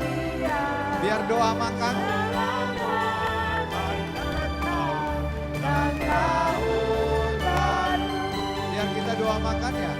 Biar doa makan. Selamat Hari Natal dan Tahun Baru. Biar kita doa makan ya.